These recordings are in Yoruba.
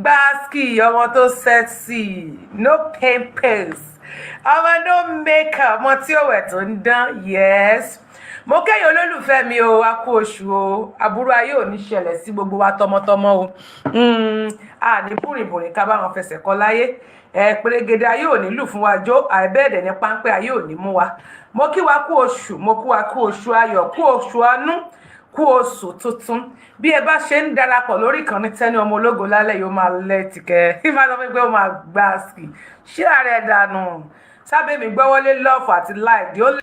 Gbáàsì, ọmọ tó sexy, no pimples, ọmọ no makeup, ọmọ tí ó wẹ̀ tó ń dán. Yes, mo kẹ́yìn olólùfẹ́ mi o. A kú oṣù o. Aburú ayé ò ní ṣẹlẹ̀ sí gbogbo wa tọmọtọmọ o. A ní búrìbùrì ká bá wọn fẹsẹ̀ kọ láyé ẹ. Pèrègèdè ayé ò ní lù fún wa jó, àìbẹ́ẹ̀dẹ̀ ní páńpẹ́ ayé ò ní mú wa. Mo kí wa kú oṣù, mo kí wa kú oṣù ayọ̀, kú oṣù àánú, kú oṣù tuntun. Bí ẹ bá ṣe ń darapọ̀ lórí ìkànnì Tenny Ọmọ Ológo lálẹ́ yóò máa lẹ́tìkẹ́ kí máa sọ pé ó máa gbá sí ṣé ààrẹ dànù sábẹ́ mi gbọ́wọ́lé love àti like. The only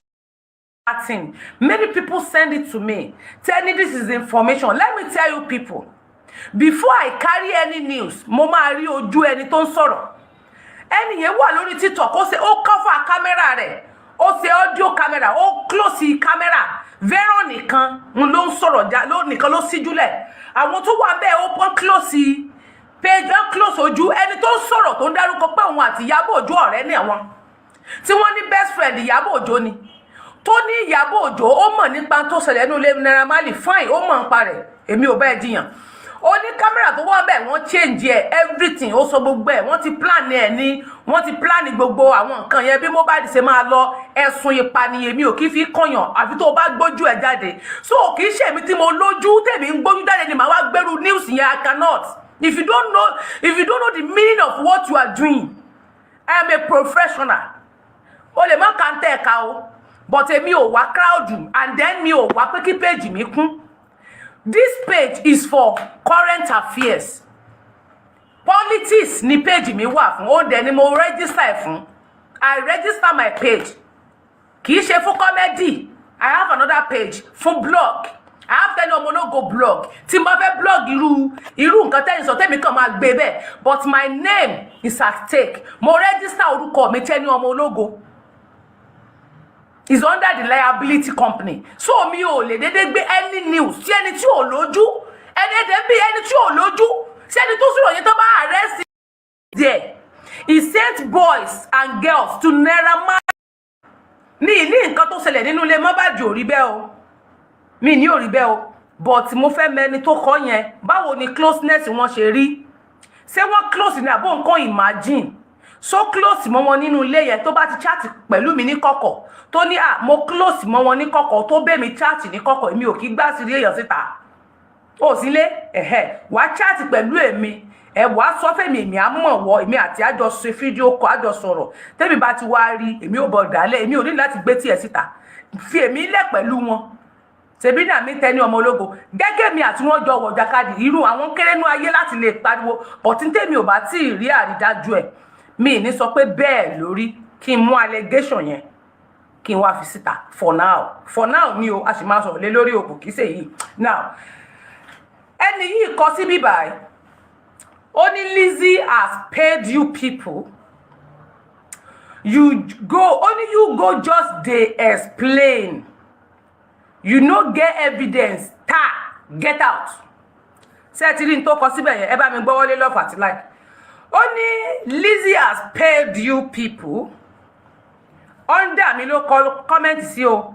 thing, many people send it to me, tell me this is information. Let me tell you people, before I carry any news, mo máa rí ojú ẹni tó ń sọ̀rọ̀. Ẹni yẹn wà lórí TikTok, ó ṣe ó cover camera rẹ̀, ó ṣe audio camera, ó close camera. Veron nìkan ló ń sọ̀rọ̀ já ló nìkan ló síjúlẹ̀. Àwọn tó wà bẹ́ẹ̀, ó pọ́n close page, ó close ojú ẹni tó ń sọ̀rọ̀, tó ń dárúkọ pé òun àti Ìyábọ̀ Òjó ọ̀rẹ́ ní àwọn, tí wọ́n ní best friend Ìyábọ̀ Òjó ni, tó ní Ìyábọ̀ Òjó ó mọ̀ nípa tó ṣẹlẹ̀ nínú ilé Naira Marley. Fine, ó mọ̀ nípa rẹ̀, èmi ò bẹ́ẹ̀ jiyàn. Ó ní camera tó wọ́n bẹ̀, wọ́n change ẹ̀, everything. Ó sọ gbogbo ẹ̀, wọ́n ti plan ẹ̀ ní, wọ́n ti plan gbogbo àwọn nǹkan yẹn, bí Mohbad ṣe máa lọ. Ẹ̀sùn ìpànìyàn mi ò kí fi kọyàn àfi tó o bá gbójú ẹ̀ jáde. So kì í ṣe èmi tí mo lójú tèmi ń gbójú jáde ni màá wá gbèrú news yẹn. I cannot. If you don't know the meaning of what you are doing, I am a professional. O lè má kà ń tẹ̀ ẹ̀ka o, but èmi ò wá crowd, and then mi ò wá pé kí page mi kún. This page is for current affairs. Politics ni page mi wà fún, ó dẹ̀ ni mo register ẹ̀ fún. I register my page, kì í ṣe fún comedy. I have another page fún blog. I have Tenny Ọmọlógo blog. Tí n bá fẹ́ blog irú nǹkan tẹ́yìn sọ, tẹ́mi kàn máa gbé bẹ́ẹ̀, but my name is at stake. Mo register orúkọ mi, Tenny Ọmọ Ológo, is under the liability company, so mi ò lè dédé gbé any news tí ẹni tí ò lójú, ẹni ẹdẹ bí ẹni tí ò lójú sí ẹni tó sọ̀rọ̀ yẹn tó bá arrest there. He sent boys and girls to Naira Marley. Mi ní nǹkan tó ṣẹlẹ̀ nínú ilé Mohbad ò rí bẹ́ẹ̀ o, mi ní ò rí bẹ́ẹ̀ o, but mo fẹ́ mẹni tó kọ́ yẹn. Báwo ni closeness wọn ṣe rí? Ṣé wọ́n close ní àbó nǹkan? Imagine, so close mọ́ wọn nínú ilé yẹn, tó bá ti chat pẹ̀lú mi ní kọ̀kọ̀, tó ní à mo close mọ́ wọn ní kọ̀kọ̀, tó bẹ́ mi chat ní kọ̀kọ̀, èmi ò kí gbá sí rí èèyàn síta. Ó sílé ẹ̀hẹ́, wàá chat pẹ̀lú èmi ẹ, wàá sọ fẹ́mi, èmi á mọ̀ wọ, èmi àti àjọ ṣe fídíò kọ, àjọ sọ̀rọ̀. Tẹ́mi bá ti wá rí, èmi ò bọ̀ dálẹ̀. Èmi ò ní láti gbé tiẹ̀ síta. Fi èmi lẹ̀ pẹ̀lú wọn. Ṣebí náà mi Tenny Ọmọ Ológo gẹ́gẹ́ mi àti wọ́n jọ wọ̀ jàkadì, irú àwọn kérénú ayé láti lè pariwo bọ̀tí tèmi ò bá tí ì rí àrídájú ẹ̀, mi ní sọ pé bẹ́ẹ̀ lórí kí n mú allegation yẹn kí n wá fi síta. For now, for now ni o, a sì máa sọ̀rọ̀ lé lórí òkú, kìí ṣe yìí. Now, ẹni yìí kọ sí bíbáyìí, ó ní Lizzy has paid you people. You go only, you go just dey explain, you no get evidence. Ta get out. Ṣé ẹ ti rí n tó kọ síbẹ̀ yẹn? Ẹ bá mi gbọ́wọ́lé love àti like. Ó ní Lizzy has paid you people. Under mi ló kọ comment sí o.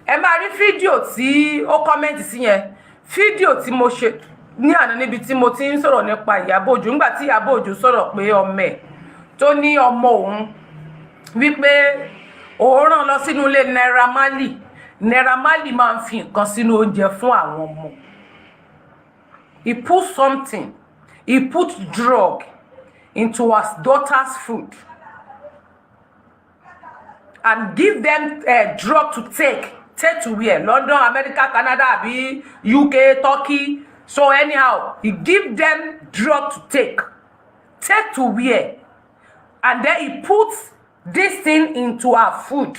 Ẹ máa rí fídíò tí ó comment sí yẹn, fídíò tí mo ṣe ní àná níbi tí mo ti ń sọ̀rọ̀ nípa Ìyábọ̀ Òjó, nígbà tí Ìyábọ̀ Òjó sọ̀rọ̀ pé ọmọ ẹ̀ tó ní ọmọ òun wípé òun rán lọ sínú ilé Naira Marley. Naira Marley máa ń fi nǹkan sínú oúnjẹ fún àwọn ọmọ. He put something, he put drug into his daughter's food and give them drug to take. Take to where? London, America, Canada àbí UK, Turkey? So anyhow, he give them drug to take. Take to where? And then he put this thing into her food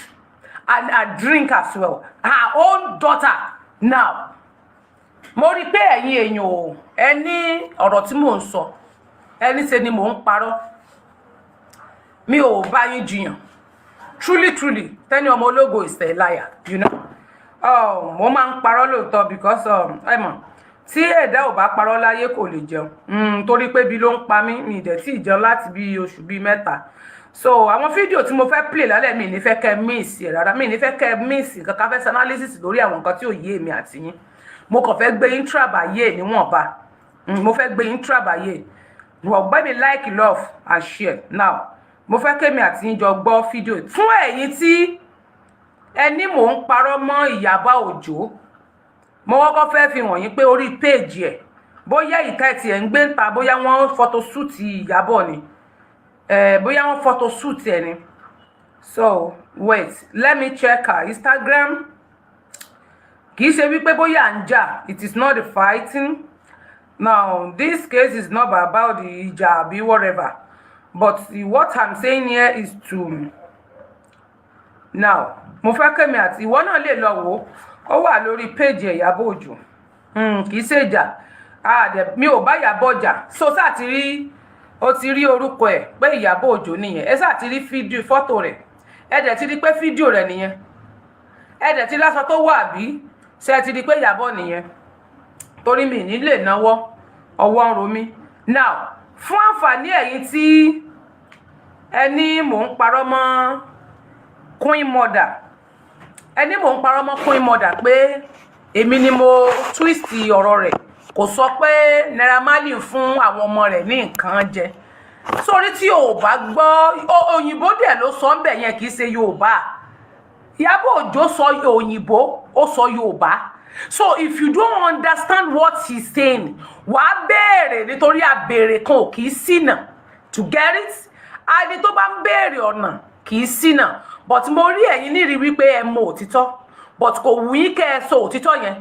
and her drink as well, her own daughter. Now, mo rí i pé ẹ̀yin èèyàn o, ẹ ní ọ̀rọ̀ tí mò ń sọ, ẹni ṣe ni mò ń parọ́. Mi ò bá yín jiyàn. Truly, truly, Tenny Ọmọ Ológo is a liar. Mo máa ń parọ́ lóòótọ́ because ẹ mọ̀, tí ẹ̀dá ò bá parọ́ láyé, kò lè jẹun, torí pé bí ló ń pa mí, mi ì dẹ̀ tí ì jẹun láti bí oṣù 3. So àwọn fídíò tí mo fẹ́ play lálẹ́, mi ní fẹ́ kẹ́ miss ẹ̀ rárá, mi ní fẹ́ kẹ́ miss nǹkan ká fẹ́ ṣe analysis lórí àwọn nǹkan tí ò yé èmi àti yín. Mo kàn fẹ́ gbé yín tíràbàyè níwọ̀nba. Mo fẹ́ gbé yín tíràbàyè. Wọ́n gbẹ́ mi like, love and share. Now, mo fẹ́ kémi àti yín jọ gbọ́ fídíò. Fún ẹ̀yin tí ẹni mò ń parọ́ mọ́ Ìyábọ̀ Òjó, mo kọ́kọ́ fẹ́ fi hàn yín pé orí péèjì ẹ̀, bóyá ìta ẹ̀ tiẹ̀ ń gbé ń ta, bóyá wọ́n photoshoot Ìyábọ̀ ni, bóyá wọ́n photoshoot ẹ̀ ni. So wait, let me check her Instagram. Kì í ṣe wípé bóyá à ń jà. It is not the fighting now. This case is not about the ìjà àbí whatever, but what I'm saying here is to now, mo fẹ́ kémi àti ìwọ náà lè lọ wò ó, wà lórí péèjì Ìyábọ̀ Òjó. Kì í ṣe ìjà, mi ò bá Ìyábọ̀ jà. So sáà ti rí, ó ti rí orúkọ ẹ̀ pé Ìyábọ̀ Òjó nìyẹn. Ẹ sáà ti rí fídíò, fọ́tò rẹ̀, ẹ dẹ̀ ti rí pé fídíò rẹ̀ nìyẹn. Ẹ dẹ̀ ti lásọ tó wà bí ṣe ẹ ti rí pé Ìyábọ̀ nìyẹn, torí mi ní lè náwó, ọwọ́ ń ro mí. Now, fún àǹfààní ẹ̀yin tí ẹ ní mò ń parọ́ mọ́ Queen Mother, ẹ ní mò ń parọ́ mọ́ Queen Mother pé èmi ni mo twist ọ̀rọ̀ rẹ̀, kò sọ pé Naira Marley fún àwọn ọmọ rẹ̀ ní nǹkan jẹ. Sórí tí o ò bá gbọ́ òyìnbó dẹ̀ ló sọ ń bẹ̀ yẹn, kì í ṣe Yorùbá. Ìyábọ̀ Òjó sọ òyìnbó, ó sọ Yorùbá. So if you don't understand what he's saying, wàá béèrè, nítorí àbèrè kan ò kì í ṣìnà. To get it, ẹni tó bá ń béèrè ọ̀nà kì í ṣìnà. But mo rí ẹ̀yin nírìí wípé ẹ mọ òtítọ́, but kò wù yín kẹ́ ẹ sọ òtítọ́ yẹn.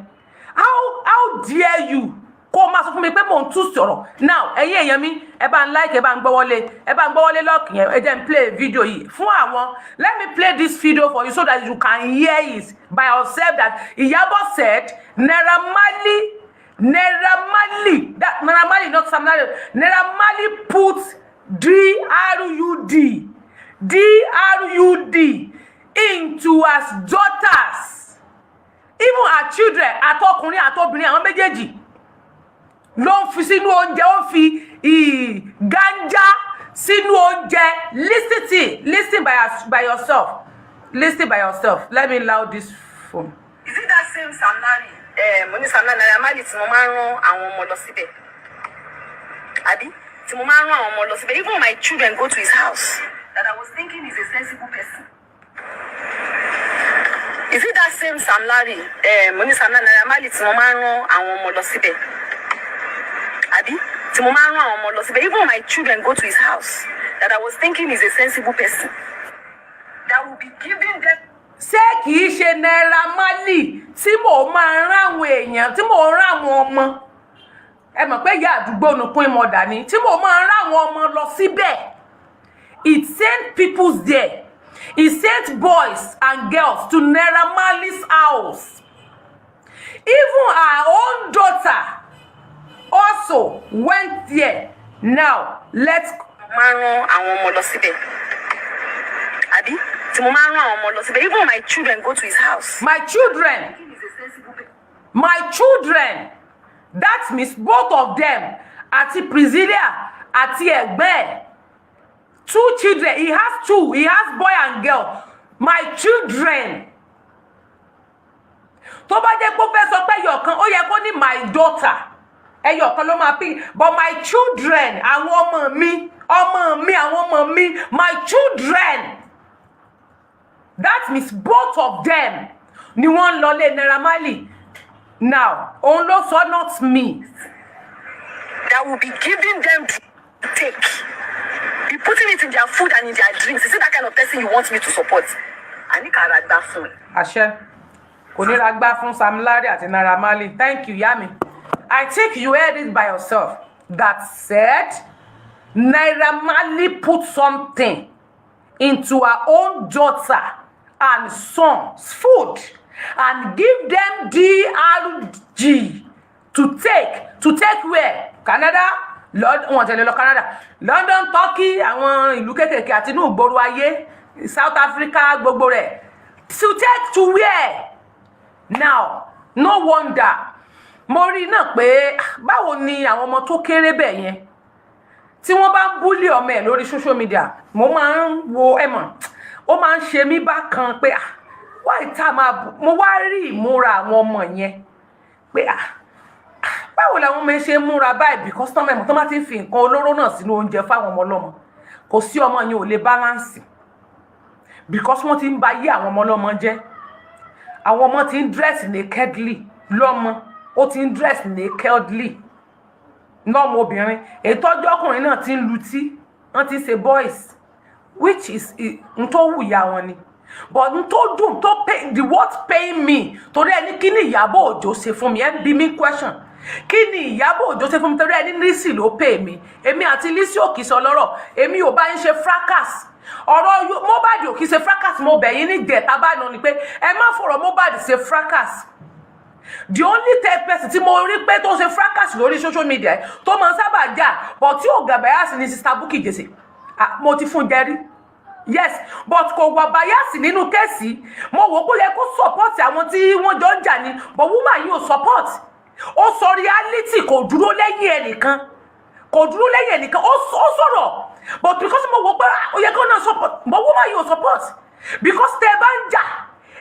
How dare you kó o máa sọ fún mi pé mò ń tú sọ̀rọ̀? Now, ẹ̀yin èèyàn mi, ẹ bá ń like, ẹ bá ń gbọ́wọ́lé, ẹ bá ń gbọ́wọ́lé lọ́ọ̀kì yẹn. Ẹ jẹ́ n play video yìí fún àwọn. Let me play this video for you so that you can hear it by yourself that Ìyábọ̀ said Naira Marley, Naira Marley, that Naira Marley, not Sam Larry, Naira Marley put DRUD, DRUD into his daughters, even her children, àtọkùnrin àtobìnrin, àwọn méjèèjì ló ń fi sínú oúnjẹ. Ó ń fi ganja sínú oúnjẹ. Listen to, listen by yourself, listen by yourself. Let me loud this phone. Is it that same Sam Larry? Mo ní Sam Larry, Naira Marley tí mo máa ń rán àwọn ọmọ lọ síbẹ̀. Àbí? Tí mo máa ń rán àwọn ọmọ lọ síbẹ̀. Even my children go to his house. That I was thinking he's a sensible person. Is it that same Sam Larry? Mo ní Sam Larry, Naira Marley tí mo máa ń rán àwọn ọmọ lọ síbẹ̀. Àbí? Tí mo máa ń rán àwọn ọmọ lọ síbẹ̀. Even my children go to his house. That I was thinking he's a sensible person. That will be giving them Ṣé kìí ṣe Naira Marley tí mò ń máa rán àwọn èèyàn, tí mò ń rán àwọn ọmọ? Ẹ mọ̀ pé ìyá àdúgbò nu Queen Mother ni, tí mò ń máa rán àwọn ọmọ lọ síbẹ̀. It sent people there. He sent boys and girls to Naira Marley's house. Even her own daughter also went there. Now let's máa ń rán àwọn ọmọ lọ síbẹ̀. Àbí? Tí mo máa ń rán àwọn ọmọ lọ síbẹ̀. Even my children go to his house. My children, my children, that means both of them, àti Priscilla àti ẹ̀gbẹ́ ẹ̀, two children. He has two. He has boy and girl. My children. Tó bá jẹ́ pé ó fẹ́ sọ pé ẹyọ kan, ó yẹ kó ní my daughter. Ẹyọ kan ló máa pín, but my children, àwọn ọmọ mi, ọmọ mi, àwọn ọmọ mi, my children, that means both of them ni wọ́n ń lọ lé Naira Marley. Now, òun ló sọ, not me. That will be giving them to take. Be putting it in their food and in their drinks. Is it that kind of person you want me to support? Àní kàrà gbà fún ẹ. Àṣẹ, kò ní ra gbá fún Sam Larry àti Naira Marley. Thank you, yami. I think you heard it by yourself that said Naira Marley put something into her own daughter and son's food and give them DRG to take. To take where? Canada, London, wọn tẹ̀lé lọ Canada, London, Turkey, àwọn ìlú kékèké àti inú ìgboro ayé, South Africa, gbogbo rẹ̀. To take to where? Now, no wonder mo rí náà pé báwo ni àwọn ọmọ tó kéré bẹ́ẹ̀ yẹn tí wọ́n bá ń bully ọmọ ẹ̀ lórí social media. Mo máa ń wo, ẹ mọ̀, ó máa ń ṣe mí bákan pé, ah, why tá máa mo wá rí ìmúra àwọn ọmọ yẹn pé, ah, Báwo làwọn ọmọ ẹ ṣe ń múra báyìí? Because tọ́mọ ẹ̀mọ́ tó bá ti ń fi nǹkan olóró náà sínú oúnjẹ fáwọn ọmọ ọlọ́mọ, kò sí, ọmọ yẹn ò lè balance, because wọ́n ti ń ba yé àwọn ọmọ ọlọ́mọ jẹ́. Àwọn ọmọ ti ń dress nakedly lọ́mọ, ó ti ń dress nakedly lọ́mọ obìnrin. Ètò ọjọ́ ọkùnrin náà ti ń lutí, wọ́n ti ń ṣe boys, which is n tó wù ya wọn ni. But n tó dùn, tó pay, the what pain me, torí ẹni kí ni Ìyábọ̀ Òjó ṣe fún mi? Ẹ ń bi mí question, kí ni Ìyábọ̀ Òjó ṣe fún mi? Torí ẹni Lizzy ló pè mí. Èmi àti Lizzy ò kì í sọ lọ́rọ̀. Èmi ò bá yín ṣe fracas. Ọ̀rọ̀ Mohbad ò kì í ṣe fracas. Mo bẹ̀ yín ní jẹ̀ta bá nà ni pé ẹ má fọ̀rọ̀ Mohbad ṣe fracas. The only third person tí mo rí pé tó ṣe fracas lórí social media, tó máa ń sábà jà but tí ò gàbáyàsí, ni Sister Bukky Jesse. Ah, mo ti fún jẹrí, yes, but kò wà bias nínú case. Mo wò ó pé ó yẹ kó support àwọn tí wọ́n jọ ń jà ni, but woman yìí ò support. Ó sọ reality, kò dúró lẹ́yìn ẹnìkan, kò dúró lẹ́yìn ẹnìkan. Ó sọ̀rọ̀, but because mo wò pé, ah, ó yẹ kó náà support, but woman yìí ò support, because tẹ́ ẹ bá ń jà,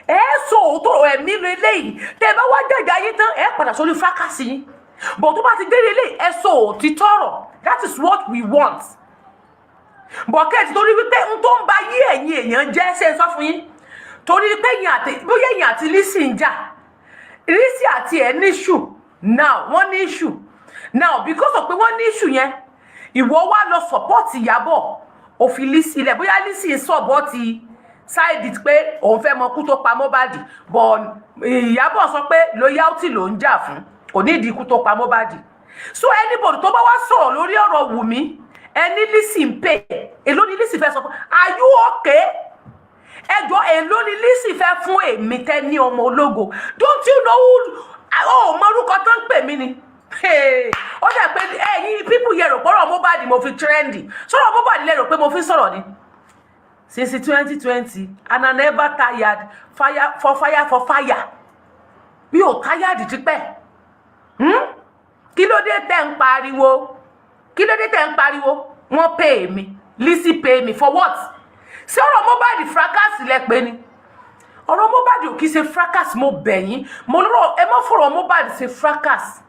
ẹ sọ òótọ́ ẹ̀mí lélẹ́yìí. Tẹ́ ẹ bá wá jàjà yín tán, ẹ padà sórí fracas yín. But tó bá ti dé lélẹ́yìí, ẹ sọ òtítọ́ ọ̀rọ̀. That is what we want. Bọ̀kẹ́ẹ̀tì, torí wípé n tó ń ba yí ẹ̀yin èèyàn jẹ́, ṣe é sọ fún yín, torí pé ẹ̀yin àti bóyá ẹ̀yin àti Lizzy ń jà, Lizzy àti ẹ̀ ní issue now, wọ́n ní issue now. Because of pé wọ́n ní issue yẹn, ìwọ wá lọ support Ìyábọ̀, òfin Lizzy lẹ̀. Bóyá Lizzy support side pé òun fẹ́ mọ kú tó pa Mohbad, but Ìyábọ̀ sọ pé loyalty ló ń jà fún, kò ní ìdí ikú tó pa Mohbad. So anybody tó bá wá sọ̀rọ̀ lórí ọ̀rọ̀ Wùmí, ẹni Lizzy ń pè, èló ni Lizzy fẹ́ sọ fún? Are you okay? Ẹjọ́, èló ni Lizzy fẹ́ fún èmi tẹ́ ní ọmọ ológo? Don't you know who? Ó mọ orúkọ tó ń pè mí ni. Ó dà pé ẹ̀yin people yẹ rò pọ́rọ̀ Mohbad mo fi trendy. Sọ̀rọ̀ Mohbad lẹ rò pé mo fi sọ̀rọ̀ ni. Since 2020 and I never tired. Fire for fire for fire, mi ò tired tipẹ́. Kí ló dé tẹ́ ń pariwo? Kí ló dé tẹ́ ń pariwo? Wọ́n pay mi, Lizzy pay me for what? Ṣé ọ̀rọ̀ Mohbad fracas lẹ pé ni? Ọ̀rọ̀ Mohbad ò kì í ṣe fracas. Mo bẹ̀ yín, mo lọ́rọ̀, ẹ má fọ̀rọ̀ Mohbad ṣe fracas,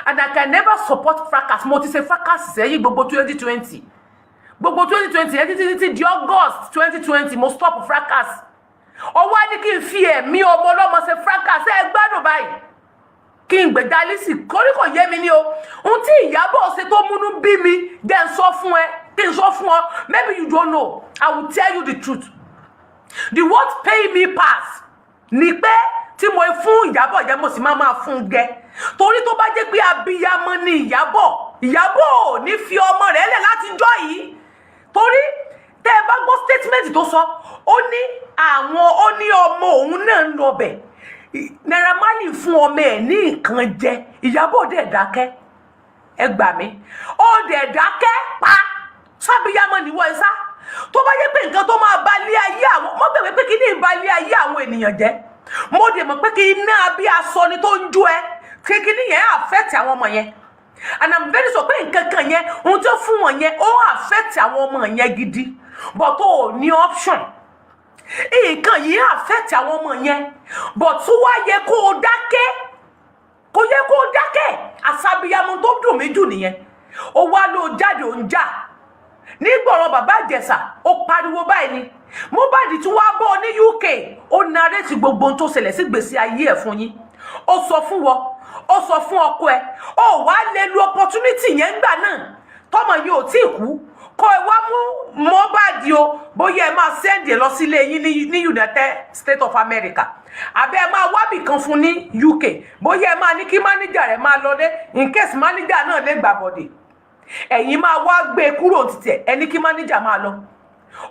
and I can never support fracas. Mo ti ṣe fracas sẹ́yìn gbogbo 2020, gbogbo 2020 yẹn títí títí di August 2020, mo stop fracas. Ọwọ́ á ní kí n fi ẹ̀mí ọmọ ọlọ́mọ ṣe fracas. Ẹ gbádùn báyìí, kí n gbèjà Lizzy kórí kò yé mi ní o. Ohun tí Ìyábọ̀ ṣe tó múnú bí mi, jẹ́ n sọ fún ẹ, kí n sọ fún ọ. Maybe you don't know, I will tell you the truth. The what pay me pass ni pé tí mo fún Ìyábọ̀ jẹ́, mo sì máa fún un gẹ, torí tó bá jẹ́ pé abiyamọ ni Ìyábọ̀, Ìyábọ̀ ò ní fi ọmọ rẹ̀ lẹ̀ láti jọ́ yìí. Torí tẹ́ ẹ bá gbọ́ statement tó sọ, ó ní àwọn, ó ní ọmọ òun náà ń lọ bẹ̀, Naira Marley fún ọmọ ẹ̀ ní nǹkan jẹ. Ìyábọ̀ dẹ̀ dákẹ́. Ẹ gbà mí, ó dẹ̀ dákẹ́ pa. Sábìyamọ nìwọ ẹ sá. Tó bá yẹ pé nǹkan tó máa ba ilé ayé àwọn, mo gbàgbé pé kí ní ba ilé ayé àwọn ènìyàn jẹ́. Mo dẹ̀ mọ̀ pé kí iná bí aṣọ ni tó ń jó ẹ, kí kíní yẹn affect àwọn ọmọ yẹn, and I'm very sure pé nǹkan kan yẹn, ohun tó fún wọn yẹn, ó affect àwọn ọmọ yẹn gidi. But ó ní option, nǹkan yìí affect àwọn ọmọ yẹn, but tó wá yẹ kó o dákẹ́, kò yẹ kó o dákẹ́. Àṣàbíyamọ tó dùn mí jù nìyẹn. Ó wá ló jáde, ò ń jà nígbọ̀rọ̀ bàbá Ìjẹ̀ṣà, ó pariwo báyìí ni Mohbad tún wá bọ́ ní UK. Ó narrate gbogbo ohun tó ṣẹlẹ̀ sí gbèsè ayé ẹ̀ fún yín. Ó sọ fún wọ, ó sọ fún ọkọ ẹ̀. Ó wá lè lu opportunity yẹn gbà náà tọmọ yìí ò tí ì kú, kó ẹ wá mú Mohbad o. Bóyá ẹ máa send ẹ lọ sílé yín ní United States of America, àbẹ ẹ máa wábì kan fún ní UK, bóyá ẹ máa ní kí manager rẹ máa lọlé, in case manager náà lè gbàbọ̀dè. Ẹ̀yin máa wá gbé e kúrò títí ẹ̀, ẹ ní kí manager máa lọ,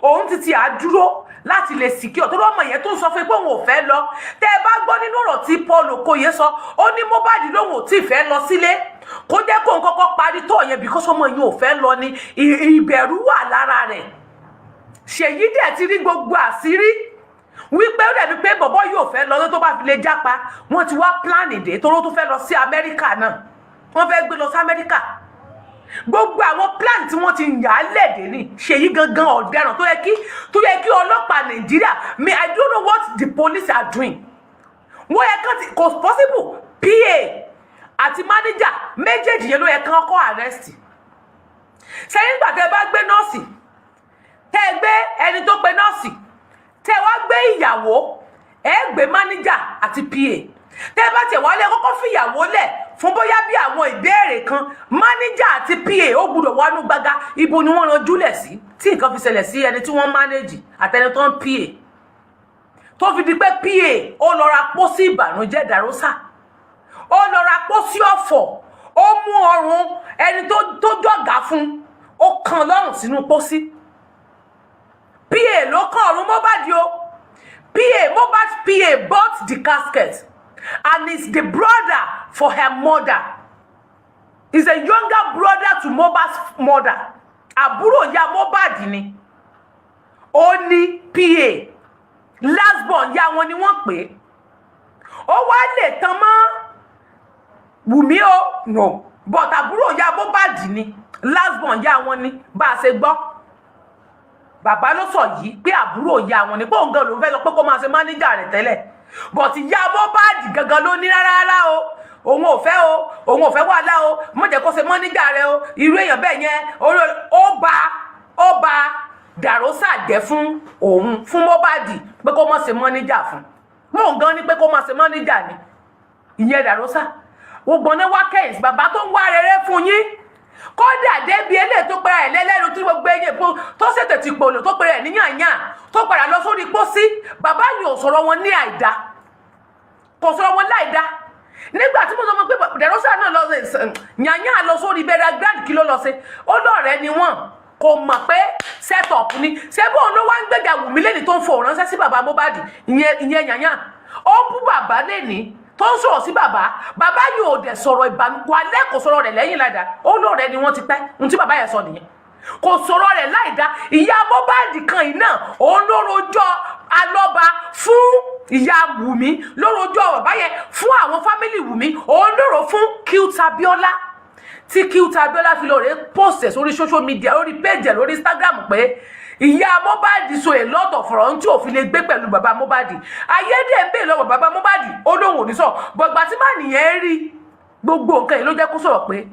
òun títí à dúró láti lè secure tó lọ́mọ yẹn tó ń sọ fún pé òun ò fẹ́ lọ. Tẹ́ ẹ bá gbọ́ nínú ọ̀rọ̀ tí Paul Okoye sọ, ó ní Mohbad lòun ò tí ì fẹ́ lọ sílé, kó jẹ́ kóun kọ́kọ́ parí tó yẹn, because ọmọ yẹn ò fẹ́ lọ ni, ìbẹ̀rù wà lára rẹ̀. Ṣèyí dẹ̀ ti rí gbogbo àṣírí wípé ó dẹ̀bi pé bọ̀bọ́ yóò fẹ́ lọ. Tó bá fi lè jápa, wọ́n ti wá plan dé tó ló tún fẹ́ lọ sí Amẹ́ríkà náà, wọ́n fẹ́ gbé lọ sí Amẹ́ríkà. Gbogbo àwọn plan tí wọ́n ti yàn á lẹ̀dẹ̀ ni. Ṣèyí gangan ọ̀daràn tó yẹ kí ọlọ́pàá Nàìjíríà me, I don't know what the police are doing. Wọ́n yẹ kán ti, kò possible. Pa Àti manager méjèèjì yẹn ló yẹ kán kọ́ arrest. Sẹ́yìn ìgbà tẹ́ bá gbé nọ́ọ̀sì, tẹ́ ẹ gbé ẹni tó pe nọ́ọ̀sì, tẹ́ ẹ wá gbé ìyàwó, ẹ gbé manager àti PA. Tẹ́ ẹ bá tiẹ̀ wálé kọ́kọ́ fi ìyàwó lẹ̀ fún bóyá bí àwọn ìbéèrè kan, manager àti PA ó gbúdọ̀ wánú gbága. Ibo ni wọ́n ranjú lẹ̀ sí tí nǹkan fi ṣẹlẹ̀ sí ẹni tí wọ́n manage àtẹni tó ń PA, tó fi di pé PA ó lọ ra pósí ìbànújẹ́ dàrósà, ó lọ ra pósí ọ̀fọ̀, ó mú ọrùn ẹni tó jọ̀gá fún, ó kan lọ́rùn sínú pósí? PA ló kàn ọrùn Mohbad o. PA, Mohbad PA bought the casket and is the brother for her mother, is a younger brother to Mohbad's mother. Àbúrò ìyá Mohbad ni. Ó ní PA, last born ìyá wọn ni wọ́n pè é. Ó wá lè tan mọ́ Wùmí o, no, but àbúrò ìyá Mohbad ni, last born ìyá wọn ni. Bá a ṣe gbọ́, bàbá ló sọ yìí pé àbúrò ìyá wọn ni, pé òun gan ló fẹ́ sọ pé kó máa ṣe mánéjà rẹ̀ tẹ́lẹ̀, but ìyá Mohbad gangan ló ní rárá rárá o, òun ò fẹ́ o, òun ò fẹ́ wàhálà o, má jẹ́ kó ṣe mánéjà rẹ̀ o, irú èèyàn bẹ́ẹ̀ yẹn. Ó ba dàrósà jẹ́ fún òun, fún Mohbad, pé kó má ṣe mánéjà fún òun gan ni, pé kó má ṣe mánéjà ni. Ìyẹn dàrósà gbogbo ní wákẹ́yìn bàbá tó ń wá rere fún yín. Kódà débi eléyìí tó pera ẹ̀ lẹ́lẹ́nu tí gbogbo eyín epo tó ṣètò ti pòlò, tó pera ẹ̀ níyànyàn, tó padà lọ sórí pósí, bàbá yìí ò sọ̀rọ̀ wọn ní àìda, kò sọ̀rọ̀ wọn láìda. Nígbà tí mo sọ fún pé dẹ̀rọ́sà náà lọ yànyàn lọ sórí burial ground, kí ló lọ sí? Ó lọ́ọ̀rẹ́ ni wọ́n, kò mọ̀ pé set up ni. Ṣé bóun ló wá ń gbèjà Wùmí lẹ́ni tó ń fò ránṣẹ́ sí bàbá Mohbad? Ìyẹn yànyàn ó bú bàbá lẹ́ni tó ń sọ̀rọ̀ sí bàbá. Bàbá yìí ò dẹ̀ sọ̀rọ̀ ìbànújẹ́ alẹ́, kò sọ̀rọ̀ rẹ̀ lẹ́yìn láìda. Ó lóòrẹ́ ni wọ́n ti pẹ́. Ohun tí bàbá yẹn sọ nìyẹn, kò sọ̀rọ̀ rẹ̀ láìda. Ìyá Mohbad kan yìí náà, òun ló rojọ́ alọ́ba fún ìyá Wùmí, ló rojọ́ bàbá yẹn fún àwọn family Wùmí, òun ló rò fún Cute Abiola, tí Cute Abiola fi lọ rè post ẹ̀ sórí social media, lórí page ẹ̀ lórí Instagram, pé ìyá Mohbad sọ a lot of ọ̀rọ̀ tí ò fi lè gbé pẹ̀lú bàbá Mohbad. Ayédè ń bèèrè lọ́wọ́ bàbá Mohbad, ó lóun ò ní sọ bọ̀gbà tí má nìyẹn rí gbogbo nǹkan yìí ló jẹ́ kó sọ̀rọ̀ pé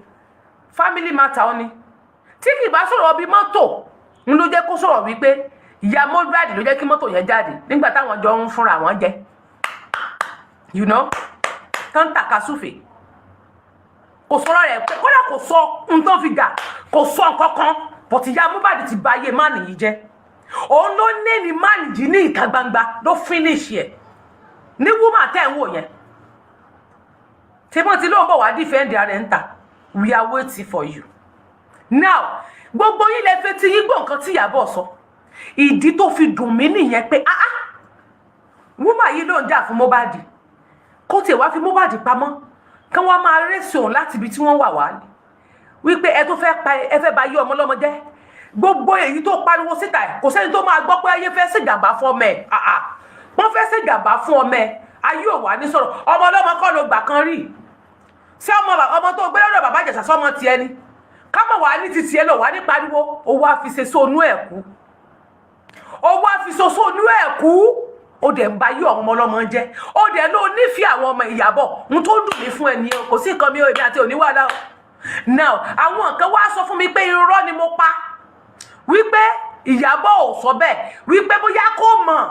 family matter ó ní. Tí kì bá sọ̀rọ̀ bí mọ́tò ń ló jẹ́ kó sọ̀rọ̀ wípé ìyá Mohbad ló jẹ́ kí mọ́tò yẹn jáde nígbà táwọn jọ ń fúnra wọn jẹ, tán tàka súfèé. Kò sọ̀rọ̀ rẹ̀ pé kódà kò sọ ohun tó fi gà, kò sọ nǹkan kan, but ìyá Mohbad ti ba ayé máàlì yìí jẹ́. Òun ló ní máàlì yìí ní ìta gbangba ló finish ẹ̀ ní woman tẹ́ ń wò yẹn tí wọ́n ti lóun bọ̀ wá defend ara ẹ̀ ń ta. We are waiting for you now. Gbogbo yín lẹ fẹ́ tí yín gbọ́ nǹkan tí Ìyábọ̀ sọ. Ìdí tó fi dùn mí nìyẹn pé ah ah, woman yìí ló ń jà fún Mohbad, kó tiẹ̀ wá fi Mohbad pamọ́, kí wọ́n máa rẹ́sì òun láti ibi tí wọ́n wà wá wípé ẹ tó fẹ́ pa, ẹ fẹ́ ba yé ọmọ lọ́mọ jẹ́. Gbogbo èyí tó pariwo síta ẹ̀, kò sẹ́ni tó máa gbọ́ pé ayé fẹ́ ṣèjàmbá fún ọmọ ẹ̀. Wọ́n fẹ́ ṣèjàmbá fún ọmọ ẹ̀, ayé ò wá ní sọ̀rọ̀. Ọmọ ọlọ́mọ kọ́ ló gbà kan rí. Ṣé ọmọ ọmọ tó gbé lọ́dọ̀ bàbá Ìjẹ̀ṣà, sọmọ tiẹ̀ ni? Kámọ̀ wá ní ti tiẹ̀ lọ wá ní pariwo. Ó wá fi ṣe sónú ẹ̀ kú, ó wá fi ṣe sónú ẹ̀ kú. Ó dẹ̀ ń ba yí ọmọ ọlọ́mọ jẹ́, ó dẹ̀ ló nífẹ̀ẹ́ àwọn ọmọ. Ìyàbọ̀, ohun tó dùn mí fún ẹ nìyẹn. Kò sí nǹkan mi ò, èmi àti òní wàhálà o. Now, àwọn kan wá sọ fún mi pé irọ́ ni mo pa, wípé Ìyàbọ̀ ò sọ bẹ́ẹ̀, wípé bóyá kò mọ̀,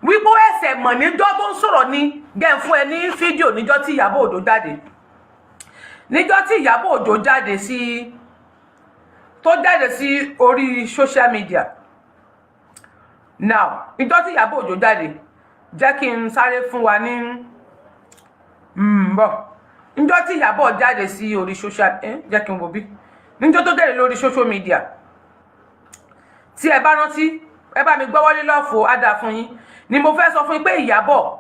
wípé ó ẹsẹ̀ mọ̀ níjọ́ tó ń sọ̀rọ̀ ni. Gẹ́ ń fún ẹ ní fídíò níjọ́ tí Ìyábọ̀ Òjó jáde, níjọ́ tí Ìyábọ̀ Òjó jáde sí, tó jáde sí orí social media. Now, níjọ́ tí Ìyábọ̀ Òjó jáde, jẹ́ kí n sáré fún wa ní bọ̀. Níjọ́ tí Ìyábọ̀ jáde sí orí social, jẹ́ kí n wo bí níjọ́ tó jáde lórí social media. Tí ẹ bá rántí, ẹ bá mi gbọ́wọ́lé lọ́fọ̀ á dáa fún yín ni. Mo fẹ́ sọ fún yín pé Ìyábọ̀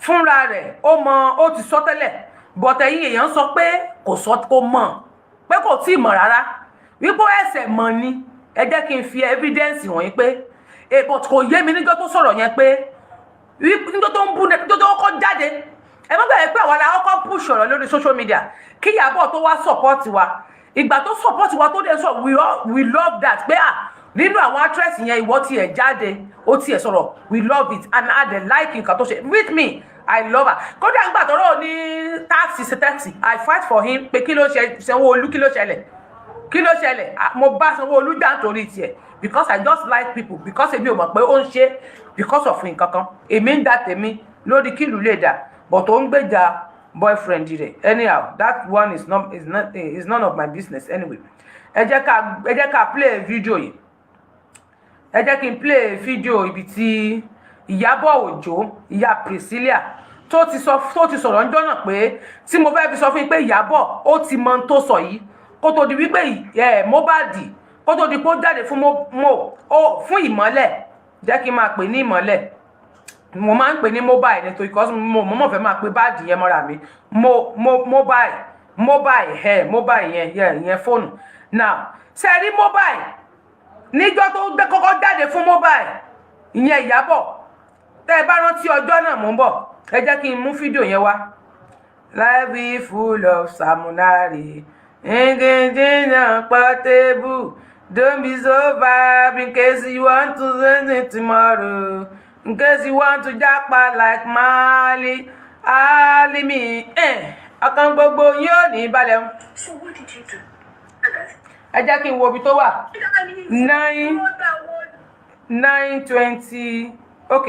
fúnra rẹ̀ ó mọ, ó ti sọ tẹ́lẹ̀, but ẹ̀yin èèyàn sọ pé kò sọ, kò mọ̀, pé kò tí ì mọ̀ rárá, wípé ó ẹsẹ̀ mọ̀ ni. Ẹ jẹ́ kí n fi evidence wọ̀nyí pé but kò yé mi níjọ́ tó sọ̀rọ̀ yẹn, pé níjọ́ tó ń bú, níjọ́ tó kọ́kọ́ jáde. Ẹ má gbàgbé pé àwa la kọ́kọ́ push ọ̀rọ̀ lórí social media kí Ìyábọ̀ tó wá support wa. Ìgbà tó support wa, tó dẹ̀ sọ, we love that, pé ah, Nínú àwọn actress yẹn, ìwọ tiẹ̀ jáde, ó tiẹ̀ sọ̀rọ̀. We love it and I dey like nǹkan tó ṣe. With me, I love her. Kódà ńgbà tọ́rọ̀ ní tax ṣe tax, I fight for him pé kí ló ṣe Sanwó-Olú, kí ló ṣẹlẹ̀, kí ló ṣẹlẹ̀? Ah, mo bá Sanwó-Olú jà nítorí tiẹ̀ because I just like people, because èmi ò mọ̀ pé ó ń ṣe because of nǹkan kan. Èmi ń da tèmi lórí kílù lè dà, but ó ń gbèjà boyfriend rẹ̀. Anyhow, that one is none of my business anyway. Ẹ jẹ́ ká play video yìí. Ẹ jẹ́ kí n play video ibi tí Ìyábọ̀ Òjó, ìyá Priscilla, tó ti sọ, tó ti sọ̀rọ̀ ńjọ́ náà, pé tí mo fẹ́ fi sọ fún yín pé Ìyábọ̀ ó ti mọ ohun tó sọ yìí kó tó di wípé ẹ Mohbad, kó tó di pé ó jáde fún mo ó fún Ìmọ́lẹ̀. Jẹ́ kí n máa pè ní Ìmọ́lẹ̀. Mo máa ń pè ní mobile nítorí because mo mọ̀ fẹ́ máa pe báàdì yẹn mọ́ra mi. Mo mobile, mobile ẹ̀, mobile yẹn yẹn yẹn fóònù. Now, ṣe rí mobile níjọ́ tó gbé kọ́kọ́ jáde fún mobile ìyẹn, Ìyábọ̀, tẹ́ ẹ bá rántí ọjọ́ náà, mò ń bọ̀. Ẹ jẹ́ kí n mú fídíò yẹn wá. Life is full of Sam Larry, ndindina Portable. Don't be so vibe in case you want to send it tomorrow, in case you want to japa like Mali Alimi. Ọkàn gbogbo yóò ní balẹ̀. So what did you do? Ẹ jẹ́ kí n wo ibi tó wà. 9:29:20. Ok,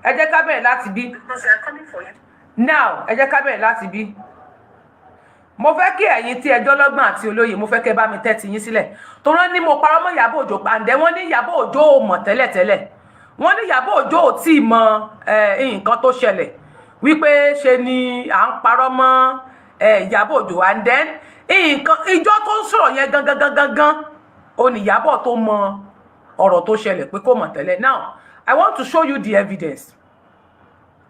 ẹ jẹ́ ká bẹ̀rẹ̀ láti bí. Because they are coming for you. Now, ẹ jẹ́ ká bẹ̀rẹ̀ láti bí. Mo fẹ́ kí ẹ̀yin tí ẹjọ́ lọ́gbọ̀n àti olóye, mo fẹ́ kẹ́ bá mi tẹ́tí yín sílẹ̀ tó rán ní mo parọ́ mọ́ Ìyábọ̀ Òjó pàǹdẹ́. Wọ́n ní Ìyábọ̀ Òjó ò mọ̀ tẹ́lẹ̀tẹ́lẹ̀. Wọ́n ní Ìyábọ̀ Òjó ò tí ì mọ nǹkan tó ṣẹlẹ̀, wípé ṣe ni à ń parọ́ mọ́ Ìyábọ̀ Òjó. And then nǹkan ìjọ tó ń sọ̀rọ̀ yẹn gangan gangan gan ó ní Ìyábọ̀ tó mọ ọ̀rọ̀ tó ṣẹlẹ̀, pé kò mọ̀ tẹ́lẹ̀. Now, I want to show you the evidence.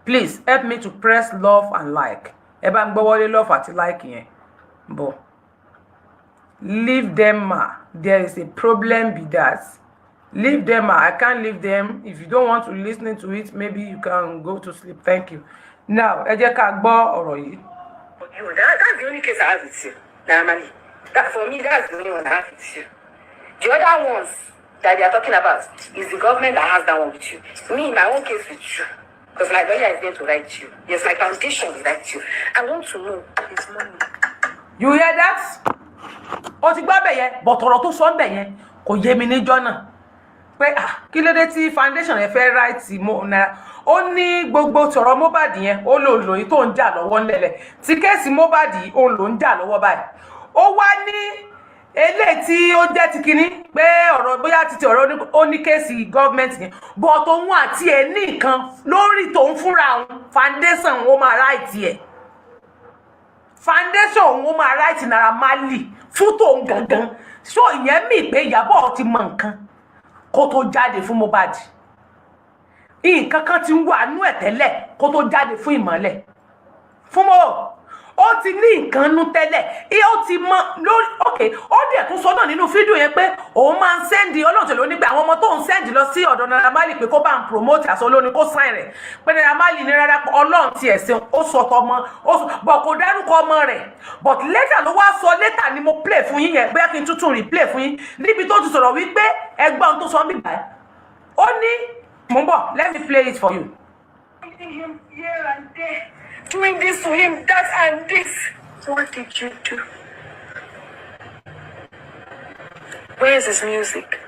Please help me to press love and like. Ẹ bá ń gbọ́ wọlé love àti like yẹn bọ̀. Leave them ma, there is a problem be that. Leave them ma, I can't leave them. If you don't want to listen to it, maybe you can go to sleep. Thank you. Now, ẹ jẹ́ ká gbọ́ ọ̀rọ̀ yìí. You, that's the only case I have with you, Normally. That for me, that's the only one I have with you. The other ones that they are talking about is the government that has that one with you. Me, my own case with you. Because my lawyer is going to write you. Yes, my foundation will write you. I want to know his money. You hear that? O ti gbọ́ bẹ̀ yẹn, but ọ̀rọ̀ tó sọ ń bẹ̀ yẹn kò yé mi níjọ́ náà pé, ah, kí ló dé tí foundation yẹn fẹ́ write mo náírà. Ó ní gbogbo tọ̀rọ̀ Mohbad yẹn, ó lò lòyìn tó ń jà lọ́wọ́ ńlẹ̀lẹ̀ tí case Mohbad yìí, òun ló ń jà lọ́wọ́ báyìí. Ó wá ní eléyìí tí ó jẹ́ ti kinní pé ọ̀rọ̀ bóyá ti ọ̀rọ̀ ó ní case gọ́ọ̀mẹ̀ntì yẹn, but òun àti ẹ̀ ní nǹkan lórí tòun fúnra òun, foundation òun ó máa write ẹ̀, foundation òun ó máa write Naira Marley fún tòun gangan. So ìyẹn mì pé Ìyábọ̀ ti mọ nǹkan kó tó jáde fún Mohbad. Nǹkan kan ti ń wà nú ẹ̀ tẹ́lẹ̀ kó tó jáde fún Ìmọ́lẹ̀ fún mọ́. Ó ti ní nǹkan nú tẹ́lẹ̀, ó ti mọ lórí. Ok, ó dẹ̀ tún sọ náà nínú fídíò yẹn pé òun máa ń send ọlọ́ọ̀tẹ̀ ló ní pé àwọn ọmọ tó ń send lọ sí ọ̀dọ̀ Naira Marley pé kó bá ń promote àṣọ olórin, kó sign rẹ̀, pé Naira Marley ní rárá, Ọlọ́run ti ẹ̀sìn. Ó sọ tọmọ, ó sọ bọ̀, kò dárúkọ ọmọ rẹ̀, but later ló wá sọ. Later ni mo play fún yín yẹn. Bóyá kí n tuntun replay fún yín níbi tó ti sọ̀rọ̀ wípé ẹgbọ́n tó sọ bíbá ẹ̀. Ó ní, mò ń bọ̀, let me play it for you. Him here and there, doing this to him, that and this. What did you do? Where is his music?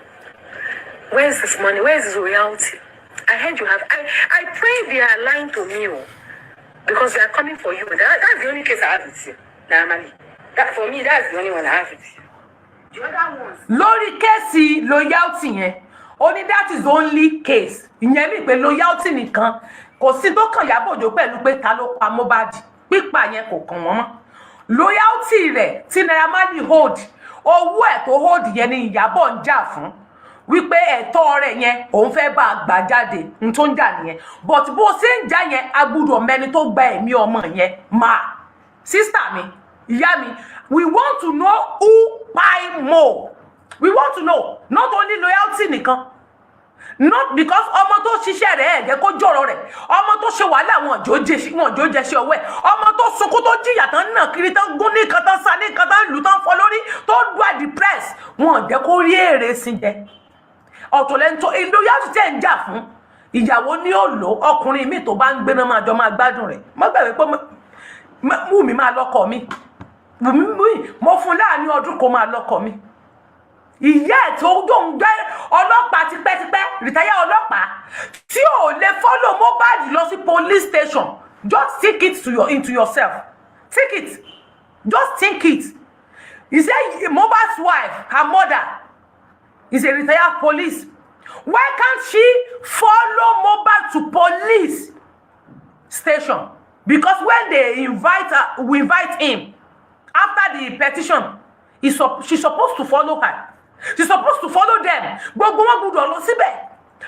Where is his money? Where is his royalty? I heard you have. I pray they are lying to me, oh, because they are coming for you. That's the only case I have with you, Normally. That for me, that's the only one I have with you. The other ones. Lórí case royalty yẹn, ó ní that is only case. Ìyẹn mi pé royalty nìkan, kò sí tó kàn Ìyábọ̀ Òjó pẹ̀lú pé ta ló pa Mohbad. Pípa yẹn kò kàn wọ́n mọ́. Royalty rẹ̀ tí Naira Marley hold, owó ẹ̀ tó hold yẹn ni Ìyábọ̀ ń jà fún, wípé ẹ̀tọ́ rẹ̀ yẹn, òun fẹ́ bá a gbà jáde. N tó ń jà nìyẹn. But bó ṣe ń jà yẹn, a gbúdọ̀ mẹni tó gba ẹ̀mí ọmọ yẹn. Máa sister mi, ìyá mi, we want to know who kpai Mo. We want to know, not only royalty nìkan, not because ọmọ tó ṣiṣẹ́ rẹ̀ ẹ̀ jẹ́ kó jọ̀rọ̀ rẹ̀, ọmọ tó ṣe wàhálà, wọn jò jẹ sí ọwọ́ ẹ̀, ọmọ tó sunkún, tó jìyà, tán nà kiri, tán gún ní nǹkan, tán sa ní nǹkan, tán lù, tán fọ́ lórí, tó dùn depressed, wọn jẹ́ kó rí èrè sí jẹ. Ọ̀tọ̀ lẹ́ni tó loyalty tẹ̀ ń jà fún. Ìyàwó ní ó lò, ọkùnrin mi tó bá ń gbéná máa jọ máa gbádùn rẹ̀. Má gbàgbé pé Wùmí máa lọ́kọ mi. Wùmí, mo fún láàrin ọdún kó máa lọ́kọ mi. Ìyá ẹ̀ tó ń gbé ọlọ́pàá tipẹ́tipẹ́, retire ọlọ́pàá tí ò lè follow Mohbad lọ sí police station. Just think it to your into yourself. Think it, just think it. He say Mohbad's wife, her mother is a retired police. Why can't she follow Mohbad to police station? Because when they invite her, we invite him after the petition, she's supposed to follow her, she's supposed to follow them. Gbogbo wọn gbọ́dọ̀ lọ síbẹ̀.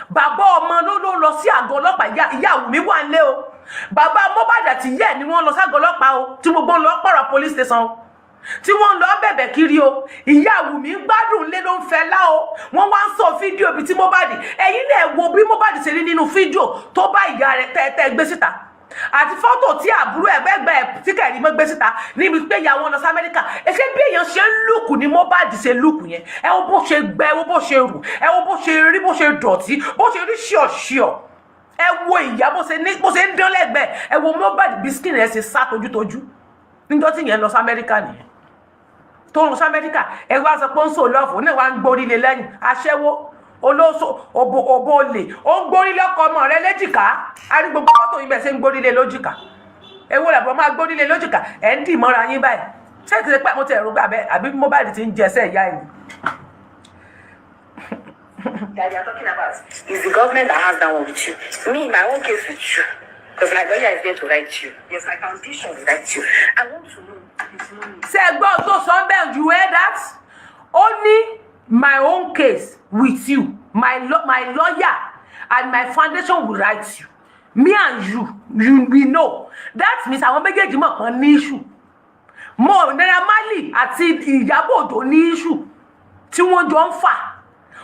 Bàbá ọmọ ló lọ sí àgọ́ ọlọ́pàá. Ìyá Wùmí wà nílé o. Bàbá Mohbad àti ìyá ẹ̀ ni wọ́n lọ ságọ́ ọlọ́pàá o, tí gbogbo ń lọ pọ̀rọ̀ police station o, tí wọ́n ń lọ bẹ̀bẹ̀ kiri o. Ìyá Wùmí gbádùn lé, ló ń fẹ́ lá o. Wọ́n wá ń sọ fídíò bíi tí Mohbad. Ẹ̀yin náà wo bí Mohbad ṣe rí nínú fídíò tó bá ìyá rẹ̀ tẹ́tẹ́ gbé síta, àti fọ́tò tí àbúrò ẹ̀ bẹ́gbẹ́ ẹ̀ tí kẹ̀rí mọ́ gbé síta níbi pé ìyá wọn lọ sí Amẹ́ríkà. Ẹ ṣé bí èèyàn ṣe ń look ní Mohbad ṣe look yẹn. Ẹ wo bó ṣe gbẹ, ẹ wo bó ṣe rù, ẹ wo bó ṣe rí, bó ṣe dọ̀tí, bó ṣe rí ṣíọ̀ṣíọ̀. Ẹ wo ìyá bó ṣe ní, bó ṣe ń dán lẹ́gbẹ̀ẹ́. Ẹ wo Mohbad bí skin ẹ̀ ṣe sá tojútojú níjọ́ tí yẹn lọ sí Amẹ́ríkà nìyẹn, tó ń lọ sí Amẹ́ríkà. Ẹ wá sọ pé ó ń sọ love náà, wá ń gborí lé lẹ́yìn. Aṣẹ́wó olóso, òbò òbò olè, ó ń gbórí lọ́kọ ọmọ rẹ léjìká. A rí gbogbo fọ́tò yín bẹ́ẹ̀ ṣe ń gbórí lé lójìká. Ewo làbọ̀ máa gbórí lé lójìká? Ẹ̀ ń dì mọ́ra yín báyìí. Ṣé kìí ṣe pé mo ti ẹ̀rù gbà bẹ́ẹ̀, àbí Mohbad ti ń jẹsẹ̀ ìyá ẹ̀? That you are talking about is the government that has that one with you. Me, my own case with you. Because my lawyer is there to write you. Yes, my foundation will write you. I want to know his money. Ṣé ẹ gbọ́ tó sọ bẹ́ẹ̀? You hear that? Ó ní, "My own case with you, my lawyer and my foundation will write you." Me and you, we know that means àwọn méjèèjì mọ̀ kan ní issue. Mo Naira Marley àti Ìyábọ̀ Òjó ní issue tí wọ́n jọ ń fà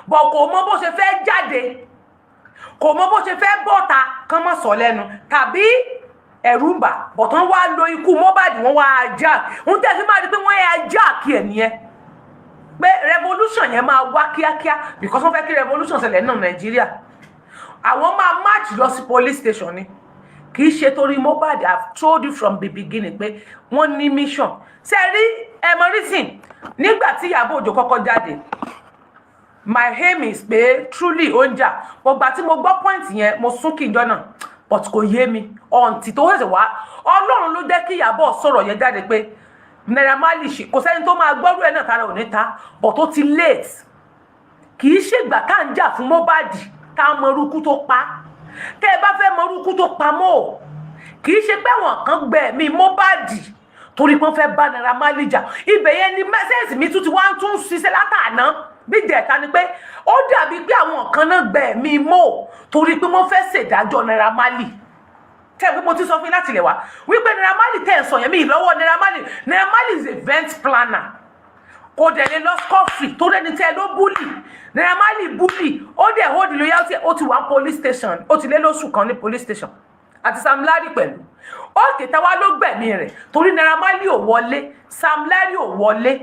bọ̀. Kò mọ bó ṣe fẹ́ jáde, kò mọ bó ṣe fẹ́ bọ́ta kán mọ̀ sọ lẹ́nu tàbí ẹ̀rù ń bà bọ̀tán. Wá lo ikú Mohbad, wọ́n wá ajá ń tẹ̀sí máa di pé wọ́n yẹ ajá kí ẹ̀ nìyẹn, pé revolution yẹn máa wá kíákíá, because wọ́n fẹ́ kí revolution ṣẹlẹ̀ náà Nàìjíríà. Àwọn máa march lọ sí police station ni, kì í ṣe torí Mohbad. I have told you from the beginning pé wọ́n ní mission. Ṣe rí ẹ mọ reason nígbà tí Ìyábọ̀ Òjó kọ́kọ́ jáde, my aim is pé truly ó ń jà. Gbogbo tí mo gbọ́ point yẹn, mo sún kí n jọ náà, but kò yé mi ọ̀ǹtì tó ṣẹ̀ṣẹ̀ wá. Ọlọ́run ló jẹ́ kí Ìyábọ̀ sọ̀rọ̀ yẹn jáde pé Naira Marley ṣe. Kò sẹ́ni tó máa gbọ́rú ẹ̀ náà tara ò ní ta, but ó ti late. Kì í ṣègbà tá à ń jà fún Mohbad tá a mọ irúkú tó pa. Tẹ́ ẹ bá fẹ́ mọ irúkú tó pa mọ́ ò, kì í ṣe pé àwọn kan gbẹ ẹ̀mí Mohbad torí pé wọ́n fẹ́ bá Naira Marley jà. Ibẹ̀ yẹn ni message mi tún ti wá ń tún ṣiṣẹ́ látàná bí jẹ̀ta ni pé ó dàbí pé àwọn kan náà gbẹ ẹ̀mí mọ́ torí pé wọ́n fẹ́ ṣèdájọ́ Naira Marley. Tẹ́ pé mo ti sọ fún yín láti ilẹ̀ wá wípé Naira Marley tẹ́ ẹ̀ sọ yẹn mi lọ́wọ́ Naira Marley. Naira Marley is event planner, kò dẹ̀ lè lọ scot-free tó rẹ́ni tẹ́ ló bully. Naira Marley bully, ó dẹ̀ hold loyalty. Ó ti wà ní police station, ó ti lé lóṣù kan ní police station, àti Sam Larry pẹ̀lú. Ókè, táwa ló gbẹ̀mí rẹ̀ torí Naira Marley ò wọlé, Sam Larry ò wọlé?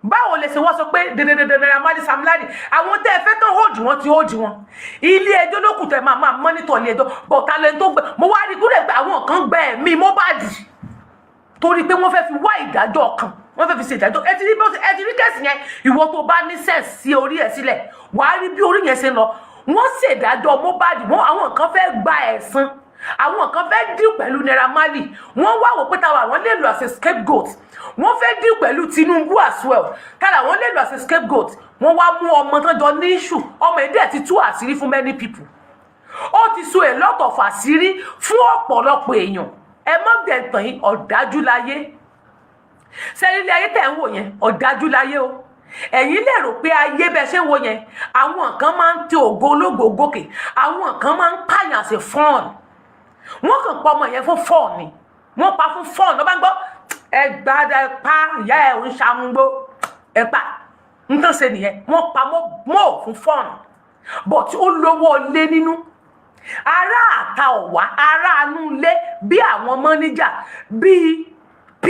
Báwo lè ṣe wọ́n sọ pé dandandandan Naira Marley, Sam Larry, àwọn tẹ́ ẹ fẹ́ tán hold wọn ti hold wọn. Ilé ẹjọ́ ló kù tẹ́ máa máa monitor ilé ẹjọ́ bọ̀. Ta lẹni tó gbẹ? Mo wá rí kúrẹ́ pé àwọn kan gbẹ ẹ̀mí Mohbad torí pé wọ́n fẹ́ fi wá ìdájọ́ kan, wọ́n fẹ́ fi ṣe ìdájọ́. Ẹ ti rí bó ẹ ti rí case yẹn. Ìwọ tó bá ní sense sí orí ẹ̀ sílẹ̀, wàá rí bí orí yẹn ṣe ń lọ. Wọ́n ṣèdájọ́ Mohbad, wọ́n àwọn kan fẹ́ gba ẹ̀san, àwọn kan fẹ́ deal pẹ̀lú Naira Marley. Wọ́n wá wò pé táwa àwọn lè lò as a scapegoat. Wọ́n fẹ́ deal pẹ̀lú Tinubu as well. Táwa àwọn lè lò as a scapegoat, wọ́n wá mú ọmọ tán jọ ní issue. Ọmọ èdè ti tú àṣírí fún many people, ó ti so a lot of àṣírí fún ọ̀pọ̀lọpọ̀ èèyàn. Ẹ má dẹ̀ tàn yín, ọ̀dájú láyé. Sẹ́rí ilé ayé tẹ̀ ń wò yẹn, ọ̀dájú láyé o. Ẹ̀yin lè rò pé ayé bẹ́ẹ̀ ṣe ń wo yẹn, àwọn kan máa ń tẹ ògo ológo gòkè, àwọn kan máa ń pààyàn sí fun. Wọ́n kàn pa ọmọ yẹn fún fun ni, wọ́n pa fún fun. Ló bá ń gbọ́ ẹ gbádà, ẹ pa ìyá ẹ ń ṣàmúgbó, ẹ pa ń tán ṣe nìyẹn. Wọ́n pa mọ́ fún fun, but ó lówó lé nínú ará àta ọ̀wá, ará anú ilé bí àwọn mọ́níjà bíi Pa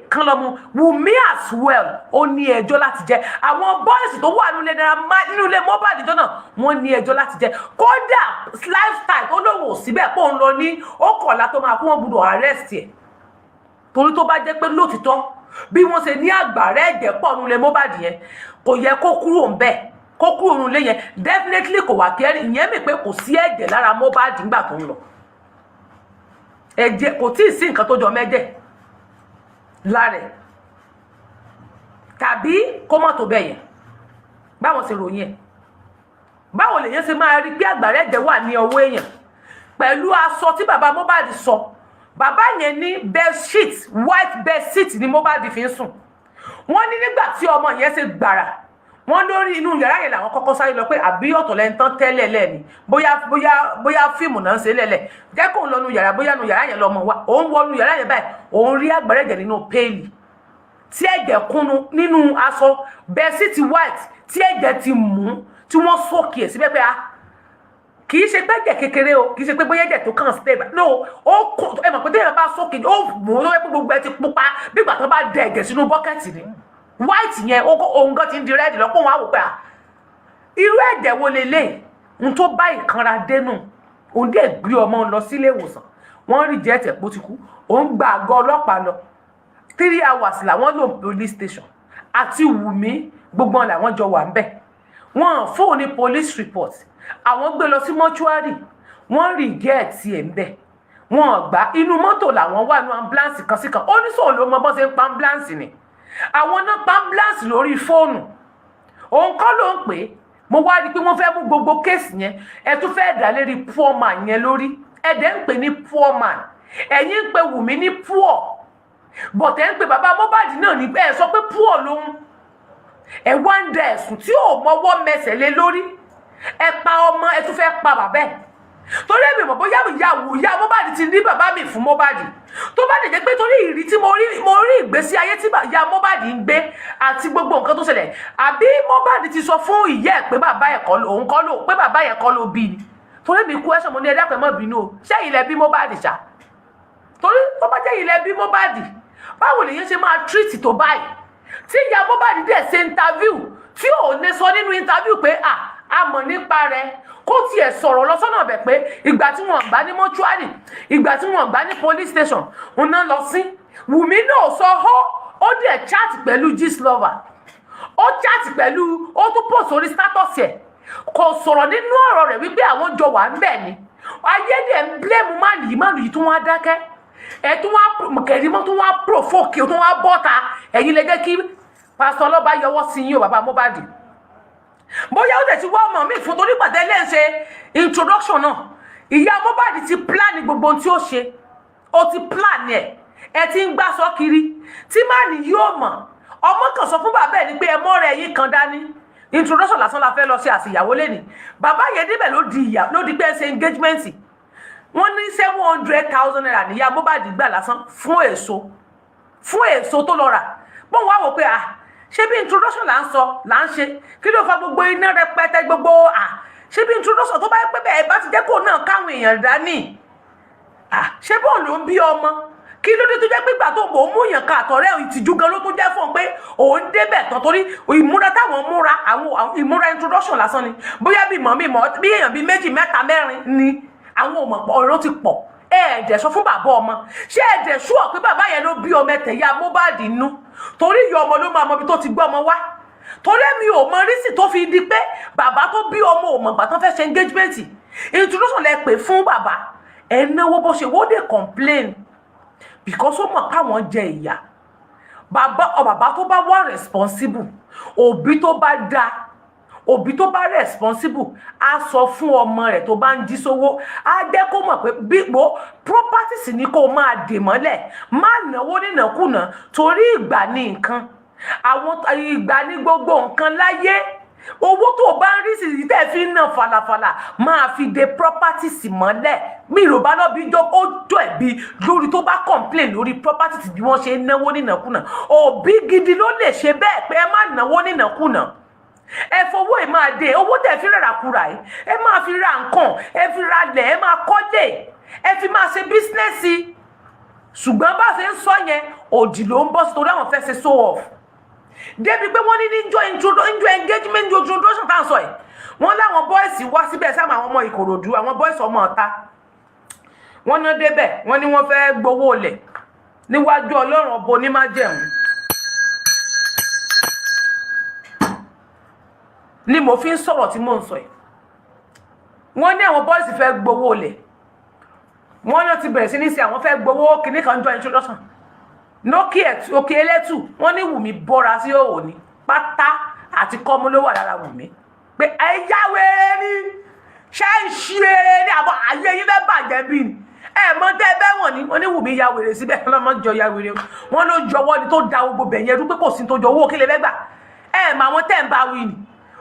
kan lọ mú Wùmí as well. Ó ní ẹjọ́ láti jẹ. Àwọn boys tó wà nílé Naira, nínú ilé Mohbad ìjọ náà, wọ́n ní ẹjọ́ láti jẹ. Kódà lifestyle tó lóun ò síbẹ̀ pé òun lọ ní ó kọ̀ọ̀la tó máa kó, wọn gbọ́dọ̀ arrest ẹ̀, torí tó bá jẹ́ pé lótìtọ́ bí wọ́n ṣe ní àgbàrá ẹ̀jẹ̀ pọ̀ nínú ilé Mohbad yẹn, kò yẹ kó kúrò ń bẹ̀, kó kúrò nínú ilé yẹn. Definitely kò wà kẹrin. Ìyẹn mi pé kò sí ẹ̀jẹ̀ lára Mohbad nígbà tó ń lọ. Ẹ̀jẹ̀ kò tí ì sí nǹkan tó jọ mẹ́jẹ̀ lára ẹ̀, tàbí kó mọ̀ tó bẹ̀ yẹn. Báwọn ṣe ròyìn ẹ̀, báwo lèyàn ṣe máa rí pé àgbàrá ẹ̀jẹ̀ wà ní ọwọ́ èèyàn pẹ̀lú aṣọ tí bàbá Mohbad sọ? Bàbá yẹn ní bed sheet, white bed sheet ni Mohbad fi ń sùn. Wọ́n ní nígbà tí ọmọ yẹn ṣe gbàrà wọ́n lórí inú yàrá yẹn làwọn kọ́kọ́ sáré lọ pé àbí ọ̀tọ̀ lẹ́ni tán tẹ́lẹ̀ lẹ́ni, bóyá fíìmù náà ń ṣe lẹ́lẹ̀ jẹ́ kóun lọ nu yàrá, bóyá nu yàrá yẹn lọ́mọ wa. Òun wọnú yàrá yẹn báyìí, òun rí àgbàrá ẹ̀jẹ̀ nínú péèlì tí ẹ̀jẹ̀ kúnnu nínú aṣọ bedsheet white tí ẹ̀jẹ̀ ti mú, tí wọ́n sókè ẹ̀ síbẹ̀ pé a kì í ṣe pé ẹ̀jẹ̀ kékeré o, kì í ṣe pé bóyá ẹ̀jẹ̀ tó kàn stay. No, ó kó ẹ mọ̀ pé téèyàn bá sókè, ó mú ó yẹ pé gbogbo ẹ ti pupa bí ìgbà tó bá dẹ ẹ̀jẹ̀ sínú bucket ni. White yẹn, òun gan ti ń di red lọ́pọ̀. Wọn á wò pé à, irú ẹ̀jẹ̀ wo lélẹ̀ n tó bá ìkanra dénú. Òun dẹ̀ gbé ọmọ lọ sílé ìwòsàn, wọ́n reject ẹ̀ pó ti kú. Òun gba àgọ́ ọlọ́pàá lọ, 3 hours làwọn lò police station àti Wùmí, gbogbo wọn làwọn jọ wà ń bẹ̀. Wọ́n fóun ní police report. Àwọn gbé lọ sí mọ́ṣúárì, wọ́n reject ẹ̀ ń bẹ̀, wọ́n gbà. Inú mọ́tò làwọn wà ní ambulance kan sí kan. Ó ní sóun ló mọ bọ́n ṣe ń pa ambulance ni. Àwọn náà pa ambulance lórí fóònù, òun kọ́ ló ń pè é. Mo wá rí i pé wọ́n fẹ́ mú gbogbo case yẹn, ẹ tún fẹ́ dà lérí poor man yẹn lórí. Ẹ dẹ̀ ń pè ní poor man, ẹ̀yin ń pe Wùmí ní poor, but ẹ̀ ń pe bàbá Mohbad náà ní ẹ sọ pé poor lòun. Ẹ wá ń da ẹ̀sùn tí ò mọwọ́ mẹsẹ̀ lé lórí. Ẹ pa ọmọ, ẹ tún fẹ́ pa bàbá ẹ̀. Torí èmi mọ̀ bóyá ìyá Mohbad ti ní bàbá mi fún Mohbad, tó bá lè jẹ́ pé torí ìrí tí mo rí, mo rí ìgbésí ayé tí ìyá Mohbad ń gbé àti gbogbo nǹkan tó ṣẹlẹ̀, àbí Mohbad ti sọ fún ìyá ẹ̀ pé bàbá ẹ̀ kọ́, òun kọ́ ló pé bàbá yẹn kọ́ ló bí ni. Torí mi kú ẹ̀sán, mo ní ẹ dákun, ẹ má bínú o, ṣé ilẹ̀ bí Mohbad ṣá? Torí tó bá jẹ́ ilẹ̀ bí Mohbad, báwo lèyàn ṣe máa treat tó báyìí? Tí ìyá Mohbad dẹ̀ ṣe interview, tí ò lè sọ nínú interview pé à a mọ̀ nípa rẹ̀, kó tiẹ̀ sọ̀rọ̀ lọ sọ́nà bẹ̀ pé ìgbà tí wọ́n gbà ní mọ́ṣúárì, ìgbà tí wọ́n gbà ní police station, ń ná lọ sí. Wùmí náà sọ hó, ó dẹ̀ chat pẹ̀lú Gistlover, ó chat pẹ̀lú, ó tún post orí status ẹ̀, kò sọ̀rọ̀ nínú ọ̀rọ̀ rẹ̀ wípé àwọn jọ wà ń bẹ̀ ni. Ayé dẹ̀ ń blame man yìí, man yìí tún wá dákẹ́. Ẹ̀ tún wá kẹ̀rímọ́, tún wá provoke, tún wá bọ́ta. Ẹ̀yin lè jẹ́ kí pásítọ̀ ọlọ́ba yọwọ́ sí yín o. Bàbá Mohbad, bóyá ó dẹ̀ ti wá ọmọ mi fún, torí pàtẹ́ lẹ́ ń ṣe introduction náà, ìyá Mohbad ti plan gbogbo ohun tí ó ṣe, ó ti plan ẹ̀. Ẹ ti ń gbá sọ kiri tí man yóò mọ̀. Ọmọ kan sọ fún bàbá ẹ̀ ní pé ẹ mọ́ rẹ̀ yín kan dání, introduction lásán la fẹ́ lọ sí àsìyàwó lẹ́nìí. Bàbá yẹn débẹ̀, ló di ìyá, ló di pé ẹ ṣe engagement. Wọ́n ní ₦700,000 níyà Mohbad gbà lásán fún èso, fún èso tó lọ rà. Bọ́n wá wò pé ah, ṣé bí introduction là ń sọ là ń ṣe, kí ló fa gbogbo iná rẹpẹtẹ gbogbo? Ah, ṣé bí introduction tó bá yẹ pé bẹ́ẹ̀ bá ti jẹ́ kó náà káwọn èèyàn dání, ah, ṣé bóun ló ń bí ọmọ? Kí ló dé tó jẹ́ pé ìgbà tó mò ń mú yàn ká àtọ̀rẹ́, ìtìjú gan ló tún jẹ́ fún un pé òun débẹ̀ tán, torí ìmúra táwọn múra, àwọn ìmúra introduction lásán ni. Bóyá bí mọ̀ mi mọ̀ bí èèyàn bíi méjì, mẹ́ta, mẹ́rin ni àwọn ò mọ̀ pọ̀, ọ̀rọ̀ ti pọ̀. Ẹ ẹ̀dẹ̀ sọ fún bàbá ọmọ, ṣé ẹ̀dẹ̀ ṣúọ̀ pé bàbá yẹn ló bí ọmọ? Ẹ̀tẹ̀ ya Mohbad nú, torí ìyá ọmọ ló máa mọ ibi tó ti gbé ọmọ wá. Torí èmi ò mọ reason tó fi di pé bàbá tó bí ọmọ ò mọ̀ gbà tán fẹ́ ṣe engagement. Introduction lẹ pè fún bàbá, ẹ náwó bó ṣe wó dé complain, because ó mọ̀ káwọn jẹ ìyà bàbá ọ. Bàbá tó bá wà responsible, òbí tó bá dáa, òbí tó bá responsible, á sọ fún ọmọ rẹ̀ tó bá ń jí sówó, á jẹ́ kó mọ̀ pé bípo properties ni kó máa dè mọ́lẹ̀, má náwó nínàkúnà, torí ìgbà ní nǹkan, àwọn ìgbà ní gbogbo nǹkan láyé. Owó tó o bá ń rí sí tẹ́ fi ń ná falafala, máa fi de properties mọ́lẹ̀. Mi ò bá lọ́bi jọ, ó jọ ẹ̀bi lórí tó bá complain lórí properties bí wọ́n ṣe ń náwó nínàkúnà. Òbí gidi ló lè ṣe bẹ́ẹ̀ pé ẹ má náwó nínàkúnà, ẹ fowó ẹ máa dé. Owó tẹ́ fi rà kúrà yìí, ẹ máa fi ra nǹkan, ẹ fi ra lẹ̀, ẹ máa kọ́lé, ẹ fi máa ṣe business. Ṣùgbọ́n bá ṣe ń sọ yẹn, Òdì ló ń bọ́ sí torí àwọn fẹ́ ṣe show off, débi pé wọ́n ní níjọ́ níjọ́ engagement, introduction tá à ń sọ yìí, wọ́n láwọn boys wá síbẹ̀ sáwọn, àwọn ọmọ Ìkòròdú, àwọn boys ọmọ ọ̀ta. Wọ́n ná débẹ̀, wọ́n ní wọ́n fẹ́ gbowó lẹ̀ níwájú Ọlọ́run ọbọ onímájẹ̀mú ni mo fi ń sọ̀rọ̀ tí mò ń sọ yìí. Wọ́n ní àwọn boys fẹ́ gbowó lẹ̀, wọ́n náà ti bẹ̀rẹ̀ sí ní ṣe àwọn fẹ́ gbowó kìnnì kan jọ introduction nókè òkè ẹlẹ́tù. Wọ́n ní Wùmí bọ́ra sí òwò ní pátá àti kọ́mú ló wà lára Wùmí, pé ẹ yá wéré ní, ṣé ń ṣí eré ní àbọ̀ ayé yín fẹ́ bàjẹ́ bí ni, ẹ mọ tẹ́ bẹ́ wọ̀n ní. Wọ́n ní Wùmí ya wèrè síbẹ̀, ọlọ́mọ jọ ya wèrè. Wọ́n ló jọwọ́ ni tó da gbogbo bẹ̀yẹn rú, pé kò sí tó jọ. Owó kí lè fẹ́ gbà? Ẹ mọ àwọn tẹ́ ń bá wí ni,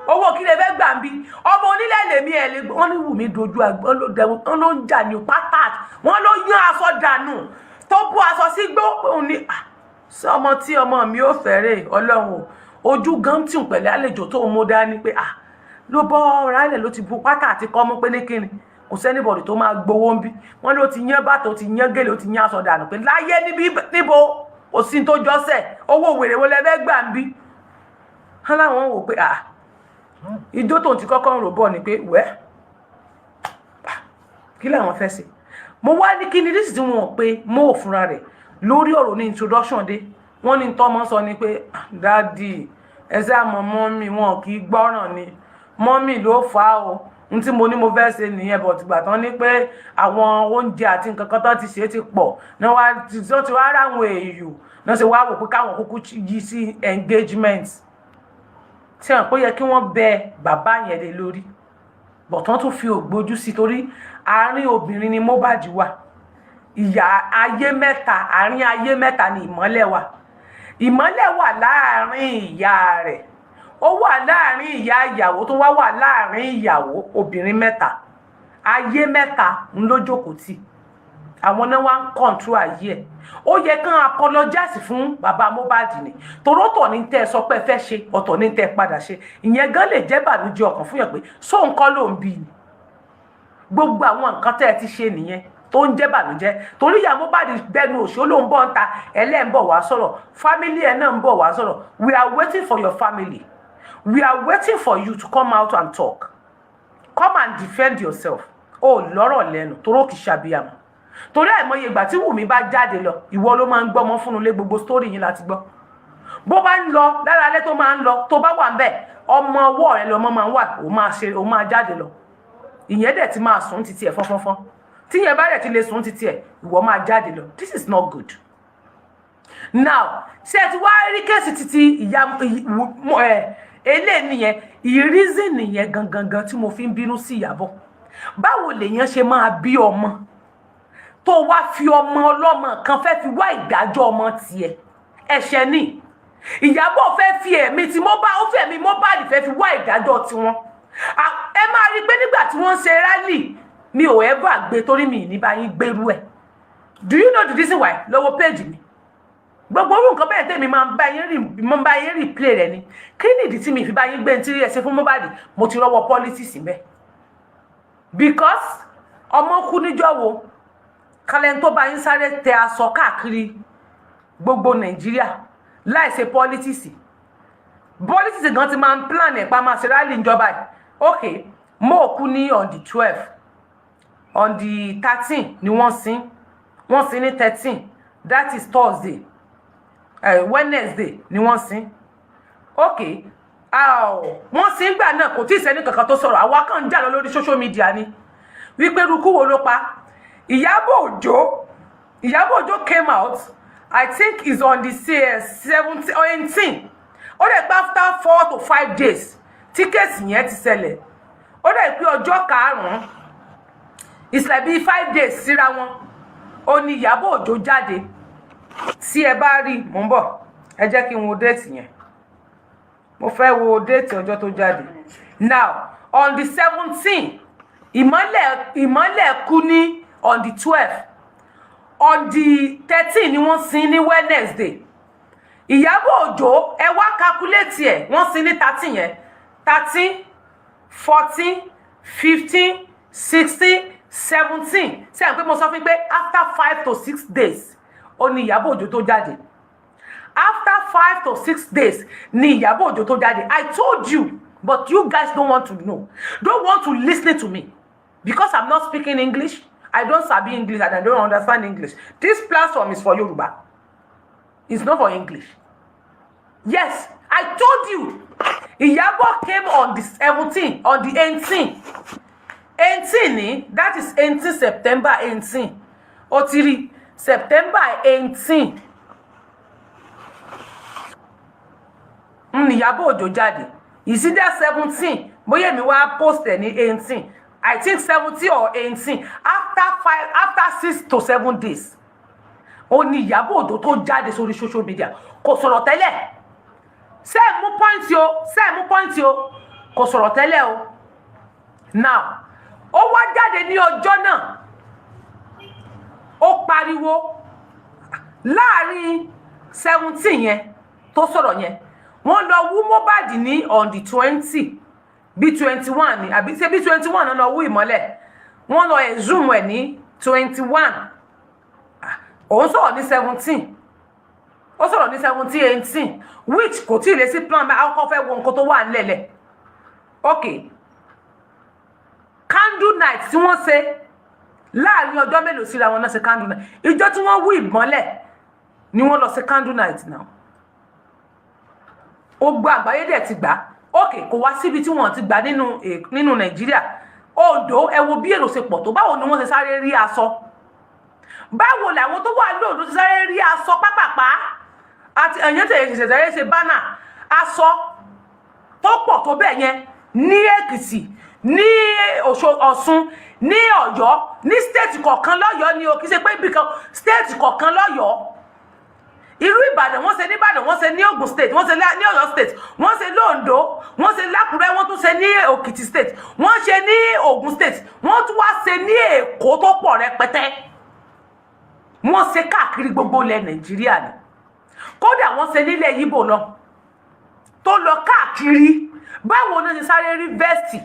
owó kí lè fẹ́ gbà ń bí? Ọmọ onílẹ̀ lèmi ẹ̀ lè. Wọ́n ní Wùmí dojú, wọ́n ló ń jà ní pátá, wọ́n ló yán aṣọ dànù, tó bú aṣọ sí gbó. Òun ni sọ ọmọ tí ọmọ mi ò fẹ́rẹ̀. Ọlọ́run o, ojú gan tí ń pẹ̀lẹ́ àlejò tó ń mú dání pé ló bọ́ ọ̀rá ilẹ̀, ló ti bu pátá àti kọ́mú, pé ní kíni, kò sí anybody tó máa gbowó ń bí. Wọ́n ló ti yán bàtà, ó ti yán gèlè, ó ti yán aṣọ dànù, pé láyé níbí níbo, kò sí tó jọ́sẹ̀. Owó wèrè wo lẹ fẹ́ gbà ń bí? Wọ́n láwọn wò pé ijó tó ti kọ́kọ́ ń rò bọ̀ ni pé wẹ́, kí làwọn fẹ́ ṣe? Mo wá ní kí ni dísì tí wọn pé mo ò fúnra rẹ̀ lórí ọ̀rọ̀ ní introduction dé. Wọ́n ní tọ́mọ sọ ni pé, "Daddy, ẹ ṣe àmọ́ mummy wọn kì í gbọ́ràn ni, mummy ló fà á o. N tí mo ní mo fẹ́ ṣe nìyẹn, but ìgbà tán ní pé àwọn oúnjẹ àti nǹkan kan tó ti ṣe ti pọ̀ ní wọ́n ti wá ráwọn èèyàn náà ṣe wá wò pé káwọn kúkú yí sí engagement." Tí wọn pé yẹ kí wọ́n bẹ bàbá yẹn lé lórí, but wọ́n tún fi ògbójú sí, torí àárín obìnrin ni Mohbad wà. Ìyá ayé mẹ́ta, àárín ayé mẹ́ta ni Ìmọ́lẹ̀ wà. Ìmọ́lẹ̀ wà láàárín ìyá rẹ̀, ó wà láàárín ìyá ìyàwó, tó wá wà láàárín ìyàwó. Obìnrin mẹ́ta, ayé mẹ́ta ń ló jókòó tì. Àwọn náà wá ń control ayé ẹ̀. Ó yẹ kán apologize fún bàbá Mohbad ni, torí ọ̀tọ̀ ní tẹ́ ẹ sọ pé ẹ fẹ́ ṣe, ọ̀tọ̀ ní tẹ́ ẹ padà ṣe. Ìyẹn gan lè jẹ́ bànújẹ́ ọkàn fún yàn pé sóun kọ́ ló ń bí ni. Gbogbo àwọn nǹkan tẹ́ ẹ ti ṣe nìyẹn tó ń jẹ́ bànújẹ́, torí ìyá Mohbad gbẹnu òṣó ló ń bọ̀ ń ta ẹlẹ́, ń bọ̀ wá sọ̀rọ̀, family ẹ̀ náà ń bọ̀ wá sọ̀rọ̀. We are waiting for your family. We are waiting for you to come out and talk. Come and defend yourself. Ó lọ́rọ̀ lẹ́nu toró kìí ṣàbíyàmọ́, torí àìmọye ìgbà tí Wùmí bá jáde lọ, ìwọ ló máa ń gbọ́mọ fún un lé. Gbogbo story yín láti gbọ́. Bó bá ń lọ lára alẹ́ tó máa ń lọ, tó bá wà ń bẹ̀, ọmọ ọwọ́ rẹ lọmọ máa ń wà. Ó máa ṣe, ó máa jáde lọ, ìyẹn dẹ̀ ti máa sùn títí ẹ̀ fọ́nfọ́nfọ́n. Tíyẹn bá dẹ̀ ti lè sùn títí ẹ̀, ìwọ máa jáde lọ. This is not good. Now, ṣé ẹ ti wá rí case títí ìyá ẹ eléyìí nìyẹn? Ìrísí nìyẹn gangan gan tí mo fi ń bínú sí Ìyábọ̀. Báwo lèèyàn ṣe máa bí ọmọ tó wá fi ọmọ ọlọ́mọ kan fẹ́ fi wá ìdájọ́ ọmọ tiẹ̀? Ẹ̀ṣẹ̀ ni. Ìyábọ̀ fẹ́ fi ẹ̀mí tí mo bá, ó fẹ́ ẹ̀mí Mohbad fẹ́ fi wá ìdájọ́ tiwọn. Ẹ máa rí i pé nígbà tí wọ́n ń ṣe rally, mi ò ever gbé, torí mi ní bá yín gbérú ẹ̀. Do you know the reason why? Lọ́wọ́ page mi, gbogbo orú nǹkan bẹ́ẹ̀ tèmi máa ń bá yín rí, máa ń bá yín replay rẹ̀ ni. Kí ni ìdí tí mi fi bá yín gbé ní tí ẹ ṣe fún Mohbad? Mo ti rọ́wọ́ politics mbẹ́, because ọmọ kú níjọ́ wo kálẹ̀ tó bá yín sáré tẹ aṣọ káàkiri gbogbo Nàìjíríà láì ṣe politics. Politics gan ti máa ń plan ẹ̀ pa máa ṣe rally níjọba yìí. Ok, mo kú ní on the 12, on the 13 ni wọ́n sin. Wọ́n sin ní 13, that is Thursday, Wednesday ni wọ́n sin. Ok, wọ́n sin gbà náà, kò tí ì sẹ́ni kankan tó sọ̀rọ̀. Àwa kàn ń jà lọ lórí social media ni wípé rúkú wo ló pa Ìyábọ̀ Òjó. Ìyábọ̀ Òjó came out, I think is on the 17 or 18. Ó dẹ̀ pé after 4 to 5 days tí case yẹn ti ṣẹlẹ̀, ó dẹ̀ pé ọjọ́ karùn-ún, it's like bíi 5 days síra wọn, ó ní Ìyábọ̀ Òjó jáde. Tí ẹ bá rí, mò ń bọ̀, ẹ jẹ́ kí n wo date yẹn. Mo fẹ́ wo date ọjọ́ tó jáde. Now, on the 17, Ìmọ́lẹ̀ kú ní on the 12, on the 13 ni wọ́n sin ní Wednesday. Ìyábọ̀ Òjó, ẹ wá calculate ẹ̀, wọ́n sin ní 13 yẹn, 13, 14, 15, 16, 17. Ṣé à ń pé mo sọ fún yín pé after 5 to 6 days, ó ní Ìyábọ̀ Òjó tó jáde. After 5 to 6 days ni Ìyábọ̀ Òjó tó jáde. I told you, but you guys don't want to know, don't want to listen to me, because I'm not speaking English. I don't sabi English and I don't understand English. This platform is for Yoruba, it's not for English. Yes, I told you, Ìyábọ̀ came on the 17, on the 18, 18 ni. That is 18 September, 18. Ó ti rí September 18 ní Ìyábọ̀ Òjó jáde. Ìsídà 17, bóyá èmi wá post ẹ̀ ní 18. I think 17 or 18, after 5, after 6 to 7 days, ó ní Ìyábọ̀ Òjó tó jáde sórí social media. Kò sọ̀rọ̀ tẹ́lẹ̀. Ṣé ẹ mú point o? Ṣé ẹ mú point o? Kò sọ̀rọ̀ tẹ́lẹ̀ o. Now, ó wá jáde ní ọjọ́ náà, ó pariwo. Láàrin 17 yẹn tó sọ̀rọ̀ yẹn, wọ́n lọ wú Mohbad ní on the 20, bí 21 ni, àbí ṣe bí 21 náà lọ wú ìmọ́lẹ̀. Wọ́n lọ exhume ẹ̀ ní 21. Òun sọ̀rọ̀ ní 17, ó sọ̀rọ̀ ní 17, 18, which kò tí ì lè sí plan báyìí. Akọ́kọ́ fẹ́ wo nǹkan tó wà nílẹ̀. Ok, candle night tí wọ́n ṣe, láàrin ọjọ́ mélòó síra wọn náà ṣe candle night? Ìjọ tí wọ́n wú ìmọ́lẹ̀ ni wọ́n lọ ṣe candle night náà. Gbogbo àgbáyé dẹ̀ ti gbà. Ok, kò wá síbi tí wọ́n ti gbà nínú Nàìjíríà. Oǹdó, ẹ wo bí èrò ṣe pọ̀ tó. Báwo ni wọ́n ṣe sáré rí aṣọ? Báwo làwọn tó wà lóòdó ṣe sáré rí aṣọ pápápá? Àti ẹ̀yẹ́ tẹ̀yẹ ṣẹ̀ṣẹ̀ sáré ṣe banner, aṣọ tó pọ̀ tó bẹ́ẹ̀ yẹn ní Èkìtì, ní Ọ̀ṣun, ní Ọ̀yọ́, ní state kọ̀ọ̀kan lọ́yọ̀ọ́ ni o. Kì í ṣe pé ibì kan, state kọ̀ọ̀kan lọ́yọ̀ọ́. Irú Ìbàdàn, wọ́n ṣe ní Ìbàdàn, wọ́n ṣe ní Ògùn State, wọ́n ṣe ní Ọ̀yọ́ State, wọ́n ṣe lóńdó, wọ́n ṣe lákùrẹ́, wọ́n tún ṣe ní Òkìtì State, wọ́n ṣe ní Ògùn State, wọ́n tún wá ṣe ní Èkó tó pọ̀ rẹpẹtẹ. Wọ́n ṣe káàkiri gbogbo ilẹ̀ Nàìjíríà ni. Kódà wọ́n ṣe nílẹ̀ Yíbò lọ tó lọ káàkiri. Báwo ni wọ́n ṣe sáré rí vest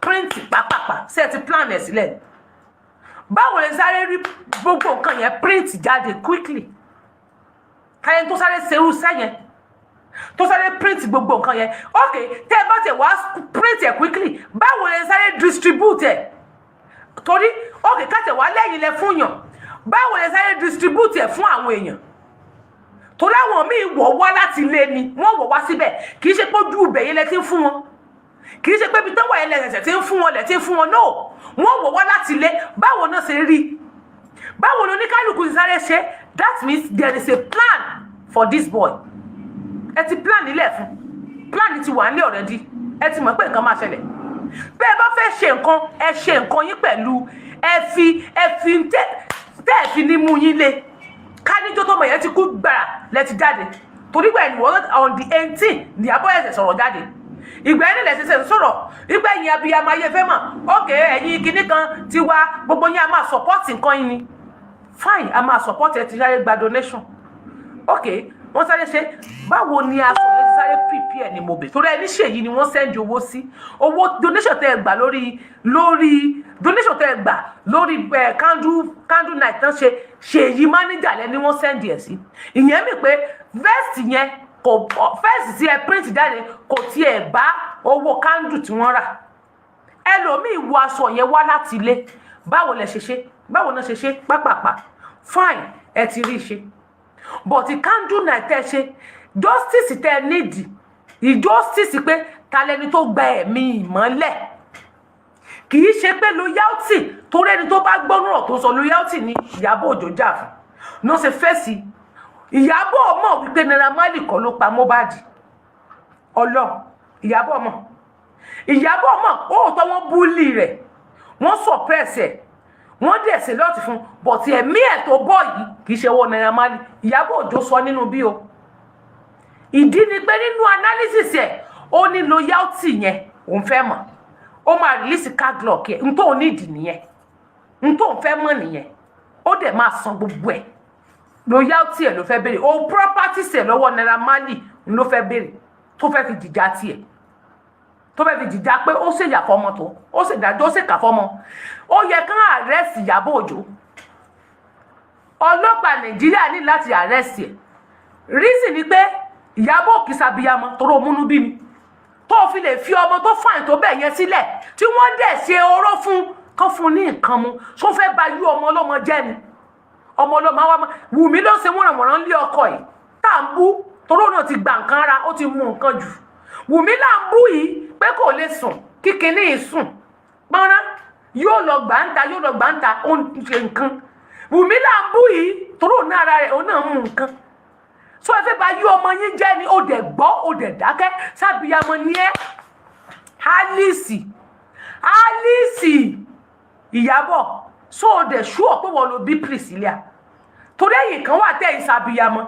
print pápápá? Ṣe ti plan ẹ̀ sílẹ̀? Báwo lè sáré rí gbogbo nǹkan yẹn print jáde quickly? Káyọ̀ tó sáré ṣerú sẹ́yẹn, tó sáré print gbogbo nǹkan yẹn. Ok, tẹ́ ẹ bá tẹ̀ wá print ẹ̀ quickly, báwo lè sáré distribute ẹ̀? Torí ok, káṣẹ̀ wá lẹ́yìn lẹ fún yàn, báwo lè sáré distribute ẹ̀ fún àwọn èèyàn? Torí àwọn míì wọ̀ wá láti ilé ni wọ́n wọ̀ wá síbẹ̀. Kì í ṣe pé ojú ibẹ̀ yẹn lẹ ti ń fún wọn, kì í ṣe pé ibi tó wà yẹn lẹ ti ń fún wọn, lẹ ti ń fún wọn. No, wọ́n wọ̀ wá láti ilé. Báwo náà ṣe rí? Báwo ni oníkálukú ti sáré ṣe? That means there is a plan for this boy. Ẹ ti plan nílẹ̀ fún, plan ti wà nílẹ̀ already. Ẹ ti mọ̀ pé nǹkan máa ṣẹlẹ̀. Bẹ́ẹ̀ bá fẹ́ ṣe nǹkan, ẹ ṣe nǹkan yín pẹ̀lú ẹ fi tẹ́ ẹ fi ní mú yín lé. Káníjó tó mọ̀ yẹn ti kú gbàrà lẹ ti jáde, torí gbà ẹni wọ́n on the 18 ní Ìyábọ̀ ẹ̀sẹ̀ sọ̀rọ̀ jáde. Ìgbà ẹni lẹ̀ ṣẹ̀ṣẹ̀ sọ̀rọ̀. Ìgbà ẹ̀yìn abiyamọ ayé fẹ́ mọ̀. Ok, ẹ̀yin kinní kan ti wá, gbogbo yín a máa support nǹkan yín ni. Fine, a máa support. Ẹ ti sáré gba donation. Ok, wọ́n sáré ṣe. Báwo ni aṣọ yẹn ti sáré prepare ni mo bè? Torí ẹni ṣèyí ni wọ́n send owó sí. Owó donation tẹ́ ẹ gbà lórí donation tẹ́ ẹ gbà lórí ẹ candle night tán ṣe, ṣèyí manager lẹ ni wọ́n send ẹ̀ sí. Ìyẹn mi pé vest yẹn kò, vest tí ẹ print jáde kò tiẹ̀ bá owó candle tí wọ́n rà. Ẹlòmíì wọ aṣọ yẹn wá láti ilé. Báwo lẹ ṣe ṣe? Báwo náà ṣe ṣe pápápá? Fine, ẹ ti rí i ṣe, but candle night tẹ́ ṣe, justice tẹ́ nídìí, ìjustice pé ta lẹni tó gba ẹ̀mí ìmọ́lẹ̀, kì í ṣe pé loyalty. Torí ẹni tó bá gbọ́nú ọ̀rọ̀ tó sọ, loyalty ni Ìyábọ̀ Òjó jà fún ní ó ṣe fèsì. Ìyábọ̀ mọ̀ wípé Naira Marley kọ́ ló pa Mohbad. Ọlọ́run, Ìyábọ̀ mọ̀, Ìyábọ̀ mọ̀. Òótọ́, wọ́n bully rẹ̀, wọ́n suppress ẹ̀, wọ́n dẹ̀ ṣe lọ́ọ̀tì fún, but ẹ̀mí ẹ̀ tó bọ̀ yìí kì í ṣe owó Naira Marley. Ìyábọ̀ Òjó sọ nínú bí o. Ìdí ni pé nínú analysis ẹ̀, ó ní loyalty yẹn òun fẹ́ mọ̀. Ó máa release card lock ẹ̀. N tó nídìí nìyẹn, n tó ń fẹ́ mọ̀ nìyẹn. Ó dẹ̀ máa san gbogbo ẹ̀. Loyalty ẹ̀ ló fẹ́ béèrè o. Properties ẹ̀ lọ́wọ́ Naira Marley ló fẹ́ béèrè, tó fẹ́ fi jìjà tiẹ̀, tó fẹ́ fi jìjà pé ó ṣèyà fọmọ, tó ó ṣèdájọ́, ó ṣèkà fọmọ. Ó yẹ kán arrest Ìyábọ̀ Òjó. Ọlọ́pàá Nàìjíríà ní láti arrest ẹ̀. Reason ni pé Ìyábọ̀ kì í ṣàbíyamọ torí òmùnú bí mi tó fi lè fi ọmọ tó fàìn tó bẹ̀ yẹn sílẹ̀, tí wọ́n dẹ̀ ṣe oró fún kán fún ní nǹkan mu. Tó fẹ́ ba yú ọmọ ọlọ́mọ jẹ́ ni? Ọmọ ọlọ́mọ wa Wùmí ló ṣe wọ́nàwọ̀nà lé ọkọ yìí tá à ń bú, torí òun náà ti gba nǹkan ara, ó ti mú nǹkan jù. Wùmí là ń bú yìí pé kò lè sùn, kíkiní yìí sùn pọ́nrán, yóò lọ gbà ń ta, yóò lọ gbà ń ta, ó ń ṣe nǹkan. Wùmí là ń bú yìí torí òun náà ara rẹ̀, òun náà mú nǹkan. So ẹ fẹ́ bá yí ọmọ yín jẹ́ ni? Ó dẹ̀ gbọ́, ó dẹ̀ dákẹ́. Sábìyamọ ni ẹ́? Alice, Alice Ìyábọ̀, so ó dẹ̀ ṣú ọ̀ pé wọ́n ló bí Priscilla? Torí ẹ̀yìn kan wà tẹ́ ìsàbíyamọ,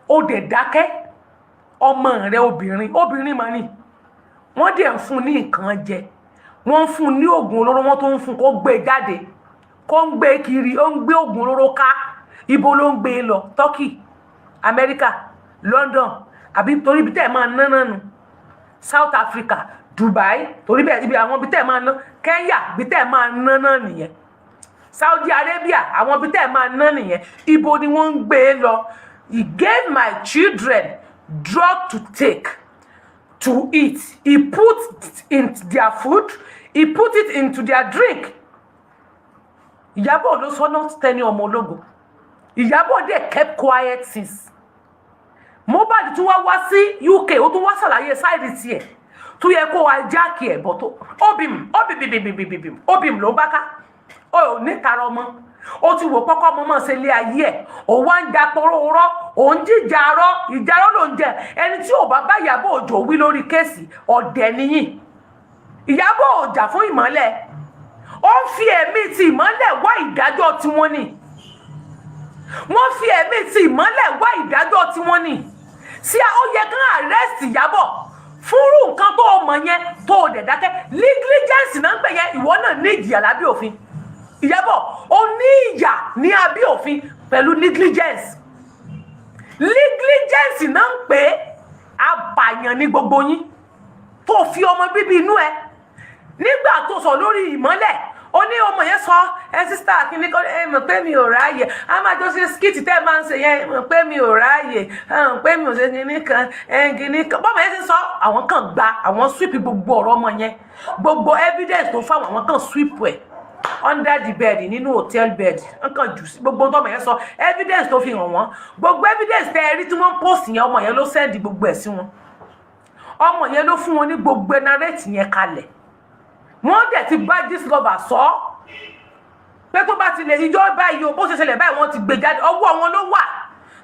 ó dẹ̀ dákẹ́. Ọmọ rẹ obìnrin, obìnrin mà ní, wọ́n dẹ̀ ń fún ní nǹkan jẹ, wọ́n ń fún ní oògùn olóró, wọ́n tó ń fún kó gbé jáde, kó ń gbé kiri, ó ń gbé oògùn olóró ká. Ibo ló ń gbé lọ? Turkey, America, London, àbí? Torí ibi tẹ́ ẹ̀ máa ná náà nu, South Africa, Dubai, torí bẹ́ẹ̀ ibi àwọn ibi tẹ́ ẹ̀ máa ná, Kenya, ibi tẹ́ ẹ̀ máa ná náà nìyẹn, Saudi Arabia, àwọn ibi tẹ́ ẹ̀ máa ná nìyẹn. Ibo ni wọ́n ń gbé e lọ? He gave my children drug to take, to eat. He put it in their food, he put it into their drink. Ìyábọ̀ ló sọ náà tẹ́ni ọmọ ológo. Ìyábọ̀ dẹ̀ kept quiet since. Mohbad tún wá wá sí UK, ó tún wá ṣàlàyé side tiẹ̀ tó yẹ kó wa jáàkì ẹ̀ bọ̀ tó obìm obìbìbìbìbìbìm obìm ló bá ká. Ó ò ní tara ọmọ, ó ti wò pọ́kọ́ ọmọ mọ̀ ṣe lé ayé ẹ̀. Ó wá ń ja pọ́rọ́, òun jíjà arọ́, ìjà arọ́ ló ń jẹ. Ẹni tí ò bá bá Ìyábọ̀ Òjó wí lórí case, ọ̀dẹ̀ nìyí. Ìyábọ̀ ò jà fún ìmọ́lẹ̀, ó ń fi ẹ̀mí ti ìmọ́lẹ̀ wá ìdájọ́ tiwọn ni. Wọ́n fi ẹ̀mí ti ìmọ́lẹ̀ wá ìdájọ́ tiwọn ni. Sí, ó yẹ kán arrest Ìyábọ̀ fúnrú nǹkan tó o mọ̀ yẹn, tó o dẹ̀ dákẹ́. Negligence náà ń pè yẹn. Ìwọ náà ní ìjìyà lábẹ́ òfin. Ìyábọ̀, ó ní ìyà ní abẹ́ òfin pẹ̀lú negligence. Negligence náà ń pè é. Abàyàn ní gbogbo yín tó fi ọmọ bíbí inú ẹ. Nígbà tó sọ lórí ìmọ́lẹ̀, ó ní ọmọ yẹn sọ ẹ, sister kìíní kọ́ ẹ mọ̀ pé mi ò ráàyè, a máa jọ ṣe skit tẹ́ ẹ máa ń ṣe yẹn, mọ̀ pé mi ò ráàyè, ẹ mọ̀ pé mi ò ṣe kìíní kan, ẹ kìíní kan. Bọ́mọ yẹn ti sọ, àwọn kan gba, àwọn sweep gbogbo ọ̀rọ̀ ọmọ yẹn, gbogbo evidence tó fáwọn, àwọn kan sweep ẹ̀ under the bed, nínú hotel bed. Wọ́n kàn jù sí gbogbo tọ́mọ yẹn sọ, evidence tó fi hàn wọ́n, gbogbo evidence tẹ́ ẹ rí tí wọ́n post yẹn, ọmọ yẹn ló send gbogbo ẹ̀ sí wọn. Ọmọ yẹn ló fún wọn ní gbogbo narrate yẹn kalẹ̀. Wọ́n dẹ̀ ti bá Gistlover sọ pé tó bá ti lè ijó báyìí o, bó ṣe ṣẹlẹ̀ báyìí, wọ́n ti gbé jáde, ọwọ́ wọn ló wà.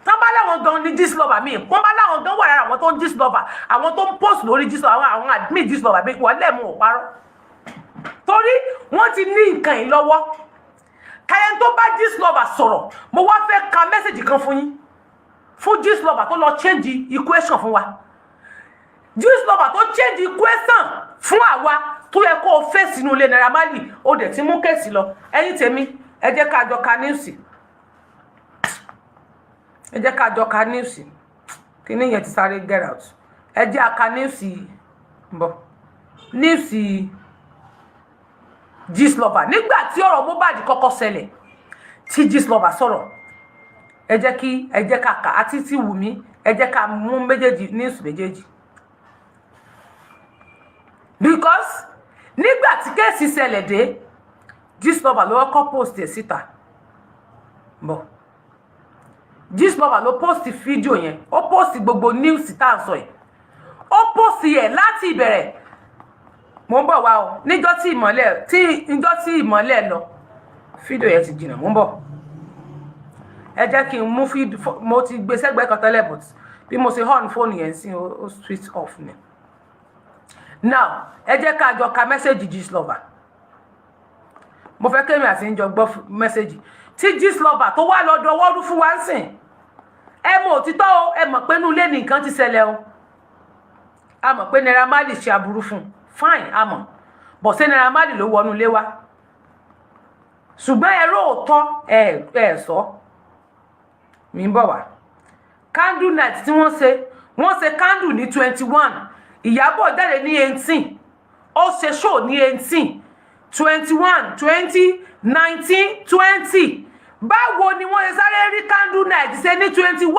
Tán bá láwọn gan ní Gistlover míì, wọ́n bá láwọn gan wà lára àwọn tó ń Gistlover, àwọn tó ń post lórí Gistlover, àwọn admin Gistlover bí wọ́n lẹ́mú ò parọ́, torí wọ́n ti ní nǹkan yìí lọ́wọ́. Kẹyìn tó bá Gistlover sọ̀rọ̀, mo wá fẹ́ ka message kan fún yín, fún Gistlover tó lọ change equation fún wa. Gistlover tó change equation fún àwa, tó yẹ kó o fèsì inú ilé Naira Marley, ó dẹ̀ ti mú case lọ. Ẹ̀yin tèmi, ẹ jẹ́ ká jọ ka news, ẹ jẹ́ ká jọ ka news. Kíní yẹn ti sáré get out. Ẹ jẹ́ ká news bọ̀, news Gistlover. Nígbà tí ọ̀rọ̀ Mohbad kọ́kọ́ ṣẹlẹ̀, tí Gistlover sọ̀rọ̀, ẹ jẹ́ kí ẹ jẹ́ ká kà àti tí Wùmí, ẹ jẹ́ ká mú méjèèjì, news méjèèjì, because nígbà tí case ṣẹlẹ̀ dé, Gistlover ló kọ́kọ́ post ẹ̀ síta bọ̀. Gistlover ló post fídíò yẹn, ó post gbogbo news tá à ń sọ yìí, ó post yẹ láti ìbẹ̀rẹ̀. Mo ń bọ̀ wá o. Níjọ́ tí ìmọ́lẹ̀ lọ, fídíò yẹn ti jìnnà. Mo ń bọ̀, ẹ jẹ́ kí n mú fídíò. Mo ti gbé sẹ́gbẹ̀ẹ́ kan tẹ́lẹ̀, but bí mo ṣe on fóònù yẹn sí, ó switch off ni. Now, ẹ jẹ́ ká jọ ka message Gistlover. Mo fẹ́ kémi àti ń jọ gbọ́ message tí Gistlover tó wá lọ́dọ̀ wọ́ọ́rú fún wa ń sìn. Ẹ mọ̀ òtítọ́ o, ẹ mọ̀ pé inú ilé ní nǹkan ti ṣẹlẹ̀ o. A mọ̀ pé Naira Marley ṣe aburú fún un, fine, a mọ̀ bọ̀ ṣé Naira Marley ló wọnú ilé wa? Ṣùgbọ́n ẹ róòótọ́, ẹ ẹ sọ mi ń bọ̀ wá. Candle night tí wọ́n ṣe, wọ́n ṣe candle ní 21, Ìyábọ̀ jáde ní 18, ó ṣe show ní 18, 21, 20, 19, 20. Báwo ni wọ́n ṣe sáré rí candle night ṣe ní 21?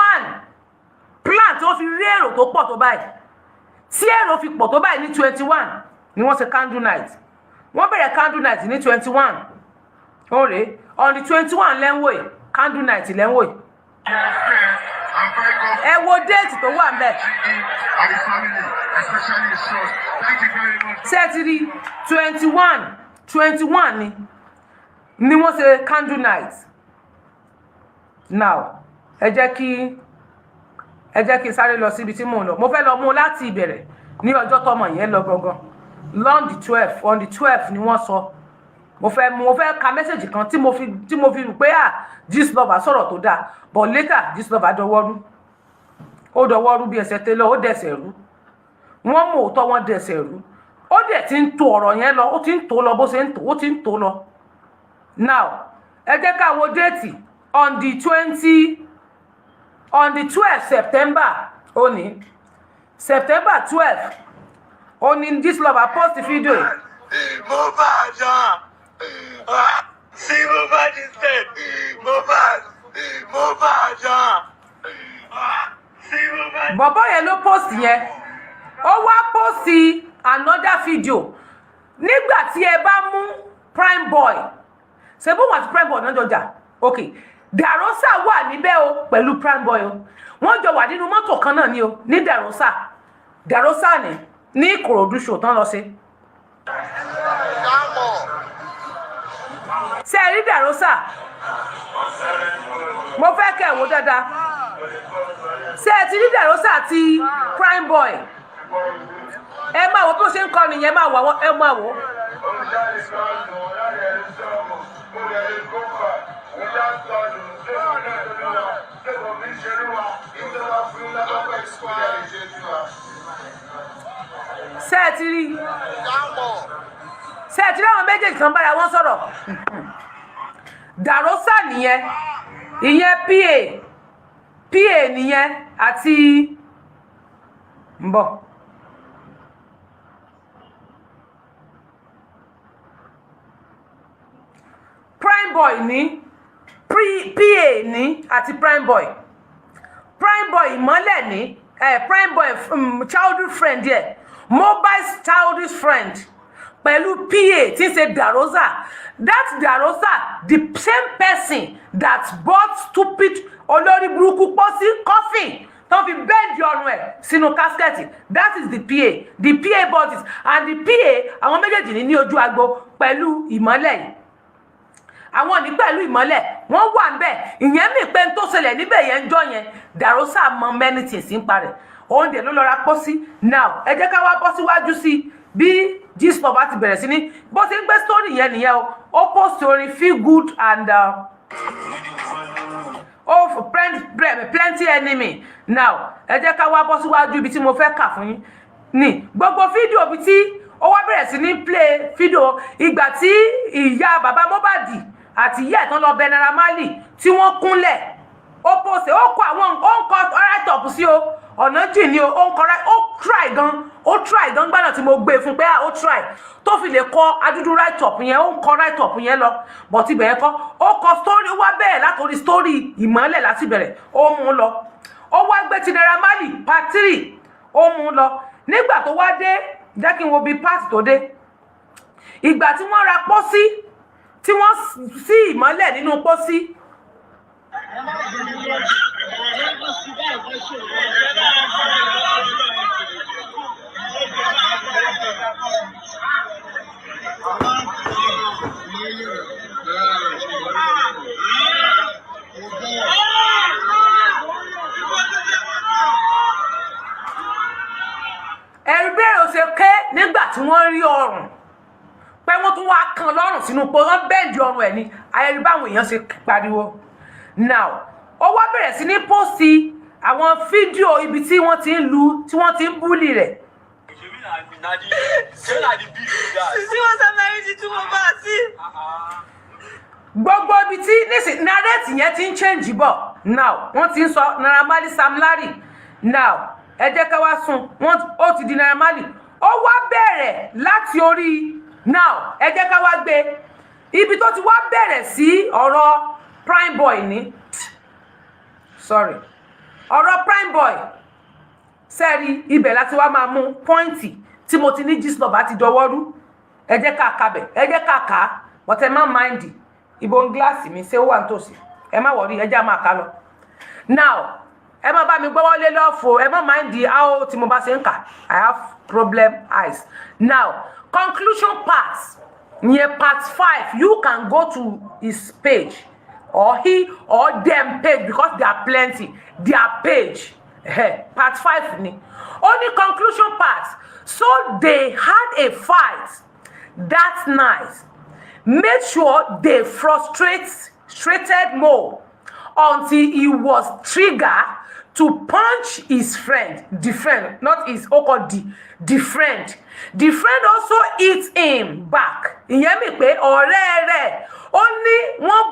Plan tí wọ́n fi rí èrò tó pọ̀ tó báyìí, tí èrò fi pọ̀ tó báyìí, ní 21 ni wọ́n ṣe candle night. Wọ́n bẹ̀rẹ̀ candle night ní 21. Ó rèé, on the 21 lẹ́ńwò yìí, candle night lẹ́ńwò yìí. Ẹ wo date tó wà ńbẹ̀. And his family, especially his son. Thank you very much. Ṣé ẹ ti rí? 21, 21 ni wọ́n ṣe candle night. Now, ẹ jẹ́ kí n sáré lọ síbi tí mò ń lọ. Mo fẹ́ lọ mú un láti ìbẹ̀rẹ̀, ní ọjọ́ tọmọ yẹn lọ gangan, on the 12, on the 12 ni wọ́n sọ. Mo fẹ́ ka message kan tí mo fi rò pé, à, Gistlover sọ̀rọ̀ tó dáa, but later Gistlover dọwọ́ rú. Ó dọwọ́ rú bí ẹsẹ̀ tẹ́lẹ̀, ó dẹ̀sẹ̀ rú. Wọ́n mú òótọ́, wọ́n dẹ̀sẹ̀ rú. Ó dẹ̀ ti ń to ọ̀rọ̀ yẹn lọ, ó ti ń tó lọ bó ṣe ń tó, ó ti ń tó lọ. Now, ẹ jẹ́ ká wo date on the 20, on the 12 September. Ó ní September 12, ó ní Gistlover post fídíò yìí. Mohbad, ah! Ah! See Mohbad is dead. Mohbad, Mohbad, ah! Ah! See Mohbad. Bọ̀bọ́ yẹn ló post yẹn. Ó wá post another video nígbà tí ẹ bá mú Prime Boy. Ṣe bó wọn àti Prime Boy náà jọ jà? Ok, Darosa wà níbẹ̀ o, pẹ̀lú Prime Boy o. Wọ́n jọ wà nínú mọ́tò kan náà ni o, ní Darosa. Darosa ní Ìkòròdú show tán lọ sí. Ṣe ẹ rí Darosa? Mo fẹ́ kẹ́ ẹ̀ wò dáadáa. Ṣé ẹ ti rí Darosa àti Prime Boy? Ẹ máa wo bí ó ṣe ń kọrin yẹn. Máa wò, ẹ máa wò. Ṣé ẹ ti rí? Ṣé ẹ ti rí àwọn méjèèjì kan bára wọn sọ̀rọ̀? Darosa nìyẹn. Ìyẹn pa nìyẹn àti ń bọ̀. Prime Boy ní pa ní àti Prime Boy. Prime Boy ìmọ́lẹ̀ ní Prime Boy, childhood friend yẹ, mobile childhood friend, pẹ̀lú pa tí ń ṣe Darosa. That Darosa, the same person that bought stupid olórí burúkú pósí, coffin tó fi bend ọrùn ẹ̀ sínú casket. That is the PA. The PA bought it, and the PA, àwọn méjèèjì ní ojú agbo pẹ̀lú ìmọ́lẹ̀ yìí. Àwọn ní pẹ̀lú ìmọ́lẹ̀, wọ́n wà ń bẹ̀. Ìyẹn mi pé n tó ṣẹlẹ̀ níbẹ̀ yẹn ń jọ yẹn, Darosa mọ many things ń parẹ̀. Òun dẹ̀ ló lọ ra pósí. Now, ẹ jẹ́ ká wá bọ́ síwájú sí i bí Gistlover ti bẹ̀rẹ̀ sí ní bó ti ń gbé story yẹn nìyẹn o. Ó post orin "Feel Good" and ó plenty enemy. Now, ẹ jẹ́ ká wá bọ́ síwájú ibi tí mo fẹ́ kà fún yín ní gbogbo fídíò ibi tí ó wá bẹ̀rẹ̀ sí ní play fídíò ìgbà tí ìyá bàbá Mohbad àti ìyá ẹ̀ tán lọ bẹ Naira Marley, tí wọ́n kúnlẹ̀. Ó post, ó kọ àwọn, ó ń kọ write up sí o. Ọ̀nà jìn ni o. Ó ń kọ, ó try gan, ó try gan gbọ́dọ̀ tí mo gbé e fún pé, ah, ó try tó fi lè kọ adúdú write up yẹn. Ó ń kọ write up yẹn lọ, but ibẹ̀ yẹn kọ́. Ó kọ story, ó wá bẹ̀rẹ̀ látòrí story ìmọ́lẹ̀ láti bẹ̀rẹ̀, ó mú un lọ. Ó wá gbé ti Naira Marley part three, ó mú un lọ. Nígbà tó wá dé, jẹ́ kí n wo bí part tó dé, ìgbà tí wọ́n ra pósí, tí wọ́n sí ìmọ́lẹ̀ nínú pósí. Ẹ̀rí bẹ́ẹ̀ ò ṣe ké nígbà tí wọ́n rí ọrùn pé wọ́n tún wá kan lọ́rùn sínú pé wọ́n bend ọrùn ẹ̀ ní ayẹyẹ, báwọn èèyàn ṣe pariwo. Now, ó wá bẹ̀rẹ̀ sí ní post àwọn fídíò ibi tí wọ́n ti ń lu, tí wọ́n ti ń bully rẹ̀. Shebi na the beef be that. See what I'm married to Mohbad. See. Gbogbo ibi tí nísìn narrate yẹn ti ń change bọ̀. Now, wọ́n ti ń sọ Naira Marley, Sam Larry. Now, ẹ jẹ́ ká wá sùn wọ́n, ó ti di Naira Marley. Ó wá bẹ̀rẹ̀ láti orí. Now, ẹ jẹ́ ká wá gbé ibi tó ti wá bẹ̀rẹ̀ sí ọ̀rọ̀ Prime Boy ní, sorry. Ọ̀rọ̀ Prime Boy sẹ́ẹ̀rí, ibẹ̀ láti wá máa mú point tí mo ti ní Gistlover ti dọwọ́ rú. Ẹ jẹ́ ká kabẹ̀, ẹ jẹ́ ká kà á, but ẹ má mind ibo ń gíláàsì mi ṣé ó wà nítòsí. Ẹ má worry, ẹ jẹ́ á máa kà lọ. Now, ẹ má bá mi gbọ́wọ́ lé lọ́fọ̀, ẹ má mind how tí mo bá ṣe ń kà. I have problem eyes. Now, conclusion part ìyẹn part 5. You can go to his page or he or them page, because there are plenty, their page. Part 5 ni ó ní conclusion part. So they had a fight that night, made sure they frustrated Mo until he was triggered to punch his friend, the friend, not his o-called the friend. The friend also hit him back. Ìyẹn mi pé ọ̀rẹ́ rẹ̀, ó ní wọ́n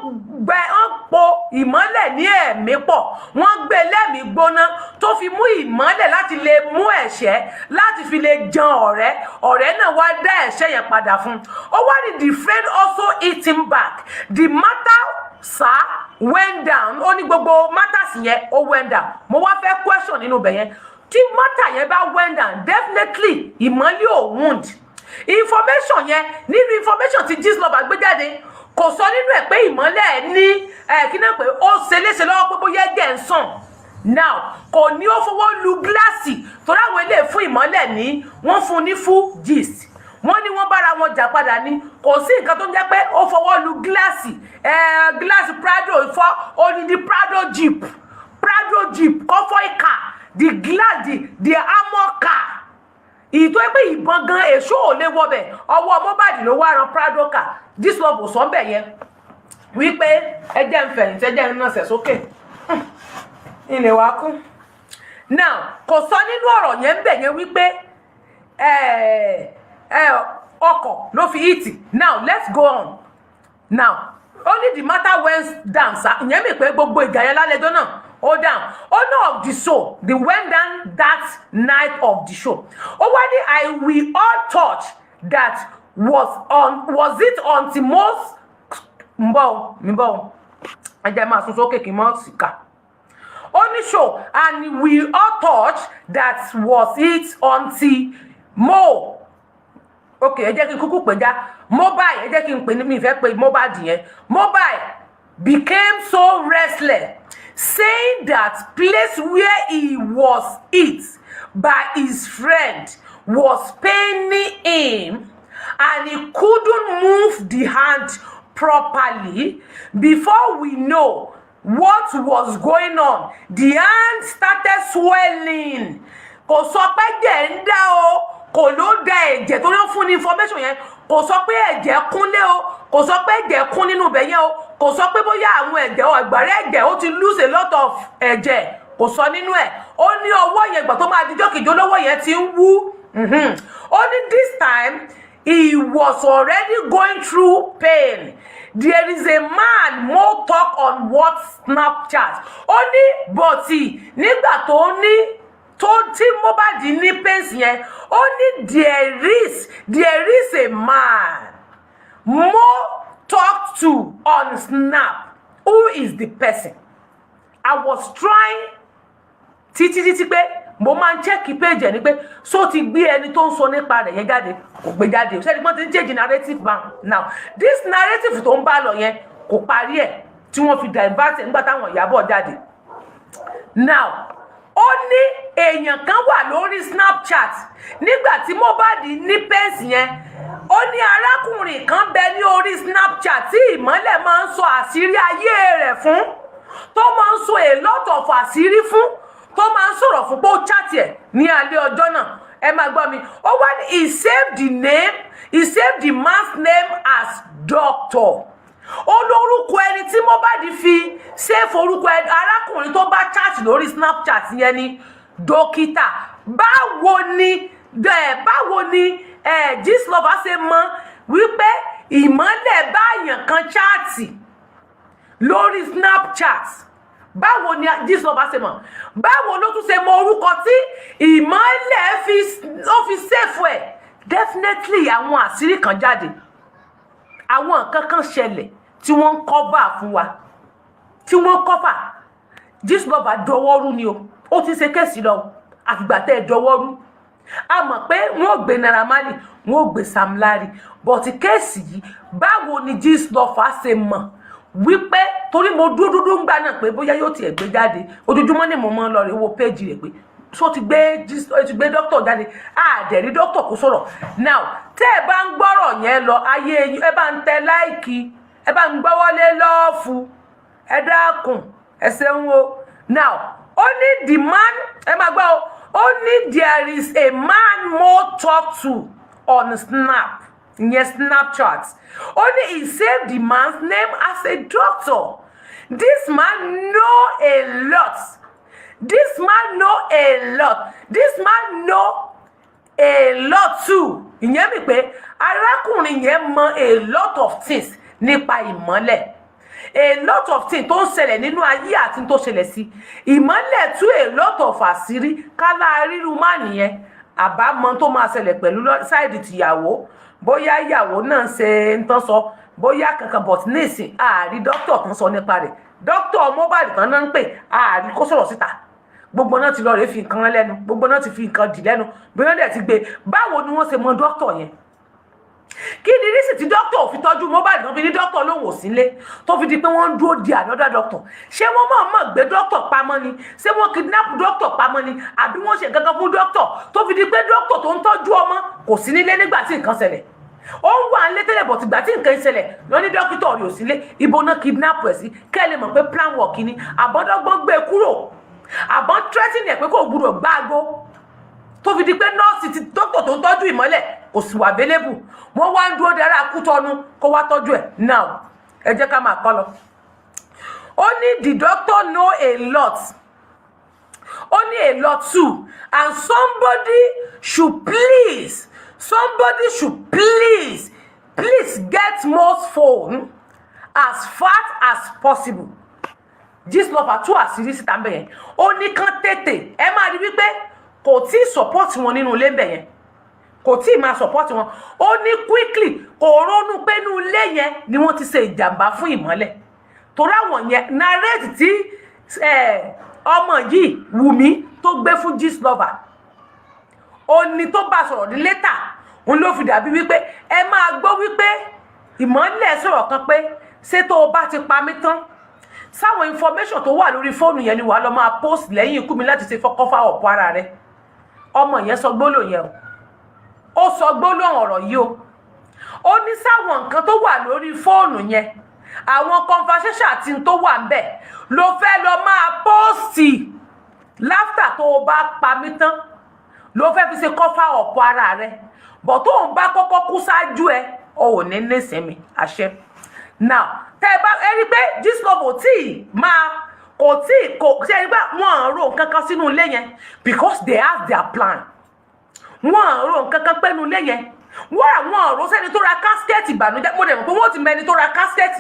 gbẹ, wọ́n po Ìmọ́lẹ̀ ní ẹ̀mí pọ̀, wọ́n gbé lẹ́mìí gbóná tó fi mú Ìmọ́lẹ̀ láti lè mú ẹ̀ṣẹ́ láti fi lè jan ọ̀rẹ́. Ọ̀rẹ́ náà wá dá ẹ̀ṣẹ́ yẹn padà fún un. Ó wá ní the friend also hit him back. The matter, sir, went down. Ó ní gbogbo matters yẹn, ó went down. Mo wá fẹ́ question nínú ibẹ̀ yẹn: tí matter yẹn bá went down, definitely Ìmọ́lẹ̀ ò wound. Information yẹn, nínú information tí Gistlover gbé jáde, kò sọ nínú ẹ̀ pé Ìmọ́lẹ̀ ní ẹ̀ kí náà pé ó ṣe léṣe lọ́wọ́, pé bóyá ẹ̀jẹ̀ ń sàn. Now, kò ní ó fọwọ́ lu gíláàsì, torí àwọn ilé fún Ìmọ́lẹ̀ ní wọ́n fún ní full gist. Wọ́n ní wọ́n bára wọn jà padà ní kò sí nǹkan tó ń jẹ́ pé ó fọwọ́ lu gíláàsì ẹ̀, gíláàsì Prado fọ́, odidi Prado jeep, Prado jeep, convoy car, the glass, the armour car, ìtọ́ pé ìbọn gan èso ò lè wọbẹ̀. Ọwọ́ Mohbad ló wá ran Prado car. Gistlover kò sọ ń bẹ̀ yẹn wípé ẹ jẹ́ ń fẹ̀yìntì, ẹ jẹ́ ń nà sẹ̀ sókè ilé wa kú. Now, kò sọ nínú ọ̀rọ̀ yẹn ń bẹ̀ yẹn wípé ọkọ̀ ló fi hit. Now, let's go on. Now, only the matter went down, sir. Ìyẹn mi pé gbogbo ìjà yẹn lálẹ́jọ́ náà ó down. Ó náà of the show, the went down that night of the show. Ó wá ní I we all thought that was on was it until most ń bọ̀ ń bọ̀. Ẹ jẹ́ máa sún sókè kí n mọ́ sí kà. Ó ní show and we all thought that was it until Mo, ok, ẹ jẹ́ kí n kúkú pè já mobile, ẹ jẹ́ kí n pè ní, mi fẹ́ pè mobile yẹn. Mobile became so restless, saying that place where he was hit by his friend was paining him and he couldn't move the hand properly. Before we know what was going on, the hand started swelling. Kò sọ pé ẹ̀jẹ̀ ń dá o, kò ló da ẹ̀jẹ̀ tó ló fún ní information yẹn. Kò sọ pé ẹ̀jẹ̀ kúnlé o, kò sọ pé ẹ̀jẹ̀ kún nínú ibẹ̀ yẹn o, kò sọ pé bóyá àwọn ẹ̀jẹ̀ ọ̀gbàrá ẹ̀jẹ̀, ó ti lose a lot of ẹ̀jẹ̀, kò sọ nínú ẹ̀. Ó ní ọwọ́ yẹn, ìgbà tó máa dijọ́ kejì, olówó yẹn ti ń wú. Ó ní this time he was already going through pain. There is a man Mo talk on what Snapchat. Ó ní but nígbà tó ní tó tí Mohbad ní pains yẹn, ó ní there is a man Mo talk to on Snap. Who is the person? I was trying títí títí pé mo máa ń check page ẹ̀ ní pé so ti gbé ẹni tó ń sọ nípa rẹ̀ yẹn jáde, kò gbé jáde. Ṣé ẹni pọ́n ti ń change narrative bá? Now, this narrative tó ń bá lọ yẹn, kò parí ẹ̀ tí wọ́n fi divert ẹ̀ nígbà táwọn Ìyábọ̀ jáde. Now, ó ní èèyàn kan wà lórí Snapchat nígbà tí Mohbad ní pains yẹn. Ó ní arákùnrin kan bẹ ní orí Snapchat tí Ìmọ́lẹ̀ máa ń sọ àṣírí ayé rẹ̀ fún, tó máa ń sọ a lot of àṣírí fún, tó máa ń sọ̀rọ̀ fún, pé ó chat ẹ̀ ní alẹ́ ọjọ́ náà. Ẹ máa gbọ́ mi. Ó wá ní he saved the name, he saved the man's name as doctor. Ó lórúkọ ẹni tí Mohbad fi save orúkọ arákùnrin tó bá chat lórí Snapchat yẹn ni dókítà. Báwo ni Gistlover ṣe mọ̀ wípé Ìmọ́lẹ̀ báyàn kan chat lórí Snapchat? Báwo ni Gistlover ṣe mọ̀? Báwo ló tún ṣe mọ orúkọ tí Ìmọ́lẹ̀ fi ó fi save ẹ̀? Definitely àwọn àṣírí kan jáde, àwọn nǹkan kan ṣẹlẹ̀ tí wọ́n ń cover fún wa, tí wọ́n cover. Gistlover dọwọ́rú ni o. Ó ti ṣe case lọ, àfìgbà tẹ́ ẹ dọwọ́rú. A mọ̀ pé wọ́n ò gbé Naira Marley, wọ́n ò gbé Sam Larry, but case yìí, báwo ni Gistlover ṣe mọ̀ wípé, torí mo dúró dúdú ń gbà náà pé bóyá yóò tiẹ̀ gbé jáde? Ojoojúmọ́ ni mo máa ń lọ rè wo péjì rẹ̀ pé so ti gbé dókítà jáde. Àdẹ̀rí dókítà kò sọ̀rọ̀. Now, tẹ́ ẹ bá ń gbọ́rọ̀ yẹn lọ, ayé ẹ bá ń tẹ like, ẹ bá ń gbọ́wọ́lé love, ẹ dákun, ẹ ṣeun o. Now, ó ní the man, ẹ máa gbọ́ o, ó ní there is a man Mo talk to on Snap, ìyẹn Snapchat. Ó ní he saved the man's name as a doctor. This man know a lot. This man know a lot. This man know a lot too. Ìyẹn mi pé arákùnrin yẹn mọ a lot of things nípa Ìmọ́lẹ̀, a lot of things tó ń ṣẹlẹ̀ nínú ayé àti tó ṣẹlẹ̀ sí Ìmọ́lẹ̀, tú a lot of àṣírí. Kálá ríru má nìyẹn, àbámọ̀ tó máa ṣẹlẹ̀ pẹ̀lú side tìyàwó, bóyá ìyàwó náà ṣe ń tán sọ, bóyá kankan. But nísìn, ààrí dókítà kan sọ nípa rẹ̀. Dókítà Mohbad kan náà ń pè, ààrí kó sọ̀rọ̀ síta. Gbogbo náà ti lọ rèé fi nǹkan lẹ́nu, gbogbo náà ti fi nǹkan dì lẹ́nu, bí wọ́n dẹ̀ ti gbé. Báwo ni wọ́n ṣe mọ dókítà yẹn? Kí ni reason tí dókítà ò fi tọ́jú Mohbad kan fi ní dókítà lóhùn ò sílé, tó fi di pé wọ́n ń dúró di another doctor? Ṣé wọ́n mọ̀ mọ̀ gbé dókítà pamọ́ ni? Ṣé wọ́n kidnap dókítà pamọ́ ni? Àbí wọ́n ṣe nǹkan kan fún dókítà tó fi di pé dókítà tó ń tọ́jú ọmọ kò sí nílé nígbà tí nǹkan ṣẹlẹ̀? Ó ń wà nílé tẹ́lẹ̀, but ìgbà tí nǹkan ṣẹlẹ̀ lọ ní dókítà rẹ̀ ò sílé. Ibo náà kidnap ẹ̀ sí? Kẹ́ ẹ lè mọ̀ pé plan work ni. Àbọ̀dọ́gbọ́n gbé e kúrò, àbọ̀n threatening ẹ̀ pé kò gbúdọ̀ gbáago, tó fi di pé nọ́ọ̀sì ti dókítà tó ń tọ́jú Ìmọ́lẹ̀ kò sì wà available. Wọ́n wá ń dúró dára Kútọ́nu kó wá tọ́jú ẹ̀. Now, ẹ jẹ́ ká máa kọ́ lọ. Ó ní the doctor know a lot. Ó ní a lot too, and somebody should please, please get Mo's phone as fast as possible. Gistlover tú àṣírí síta ń bẹ̀ yẹn. Ó ní kán tètè, ẹ máa rí wípé kò tí ì support wọn nínú ilé ń bẹ̀ yẹn, kò tí ì máa support wọn. Ó ní quickly, kò ronú pé inú ilé yẹn ni wọ́n ti ṣe ìjàmbá fún Ìmọ́lẹ̀, torí àwọn yẹn narrate tí ọmọ yìí Wùmí tó gbé fún Gistlover, ó ní tó bá sọ̀rọ̀ ní later, òun ló fi dàbí wípé ẹ máa gbọ́ wípé Ìmọ́lẹ̀ sọ̀rọ̀ kan pé ṣé tó o bá ti pa mí tán, sáwọn information tó wà lórí fóònù yẹn ni wàá lọ máa post lẹ́yìn ikú mi láti ṣe fọ́kọ́fà ọ̀pọ̀ ara rẹ̀. Ọmọ yẹn sọ gbólóhùn yẹn o. Ó sọ gbólóhùn ọ̀rọ̀ yìí o. Ó ní sáwọn nǹkan tó wà lórí fóònù yẹn, àwọn conversation àti tó wà ń bẹ̀ ló fẹ́ lọ máa post after tó o bá pa mí tán, ló fẹ́ fi ṣe cover ọ̀pọ̀ ara rẹ̀, bọ̀ tó ń bá kọ́kọ́ kú ṣáájú ẹ, o ò ní nísinmi àṣẹ. Now, tẹ ẹ bá ẹ rí pé Gistlover ò tí ì máa, kò tí ì kò ṣe é rí pé wọ́n ń ro nǹkan kan sínú ilé yẹn because they have their plan. Wọ́n ń ro nǹkan kan pẹ́nu ilé yẹn, wọ́n àwọn ọ̀rọ̀ sẹ́ni tó ra casket ìbànújẹ́. Mo dẹ̀ mọ̀ pé wọ́n ti mọ ẹni tó ra casket.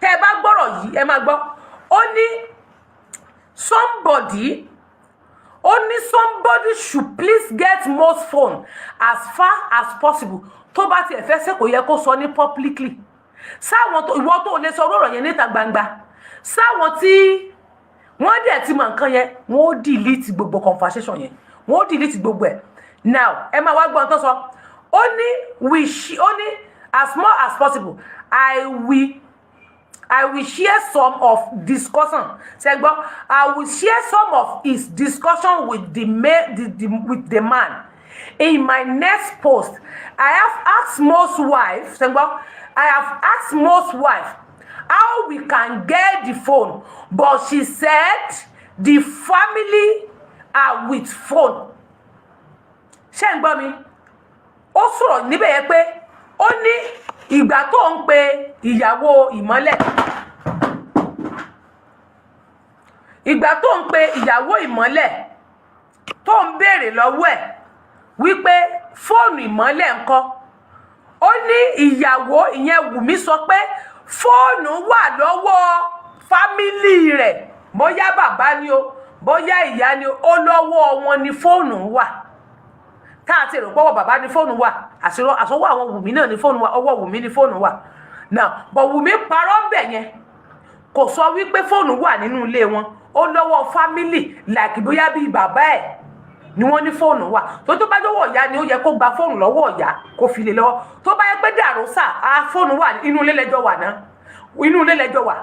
Tẹ́ ẹ bá gbọ́rọ̀ yìí, ẹ máa gbọ́. Ó ní somebody should please get Mo's phone as far as possible. Tó bá tiẹ̀ fẹ́ ṣe, kò yẹ kó sọ ní publicly. Sáwọn tó ìwọ tó lè sọ ọ̀rọ̀ yẹn níta gbangba, sáwọn tí wọ́n dẹ̀ ti mọ nǹkan yẹn, wọ́n ó delete gbogbo conversation yẹn, wọ́n ó delete gbogbo ẹ̀. Now, ẹ máa wá gbọ́n tó sọ. Ó ní as small as possible, I will share some of discussion. Ṣé gbọ́? I will share some of his discussion with the man in my next post. I have asked Mo's wife, ṣé gbọ́? I have asked Mo's wife how we can get the phone, but she said the family are with phone. Ṣé ń gbọ́ mi? Ó sọ̀rọ̀ níbẹ̀ yẹn pé ó ní ìgbà tó ń pe ìyàwó Ìmọ́lẹ̀, ìgbà tó ń pe ìyàwó Ìmọ́lẹ̀, tó ń béèrè lọ́wọ́ ẹ̀ wípé fóònù Ìmọ́lẹ̀ ńkọ́, ó ní ìyàwó ìyẹn Wùmí sọ pé fóònù wà lọ́wọ́ family rẹ̀, bóyá bàbá ni o, bóyá ìyá ni o, ó lọ́wọ́ wọn ni fóònù wà. Tá a ti rò pọ́wọ́ bàbá ni fóònù wà, àsọwọ́ àwọn Wùmí náà ni fóònù wà, ọwọ́ Wùmí ni fóònù wà now. But Wùmí parọ́ ń bẹ̀ yẹn, kò sọ wípé fóònù wà nínú ilé wọn. Ó lọ́wọ́ family, like bóyá bíi bàbá ẹ̀ ni wọ́n ní fóònù wà. Tó bá lọ́wọ́ ìyá ni, ó yẹ kó gba fóònù lọ́wọ́ ìyá, kó fi lè lọ́wọ́. Tó bá yẹ pé Dàrósà á fóònù wà, inú ilé lẹ́jọ́ wà náà, inú ilé lẹ́jọ́ wà.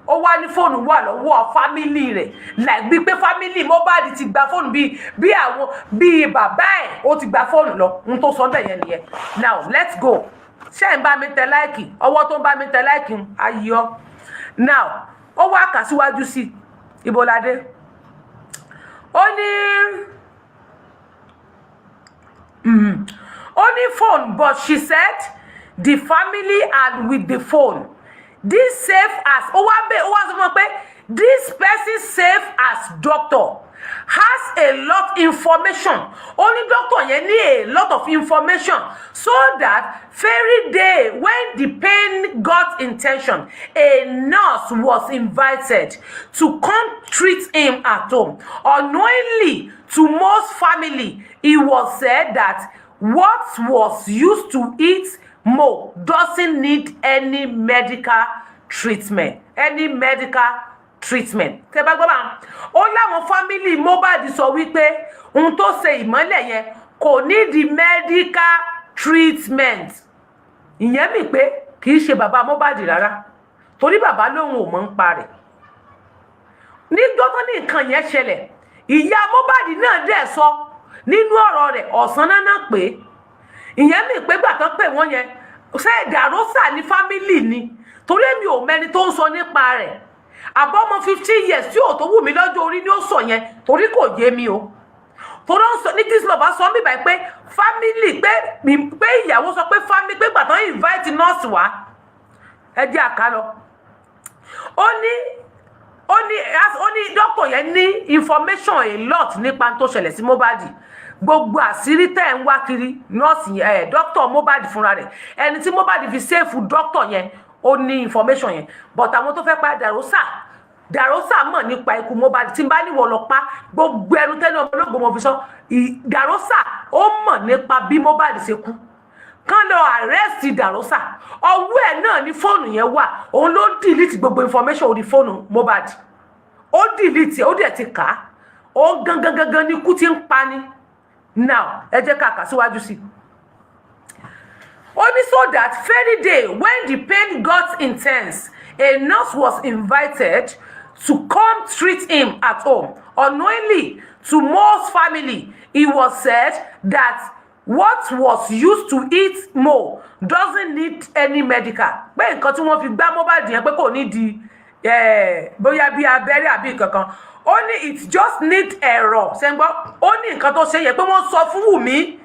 Ó wá ní fóònù wà lọ́wọ́ family rẹ̀, like bíi pé family Mohbad ti gba fóònù, bíi àwọn bíi bàbá ẹ̀, ó ti gba fóònù lọ. Ohun tó sọ bẹ́ẹ̀ yẹn nìyẹn. Now let's go. Ṣé ń bá mi tẹ like? Ọwọ́ tó ń bá mi tẹ like ayọ̀. Now ó wá kà síwájú sí ibolade. Ó ní phone, but she said the family and with the phone this safe as, ó wá bẹ, ó wá sọ fún wọn pé this person safe as doctor has a lot information. Ó ní doctor yẹn ní a lot of information, so that very day when the pain got intention, a nurse was invited to come treat him at home. Unknowingly to most family, it was said that what was used to eat Mo doesn't need any medical treatment, any medical treatment. Tẹ bá gbọ́ bá, ó láwọn family Mohbad sọ wípé ohun tó ṣe Ìmọ́lẹ̀ yẹn kò need medical treatment. Ìyẹn mi pé kì í ṣe bàbá Mohbad rárá, torí bàbá lòun ò mọ̀ ń pa rẹ̀. Níjọ́ tó ní nǹkan yẹn ṣẹlẹ̀, ìyá Mohbad náà dẹ̀ sọ nínú ọ̀rọ̀ rẹ̀ ọ̀sán náà pé ìyẹn mi pé gbà tán pé wọ́n yẹn, ṣé Dàrósà ní family ni? Torí èmi ò mẹni tó ń sọ nípa rẹ̀. Àbọ̀mọ 15 years tí ò tó wù mí lọ́jọ́ orí ni ó sọ yẹn, torí kò yé mi o. Torí ó ń sọ ní Gistlover sọ mí báyìí pé family pé ìyàwó sọ pé family pé gbà tán invite nurse wá. Ẹ jẹ́ àká lọ. Ó ní doctor yẹn ní information a lot nípa tó ṣẹlẹ̀ sí Mohbad. Gbogbo àṣírí tẹ́ ń wá kiri, nọ́ọ̀sì yẹn ẹ̀, doctor Mohbad fúnra rẹ̀, ẹni tí Mohbad fi save doctor yẹn, ó ní information yẹn. But àwọn tó fẹ́ pa Dàrósà, Dàrósà mọ̀ nípa ikú Mohbad. Tí n bá níwọ̀ lọ pa, gbogbo ẹnu tẹ́lẹ̀ ọmọ ológun mo fi sọ. Dàrósà ó mọ̀ nípa bí Mohbad ṣe kú. Kán lọ arrest Dàrósà. Ọwọ́ ẹ̀ náà ní fóònù yẹn wà. Òun ló delete gbogbo information orí fóònù Mohbad. Ó delete, ó dẹ̀ ti kà á. Ó gangan gangan ní ikú tí ń pa ni. Now ẹ jẹ́ ká kà síwájú sí i. Ó ní so that very day when the pain got intense, a nurse was invited to come treat him at home. Unknowingly to most family, it was said that what was used to eat Mo doesn't need any medical, pé nǹkan tí wọ́n fi gbá Mohbad yẹn, pé kò ní di bóyá bí abẹ́rẹ́ àbí nǹkan kan. Ó ní it just need ẹ̀rọ ṣẹ́ngbọ́. Ó ní nǹkan tó ṣe yẹn, pé wọ́n sọ fún Wùmí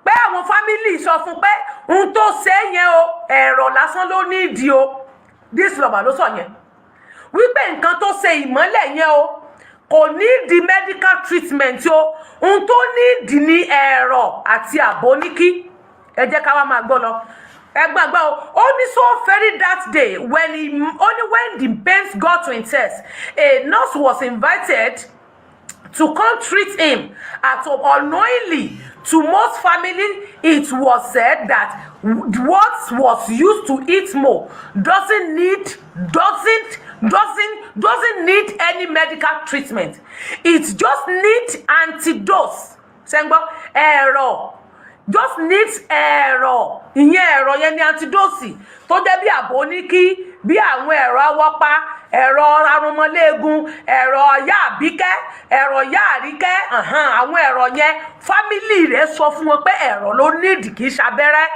pé àwọn family sọ fún pé ohun tó ṣe yẹn o, ẹ̀rọ lásán ló ní ìdí o. Gistlover ló sọ yẹn wípé nǹkan tó ṣe Ìmọ́lẹ̀ yẹn o, kò ní di medical treatment o, ohun tó ní ìdí ní ẹ̀rọ àti àbóníkí. Ẹ jẹ́ ká wá máa gbọ́ lọ. Ẹ gbàgbọ́ o. Ó ní so very that day when he only when the pains got to intense, a nurse was invited to come treat him at home. Unknowingly to most family, it was said that what was used to eat Mo doesn't need doesn't doesn't doesn't need any medical treatment. It just need antidote. Ṣẹ́ngbọ́n? Ẹ̀rọ, just needs ẹ̀rọ. Ìyẹn ẹ̀rọ yẹn ni antidote tó jẹ́ bí àbóníkí, bí àwọn ẹ̀rọ awọ́pá, ẹ̀rọ arúmọléegun, ẹ̀rọ yá àbíkẹ́, ẹ̀rọ yá àríkẹ́, àwọn ẹ̀rọ yẹn. Family rẹ̀ sọ fún wọn pé ẹ̀rọ ló nídìí, kì í ṣabẹ́rẹ́,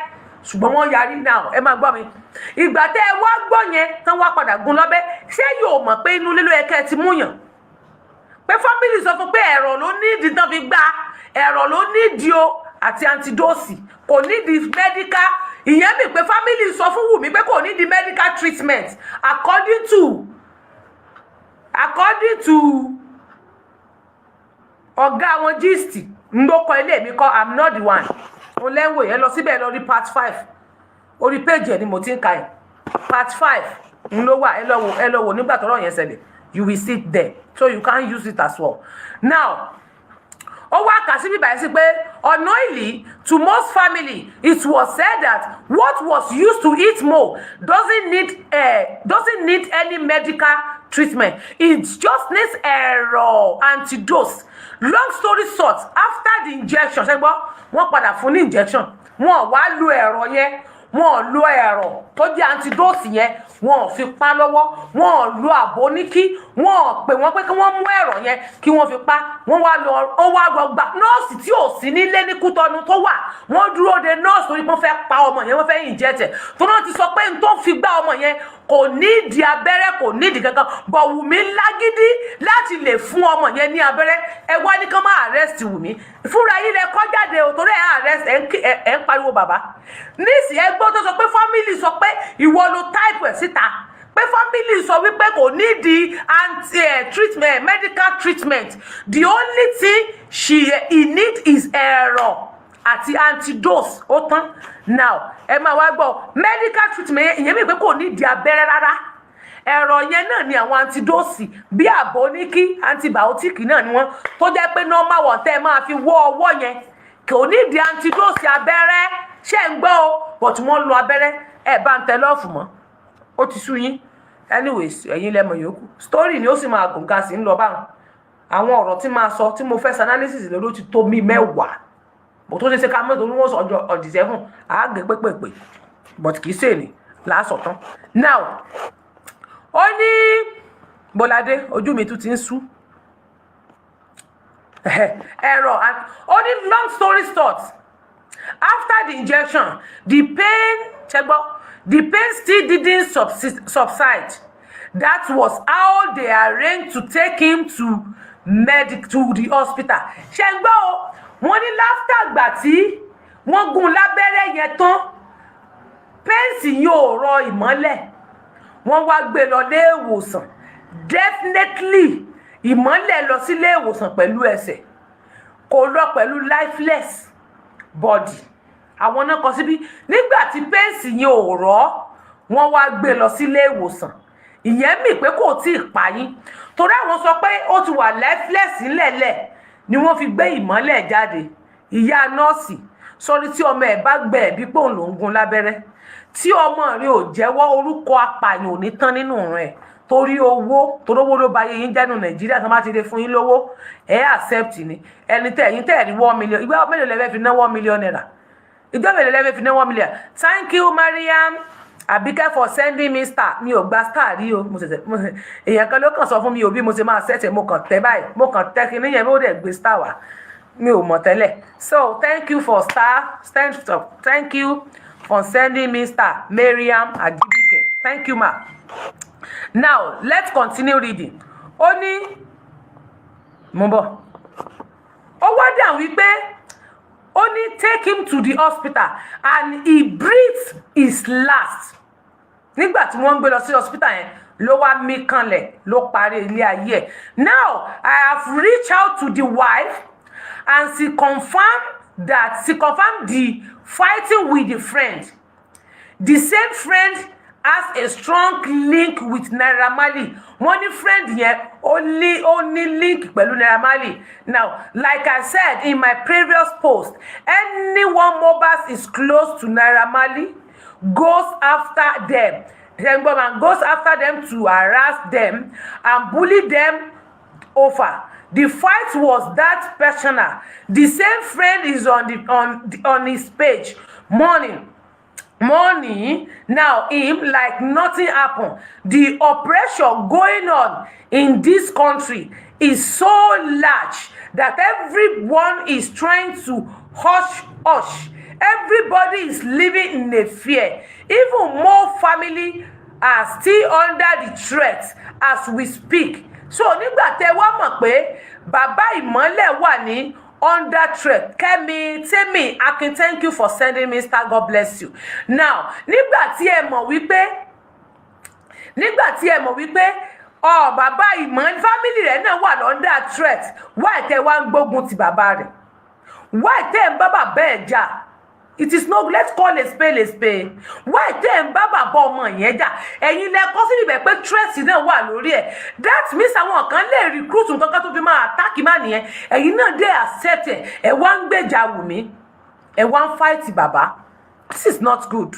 ṣùgbọ́n wọ́n yarí náà. Ẹ máa gbọ́ mi. Ìgbà tẹ́ ẹ wá gbọ́ yẹn tán, wá padà gún lọ́bẹ̀. Ṣé yóò mọ̀ pé inú lílo ẹ̀kẹ́ ti mú yàn pé family sọ fún pé ẹ̀rọ ló nídìí tán fi gbá, ẹ̀rọ ló nídìí o àti antidote, kò nídìí medical? Ìyẹn mi pé family sọ fún Wùmí pé kò nídìí medical treatment according to ọ̀gá àwọn gist ńlọkọ ilé mi kọ́. I'm not the one. Òun lẹ́wọ̀ yẹn lọ síbẹ̀, lọ rí part 5. Orí péjì ẹ̀ ni mo ti ń ka ẹ̀. Part 5 ń ló wà. Ẹ lọ wò, ẹ lọ wò nígbà tọ́rọ̀ yẹn ṣẹlẹ̀. You will see it there, so you can use it as well. Now ó wá kà sí bíbáyìí sí pé unknowingly to most family, it was said that what was used to eat Mo doesn't need any medical treatment. treatment. It just needs ẹ̀rọ antidote. Long story short, after the injection, ṣe gbọ́, wọ́n padà fún ní injection, wọ́n wá lo ẹ̀rọ yẹn, wọ́n lo ẹ̀rọ tó jẹ́ antidote yẹn, wọ́n ò fi pa lọ́wọ́, wọ́n ò lo àbóníkí, wọ́n ò pè wọ́n pé kí wọ́n mú ẹ̀rọ yẹn kí wọ́n fi pa. Wọ́n wá lọ, ó wá lọ gba nọ́ọ̀sì tí ò sí nílé ní Kútọ́nù tó wà. Wọ́n dúró de nọ́ọ̀sì torí pé wọ́n fẹ́ pa ọmọ yẹn, wọ́n fẹ́ inject ẹ̀, tó náà ti sọ pé n tó fi gbá ọmọ yẹn kò nídìí abẹ́rẹ́, kò nídìí kankan bọ̀. Wùmí lágídí láti lè fún ọmọ yẹn ní abẹ́rẹ́. Ẹ wá ní kán máa arrest Wùmí. Fúnra yín lẹ kọ́ jáde o, torí ẹ arrest ẹ ń pariwo bàbá níìsín. Ẹ gbọ́ tó sọ pé family sọ pé ìwọ ló type ẹ̀ síta, pé family sọ wípé kò nídìí anti treatment, medical treatment. The only thing he need is ẹ̀rọ àti antidote, ó tán. Now, ẹ máa wá gbọ́, medical treatment ìyẹn mi pé kò nídìí abẹ́rẹ́ rárá. Ẹ̀rọ yẹn náà ni àwọn antidote bí àbóníkí, antibiotic náà ni wọ́n, tó jẹ́ pé normal one tẹ́ ẹ máa fi wọ́ ọwọ́ yẹn, kò nídìí antidote abẹ́rẹ́. Ṣé ń gbọ́ o? But wọ́n lo abẹ́rẹ́. Ẹ bá ń tẹ love mọ́, ó ti sú yín. Anyways, ẹ̀yin lẹ́mọ̀ yòókù. Story ni ó sì máa gùn ga sí ń lọ báwọn. Àwọn ọ̀rọ̀ tí máa sọ, tí mo fẹ́ ṣe analysis lórí, ó ti tó mi 10. Bó tó ṣe ṣe ká mọ́tò ní wọ́n sọ ọjọ́ ọ̀dì 7 àágé pépèpè, but kì í ṣe ní làásọ̀ tán. Now, ó ní Bọ́ládé, ojú mi tún ti ń sú ẹ̀rọ. Ó ní long story short, after the injection, the pain, ṣẹgbọ́, the pain still didn't subside. That was how they arranged to take him to the hospital. Ṣe ń gbọ́ o? Wọ́n ní after gbà tí wọ́n gún lábẹ́rẹ́ yẹn tán, pains yóò rọ Ìmọ́lẹ̀, wọ́n wá gbé lọ lé ìwòsàn. Definitely, Ìmọ́lẹ̀ lọ sílé ìwòsàn pẹ̀lú ẹsẹ̀, kò lọ pẹ̀lú lifeless body. Àwọn náà kọ síbí, nígbà tí pains yẹn ò rọ, wọ́n wá gbé lọ sílé ìwòsàn. Ìyẹn mì pé kò tí ì pa yín, torí àwọn sọ pé ó ti wà lifeless ńlẹ̀lẹ̀ ni wọ́n fi gbé Ìmọ́lẹ̀ jáde. Ìyá nọ́ọ̀sì sọrí, tí ọmọ ẹ̀ bá gbẹ ẹ̀bí pé òun ló ń gún lábẹ́rẹ́, tí ọmọ rẹ̀ ò jẹ́wọ́, orúkọ apààyàn ò ní tán nínú rẹ̀. Torí owó, torí owó ló ba ayé yín jẹ́nu Nàìjíríà. Tó bá ti lè fún yín lówó, ẹ̀ accept ni. Ẹni tẹ́ ẹ̀yin tẹ́ ẹ̀ ní 1 million, ìgbà mélòó lẹ́fẹ̀ẹ́ fi ná ₦1 million? Ìjọ mélòó lẹ́fẹ̀ẹ́ fi ná 1 million? Thank you, Mariam Abike, for sending me star. Mi ò gba star rí o. Mo ṣẹ̀ṣẹ̀ èèyàn kan ló kàn sọ fún mi ò bí mo ṣe máa ṣẹ̀ṣẹ̀, mo kàn tẹ́ báyìí, mo kàn tẹ́ kinní yẹn, mo dẹ̀ gbé star wá. Mi ò mọ̀ tẹ́lẹ̀. So thank you for star. Thank you for sending me star, Mariam Ajibike. Thank you, ma. Now let's continue reading. Ó ní mo bọ̀, ó wá dà wípé ó ní take him to the hospital and he breathed his last. Nígbà tí wọ́n ń gbé lọ sí hospital yẹn ló wá mí kanlẹ̀, ló parí ilé ayé ẹ̀. Now, I have reached out to the wife and she confirmed the fighting with the friend. The same friend has a strong link with Naira Marley. Wọ́n ní friend yẹn, ó ní link pẹ̀lú Naira Marley. Now, like I said in my previous post, anyone Mohbad is close to Naira Marley goes after them. Man goes after them to harass them and bully them over. The fight was that personal. The same friend is on his page morning morning now him like nothing happen. The operation going on in this country is so large that everyone is trying to hush hush. Everybody is living in a fear. Even more family are still under the threat as we speak. So nígbà tẹ wá mọ̀ pé bàbá Ìmọ́lẹ̀ wà ní under threat. Kẹ́mi Tẹ́mi Akin, thank you for sending me star. God bless you. Now, nígbà tí ẹ mọ̀ wípé ọ bàbá Ìmọ̀, family rẹ̀ náà wà under threat, why tẹ wá ń gbógun ti bàbá rẹ̀? Why tẹ́ ń bá bàbá ẹ̀ jà? It is no, let's call a spade a spade. Why tẹ́ ń bá bàbá ọmọ yẹn jà? Ẹ̀yin lẹ kọ́ síbi bẹ̀ pé threat náà wà lórí ẹ̀. That means àwọn kan lè recruit nǹkan kan tó fi máa attack má nìyẹn. Ẹ̀yin náà dé accept ẹ̀. Ẹ̀ wá ń gbèjà Wùmí, ẹ̀ wá ń fight bàbá. This is not good.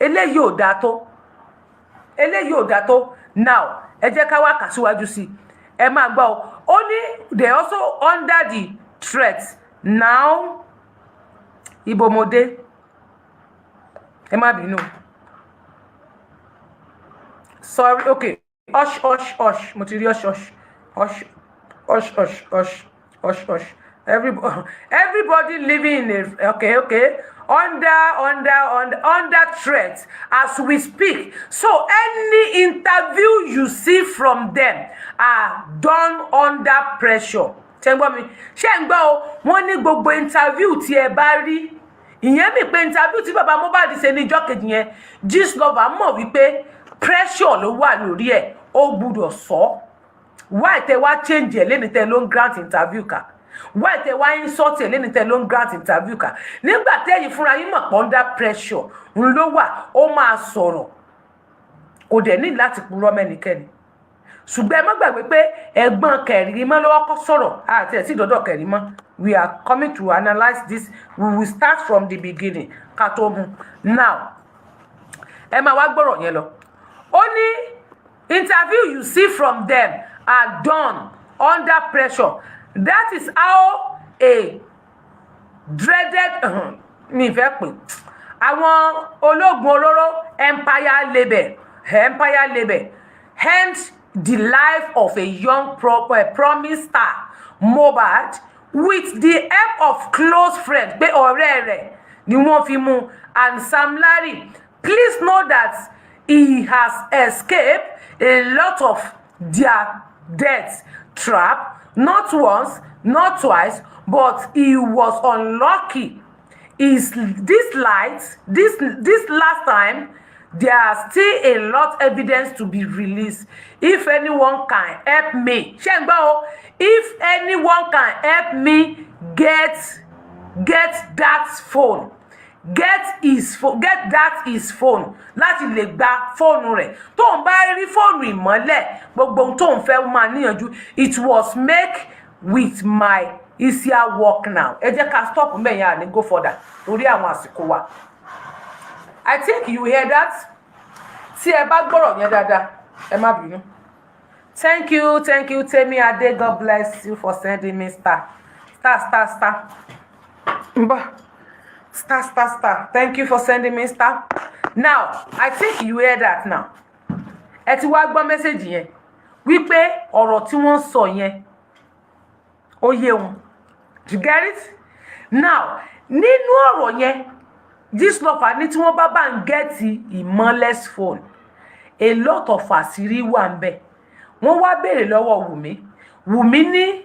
Eléyìí ò dáa tó, eléyìí ò dáa tó. Now, ẹ jẹ́ ká wá kà síwájú sí i. Ẹ máa gbọ́ ọ. Ó ní they also under the threat now. Ibo mo dé? Ẹ má bínú, sorry. Okay, hush, hush, hush. Mo ti rí hush, hush, hush, hush, hush, hush, hush, hush. Everybody living in a, okay, under threat as we speak. So any interview you see from them are done under pressure. Ṣé ń gbọ́ mi? Ṣé ń gbọ́ o? Wọ́n ní gbogbo interview tí ẹ bá rí, ìyẹn mi pé interview tí bàbá Mohbad ṣe ní ìjọ́ kejì yẹn, Gistlover mọ̀ wípé pressure ló wà lórí ẹ̀, ó gbúdọ̀ sọ. Why tẹ wá change ẹ̀ lẹ́ni tẹ ló ń grant interview ká? Why tẹ wá insult ẹ̀ lẹ́ni tẹ ló ń grant interview ká, nígbà tẹ́yìn fúnra yín mọ̀ pé under pressure ń ló wà? Ó máa sọ̀rọ̀, kò dẹ̀ ní láti purọ́ mẹ́nikẹ́ni. Ṣùgbọ́n ẹ má gbàgbé pé ẹ̀gbọ́n Kẹ̀rímọ́ lọ́wọ́ kọ́ sọ̀rọ̀ àti ẹ̀ tí ìdọ́dọ̀ Kẹ̀rímọ́. We are coming to analyse this. We will start from the beginning ká tó mú. Now, ẹ máa wá gbọ́rọ̀ yẹn lọ. Ó ní interview you see from them are done under pressure. That is how a dreaded, mi fẹ́ pè àwọn ológun olóró Empire Label end the life of a young promised star, Mohbad, with the help of close friends, pé ọ̀rẹ́ rẹ̀ ni wọ́n fi mú, and Sam Larry. Please know that he has escaped a lot of their death trap, not once, not twice, but he was unlucky is this light this last time. There are still a lot evidence to be released. If anyone can help me, ṣé ń gbọ́ o? If anyone can help me get that phone, get his phone, get that his phone, láti lè gba fóònù rẹ̀. Tóun bá rí fóònù Ìmọ́lẹ̀, gbogbo ohun tóun fẹ́ máa níyànjú. It was make with my easier work now. Ẹ jẹ́ ká stop mẹ́yìn, àní go further torí àwọn àsìkò wa. I think you hear that. Tí ẹ bá gbọ́rọ̀ yẹn dáadáa, ẹ má bínú. Thank you, thank you, Temi Ade. God bless you for sending me star, star, star, star. Mbọ star, star, star. Thank you for sending me star. Now, I think you hear that now. Ẹ ti wá gbọ́ message yẹn wípé ọ̀rọ̀ tí wọ́n sọ yẹn, ó yé wọn. You get it now? Nínú ọ̀rọ̀ yẹn, Gistlover ní tí wọ́n bá ń get Ìmọ́lẹ̀'s phone, a lot of àṣírí wà ń bẹ̀. Wọ́n wá béèrè lọ́wọ́ Wùmí. Wùmí ní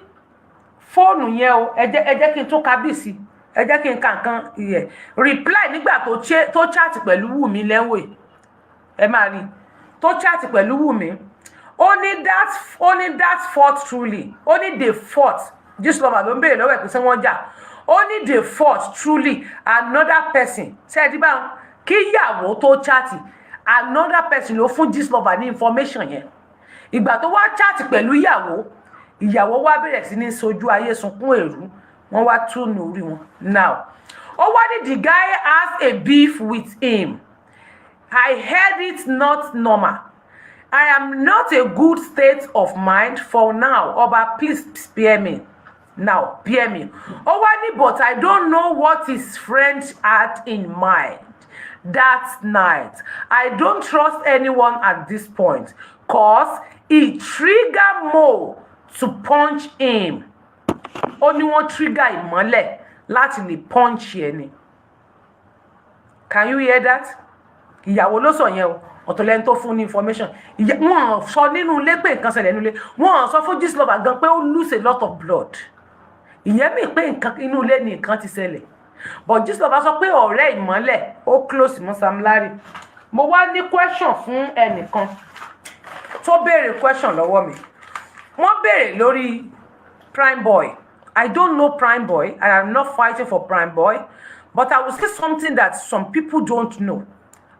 fóònù yẹn o, ẹ jẹ́ kí n tún kábíyèsí, ẹ jẹ́ kí n ka nǹkan yẹ reply nígbà tó chat pẹ̀lú Wùmí lẹ́wọ̀. Ẹ máa rí tó chat pẹ̀lú Wùmí. Ó ní that fought truly. Ó ní they fought. Gistlover ló ń béèrè lọ́wọ́ ẹ̀ pé ṣé wọ́n jà. Ó ní they fought truly. Another person ṣe é díbà kí ìyàwó tó chat, another person ló fún Gistlover ní information yẹn. Ìgbà tó wá chat pẹ̀lú ìyàwó, ìyàwó wá bẹ̀rẹ̀ sí ní sojú ayé sunkún èrú. Wọ́n wá túnú orí wọn. Now, ó wá ní the guy has a beef with him. I heard it not normal. I am not a good state of mind for now. Ọba, please spare me now, bear me. Ó wá ní but I don't know what his friend had in mind that night. I don't trust anyone at this point, 'cause he trigger Mo to punch him. Ó ní wọ́n trigger Ìmọ́lẹ̀ láti lè punch ẹ ni. Can you hear that? Ìyàwó ló sọ yẹn o. Ọ̀tọ̀ lẹ́ni tó fún ní information. Wọ́n sọ nínú ilé pé nǹkan ṣẹlẹ̀ nínú ilé. Wọ́n sọ fún Gistlover gan pé ó lose a lot of blood. Ìyẹn mi pé nǹkan inú ilé ni nǹkan ti ṣẹlẹ̀, but Gistlover sọ pé ọ̀rẹ́ Ìmọ́lẹ̀, ó close mọ́ Sam Larry. Mo wá ní question fún ẹnìkan tó béèrè question lọ́wọ́ mi. Wọ́n béèrè lórí Prime Boy. I don't know Prime Boy and I'm not fighting for Prime Boy, but I will say something that some people don't know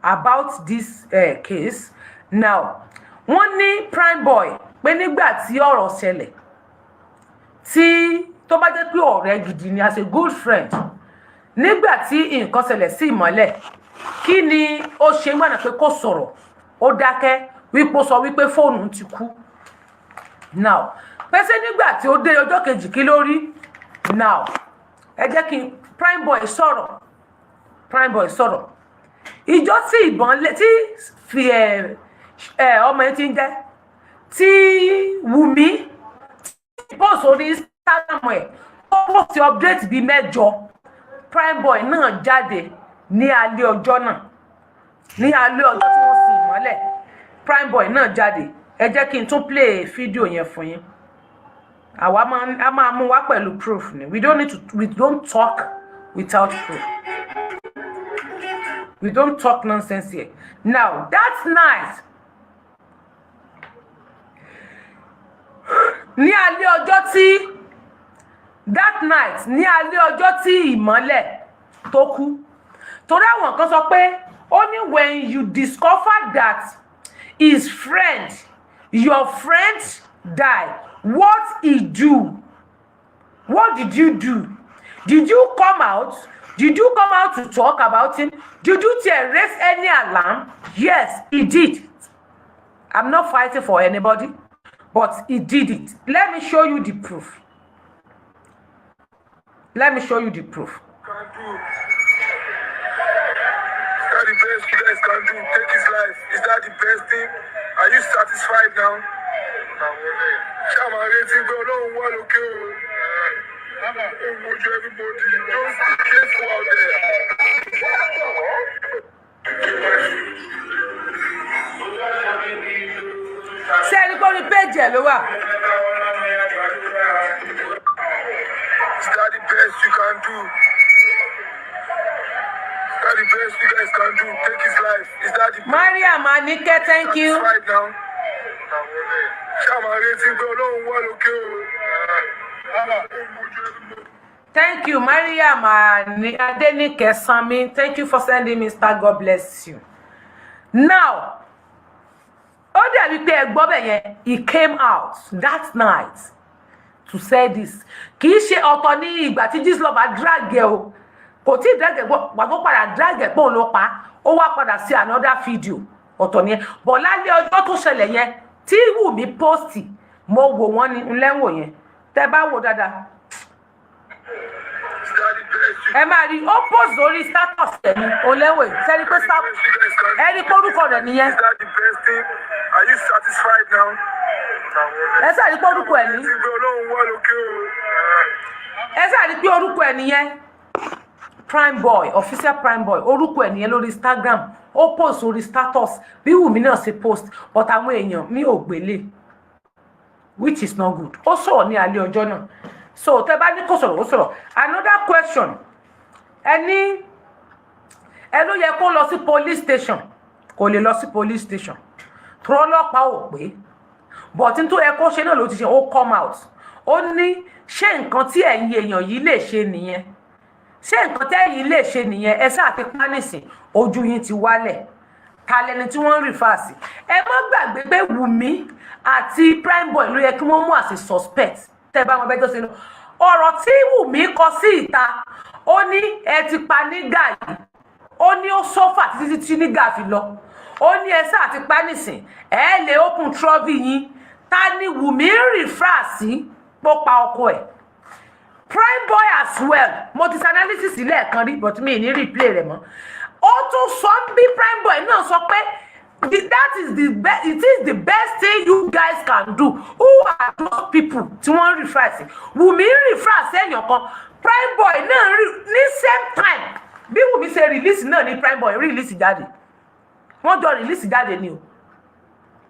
about this case now. Wọ́n ní Prime Boy pé nígbà tí ọ̀rọ̀ ṣẹlẹ̀, tí tó bá jẹ́ pé ọ̀rẹ́ gidi ni, as a good friend, nígbà tí nǹkan ṣẹlẹ̀ sí Ìmọ́lẹ̀, kí ni ó ṣe ń gbàdá pé kò sọ̀rọ̀, ó dákẹ́, wípé Wípé ó sọ wípé fóònù ti kú. Now, pẹ́sẹ́ nígbà tí ó dé ọjọ́ kejì, kí ló rí? Now, ẹ jẹ́ kí Prime Boy sọ̀rọ̀. Prime Boy sọ̀rọ̀ ìjọ tí ìbọn tí fi ẹ ẹ ọmọ yẹn ti ń jẹ́ tí Wùmí post orí Instagram ẹ̀, ó post update bíi mẹ́jọ. Prime Boy náà jáde ní alẹ́ ọjọ́ náà, ní alẹ́ ọjọ́ tí wọ́n sin ìmọ́lẹ̀. Prime Boy náà jáde. Ẹ jẹ́ kí n tún play fídíò yẹn fún yín. Àwa máa a máa mú wá pẹ̀lú proof ni. We don't need to, we don't talk without proof. We don't talk nonsense here. Now, that night, ní alẹ́ ọjọ́ tí, that night, ní alẹ́ ọjọ́ tí Ìmọ́lẹ̀ tó kú, torí àwọn kan sọ pé ó ní when you discover that his friend, your friend die, what he do? What did you do? Did you come out? Did you come out to talk about him? Did you raise any alarm? Yes, he did. I'm not fighting for anybody, but he did it. Let me show you the proof. Let me show you the proof. Can do. Is that the best you guys can do? Take his life. Is that the best thing? Are you satisfied now? Ṣé àwọn arètí pé Ọlọ́run wà lókè o? Ó wojú everybody. Just be careful out there. Ṣé ẹni kó ní péjì ẹ̀ ló wà? Is that the best you can do? Is that the best you guys can do? Take his life. Is that the best? Mariam Anike, thank you. Satisfied now? Ṣé àwọn arètí pé Ọlọ́run wà lókè o? Ó wojú everybody. Thank you, Mariam Adenike Sami. Thank you for sending me star. God bless you. Now, ó dàbí pé ẹ gbọ́ bẹ̀ yẹn, he came out that night to say this. Kì í ṣe ọ̀tọ̀ ní ìgbà tí Gistlover drag ẹ o. Kò tí ì drag ẹ gbọ́, gbà tó padà drag ẹ pé òun ló pa á, ó wá padà sí another video. Ọ̀tọ̀ ni ẹ. Bọ̀ lálẹ́ ọjọ́ tó ṣẹlẹ̀ yẹn, tí Wùmí post, mo wò wọ́n ní ńlẹ́wò yẹn. Tẹ́ bá wò dáadáa, Is that the best you ẹ máa rí ó post lórí status ẹ̀ ní olẹ́wẹ̀ sẹ́ni pé sá ẹ rí pé orúkọ rẹ̀ nìyẹn. Is that the best thing? Are you satisfied now? Ẹ sáà rí pé orúkọ ẹ̀ ní Ti gbé Ọlọ́run wà lókè o. Ẹ sáà rí pé orúkọ ẹ̀ nìyẹn, Prime Boy Official. Prime Boy, orúkọ ẹ̀ nìyẹn lórí Instagram. Ó post orí status bí Wùmí náà ṣe post, but àwọn èèyàn mi ò gbélé, which is not good. Ó sọ̀rọ̀ ní alẹ́ ọjọ́ náà, so tẹ́ bá ní kó sọ̀rọ̀, ó sọ̀rọ̀. Another question, ẹni ẹ ló yẹ kó lọ sí police station. Kò lè lọ sí police station tó ọlọ́pàá ò pé, but n tó yẹ kó ṣe náà ló ti ṣe. Ó come out, ó ní ṣé nǹkan tí ẹ̀yin èèyàn yìí lè ṣe nìyẹn? Ṣé nǹkan tẹ́yin lè ṣe nìyẹn? Ẹ sáà ti pa nísìn, ojú yín ti wálẹ̀. Ta lẹni tí wọ́n ń refer sí? Ẹ má gbàgbé pé Wùmí àti Prime Boy ló yẹ kí wọ́n mú as a suspect. Tẹ́ bá wọn bẹ́jọ́ sínú ọ̀rọ̀ tí Wùmí kọ sí ìta, ó ní ẹ ti pa nígà yìí, ó ní ó suffer títí tí nígà fi lọ, ó ní ẹ sáà ti pa nísìn, ẹ lè open trophy yín. Ta ni Wùmí ń refer sí pó pa ọkọ ẹ̀? Prime Boy as well. Mo ti ṣe analysis lẹ́ẹ̀kan rí, but mi ì ní replay rẹ̀ mọ́. Ó tún sọ bí Prime Boy náà sọ pé that is the best, it is the best thing you guys can do. Who are those people tí wọ́n ń refer sí? Wùmí ń refer sí èèyàn kan, Prime Boy náà rí ní same time. Bí Wùmí ṣe release náà ní Prime Boy release jáde. Wọ́n jọ release jáde ni o.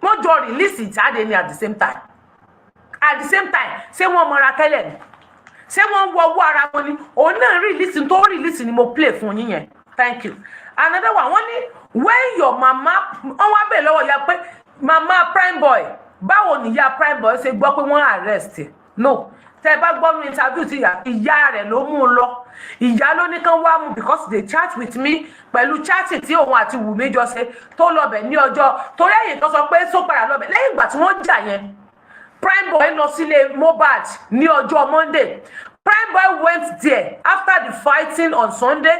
Wọ́n jọ release jáde ni at the same time, at the same time. Ṣé wọ́n mọra tẹ́lẹ̀ ni? Ṣé wọ́n ń wọ owó ara wọn ni? Òun náà release tó release ni mo play fún yín yẹn. Thank you. Another one, wọ́n ní when your mama, wọ́n wá bèèrè lọ́wọ́ ìyá pé mama Prime Boy, báwo ni ìyá Prime Boy ṣe gbọ́ pé wọ́n arrest ẹ̀? No, tẹ́ ẹ bá gbọ́ ní interview tí ìyá, ìyá rẹ̀ ló mú un lọ. Ìyá ló ní kán wá mú because they chat with me pẹ̀lú chatting tí òun àti Wùmí jọ ṣe tó lọ́bẹ̀ ní ọjọ́ torí ẹ̀yìn kan sọ pé só padà lọ́bẹ̀ lẹ́yìn ìgbà tí wọ́n jà yẹn. Prime Boy lọ sílé Mohbad ní ọjọ́ Monday. Prime Boy went there after the fighting on Sunday,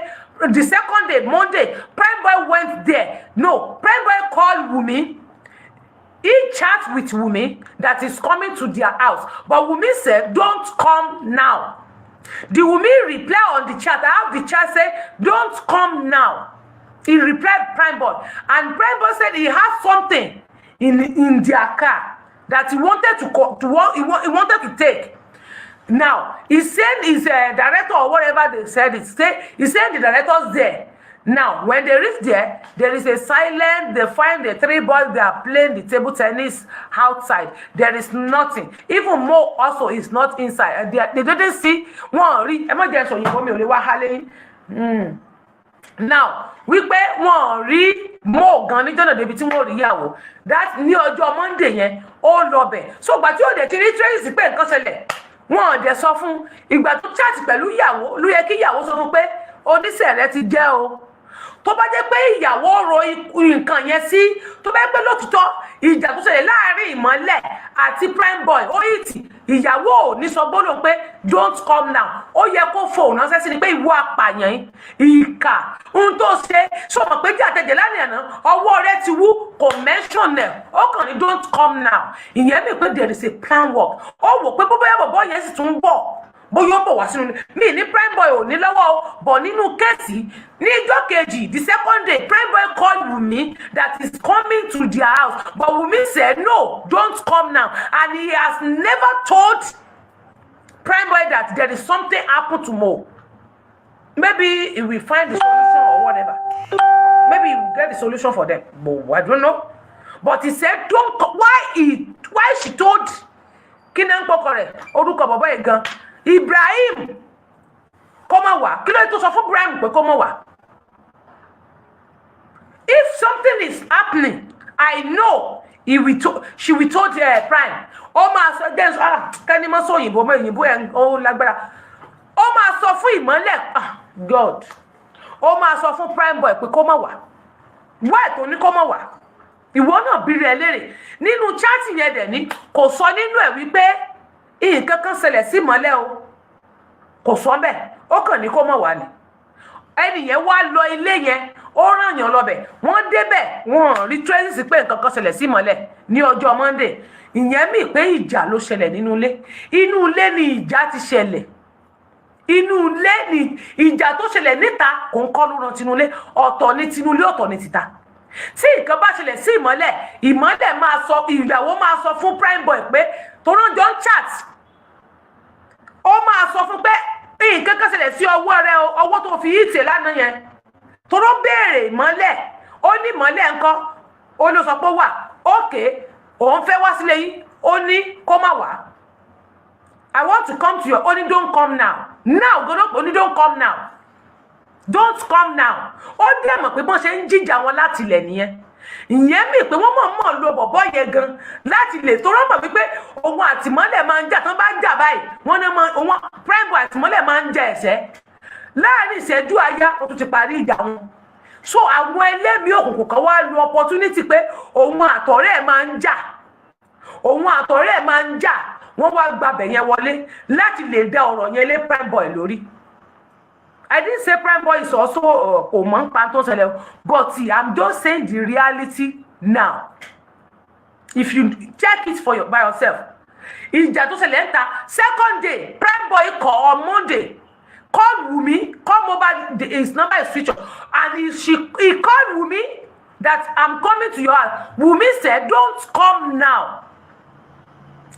the second day, Monday. Prime Boy went there. No, Prime Boy called Wumi. He chat with Wunmi that is coming to their house, but Wunmi said, "Don't come now." The Wunmi reply on the chat. I have the chat, say, "Don't come now." He replied Prime Boy, and Prime Boy said he has something in their car that he wanted to co to want he, wa he wanted to take. Now he send his director or whatever they said it say, he send the directors there. Now when they reach there, there is a silence. They find the three boys, they are playing the table tennis outside. There is nothing. Even Mo also is not inside, and they didn't see. Wọn rí, ẹ má jẹ́ sọ òyìnbó, mi ò lè wá hálé. Now wípé wọn rí Mo gan níjọ́ náà débi tí wọ́n rí ìyàwó that ní ọjọ́ Monday yẹn ó lọ bẹ̀. So ìgbà tí ó dẹ̀ ti rí trace pé nǹkan ṣẹlẹ̀, wọn ò dẹ̀ sọ fún. Ìgbà tó chat pẹ̀lú ìyàwó ló yẹ kí ìyàwó sọ fún pé oníṣẹ́ rẹ ti jẹ́ o. Tó bá jẹ́ pé ìyàwó ro nǹkan yẹn sí, tó bá jẹ́ pé lótìtọ́ ìjà tó ṣẹlẹ̀ láàrin Ìmọ́lẹ̀ àti Prime Boy ó yìí tì, ìyàwó ò ní sọ gbólóhùn pé, "Don't come now." Ó yẹ kó fòun ránṣẹ́ sí ni pé, "Ìwọ apààyàn yìí, ìkà, ohun tó ṣe sọ mọ̀ pé jí àtẹ̀jẹ̀ lánàá àná ọwọ́ rẹ ti wú." Kò mention ẹ̀, ó kàn ní, "Don't come now." Ìyẹn mi pé there is a plan work. Ó wò pé bó bóyá bọ̀bọ̀ yẹn sì tún bọ̀, bóyá ó bọ̀ wá sínú mi ní Prime Boy ò ní lọ́wọ́ o bọ̀ nínú case. Ní ijọ́ kejì, the second day, Prime Boy called Wunmi that is coming to their house, but Wunmi said, "No, don't come now." And he has never told Prime Boy that there is something happen to Mo. Maybe he will find the solution or whatever. Maybe he will get the solution for them, but I don't know. But he said, "Don't co-" Why she told, kí ni ń pọkọ rẹ̀, orúkọ bàbá yìí gan, Ibrahim, kó má wá? Kí ló dé tó sọ fún Ibrahim pé kó má wá? If something is happening, I know he will to she will told Prime. Ó máa sọ jẹ́ sọ, ah, kẹ́ni mọ́ sọ òyìnbó mọ́, òyìnbó ẹ̀ ó lágbára. Ó máa sọ fún Ìmọ́lẹ̀, ah God, ó máa sọ fún Prime Boy pé kó má wá. Wá tó ní kó má wá, ìwọ náà bí rẹ léèrè. Nínú chat yẹn dẹ̀ ní kò sọ nínú ẹ̀ wípé nǹkan kan ṣẹlẹ̀ sí Ìmọ́lẹ̀ o. Kò sọ bẹ́ẹ̀, ó kàn ní kó má wá ni. Ẹnì yẹn wá lọ ilé yẹn, ó ràn yàn lọbẹ̀, wọ́n débẹ̀, wọ́n rí traces pé nǹkan kan ṣẹlẹ̀ sí Ìmọ́lẹ̀ ní ọjọ́ Monday. Ìyẹn mì pé ìjà ló ṣẹlẹ̀ nínú ilé. Inú ilé ni ìjà ti ṣẹlẹ̀. Inú ilé ni ìjà tó ṣẹlẹ̀. Níta kò ń kọ́ ló ran tinúlé. Ọ̀tọ̀ ní tinúlé, ọ̀tọ̀ ní tìta. Tí nǹkan bá ṣẹlẹ̀ sí Ìmọ́lẹ̀, Ìmọ́lẹ̀ máa sọ, ìyàwó máa sọ fún Prime Boy pé torọ́njọ́ ń chat, ó máa sọ fún pé nǹkan kan ṣẹlẹ̀ sí ọwọ́ rẹ o, ọwọ́ tó fi yìí tè lánàá yẹn. Toró béèrè Ìmọ́lẹ̀, ó ní Ìmọ́lẹ̀ ńkọ́? Ó ló sọ pé ó wà ókè, òun fẹ́ wá sílé yín. Ó ní kó má wá. "I want to come to your," ó ní, "Don't come now." Now gbọ́dọ̀, ó ní, "Don't come now, don't come now." Ó dẹ̀ mọ̀ pé bọ́n ṣe ń jíjà wọn láti ilẹ̀ nìyẹn. Ìyẹn mi pé wọ́n mọ̀ mọ̀ lo bọ̀bọ̀ yẹn gan láti lè tó rọ́mọ̀ wípé òun àtìmọ́lẹ̀ máa ń jà. Tán bá ń jà báyìí, wọ́n ní òun Prime Boy àtìmọ́lẹ̀ máa ń jà ẹ̀sẹ̀ láàrin ìṣẹ́jú àyá, wọ́n tún ti parí ìjà wọn. So àwọn ẹlẹ́mìí òkùnkùn kan wá lu opportunity pé òun àtọ̀rẹ́ ẹ̀ máa ń jà, òun àtọ̀rẹ́ ẹ̀ máa ń jà, wọ́n wá gbabẹ̀ yẹn wọlé láti lè dá ọ̀rọ̀ yẹn lé Prime Boy lórí. I didn't say Prime Boy is also kò mọ̀ ń pa tó ń ṣẹlẹ̀, but I'm just saying the reality now. If you check it by yourself, ìjà tó ṣẹlẹ̀ ń ta. Second day, Prime Boy call on Monday, call Wunmi, come over. His number is switch off, and he called Wunmi that, "I'm coming to your house." Wunmi said, "Don't come now."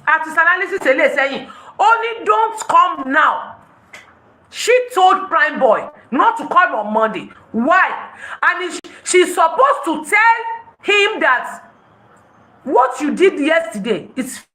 Àti analysis eléyìí sẹ́yìn, ó ní, "Don't come now." She told Prime Boy not to come on Monday. Why? And she's supposed to tell him that what you did yesterday is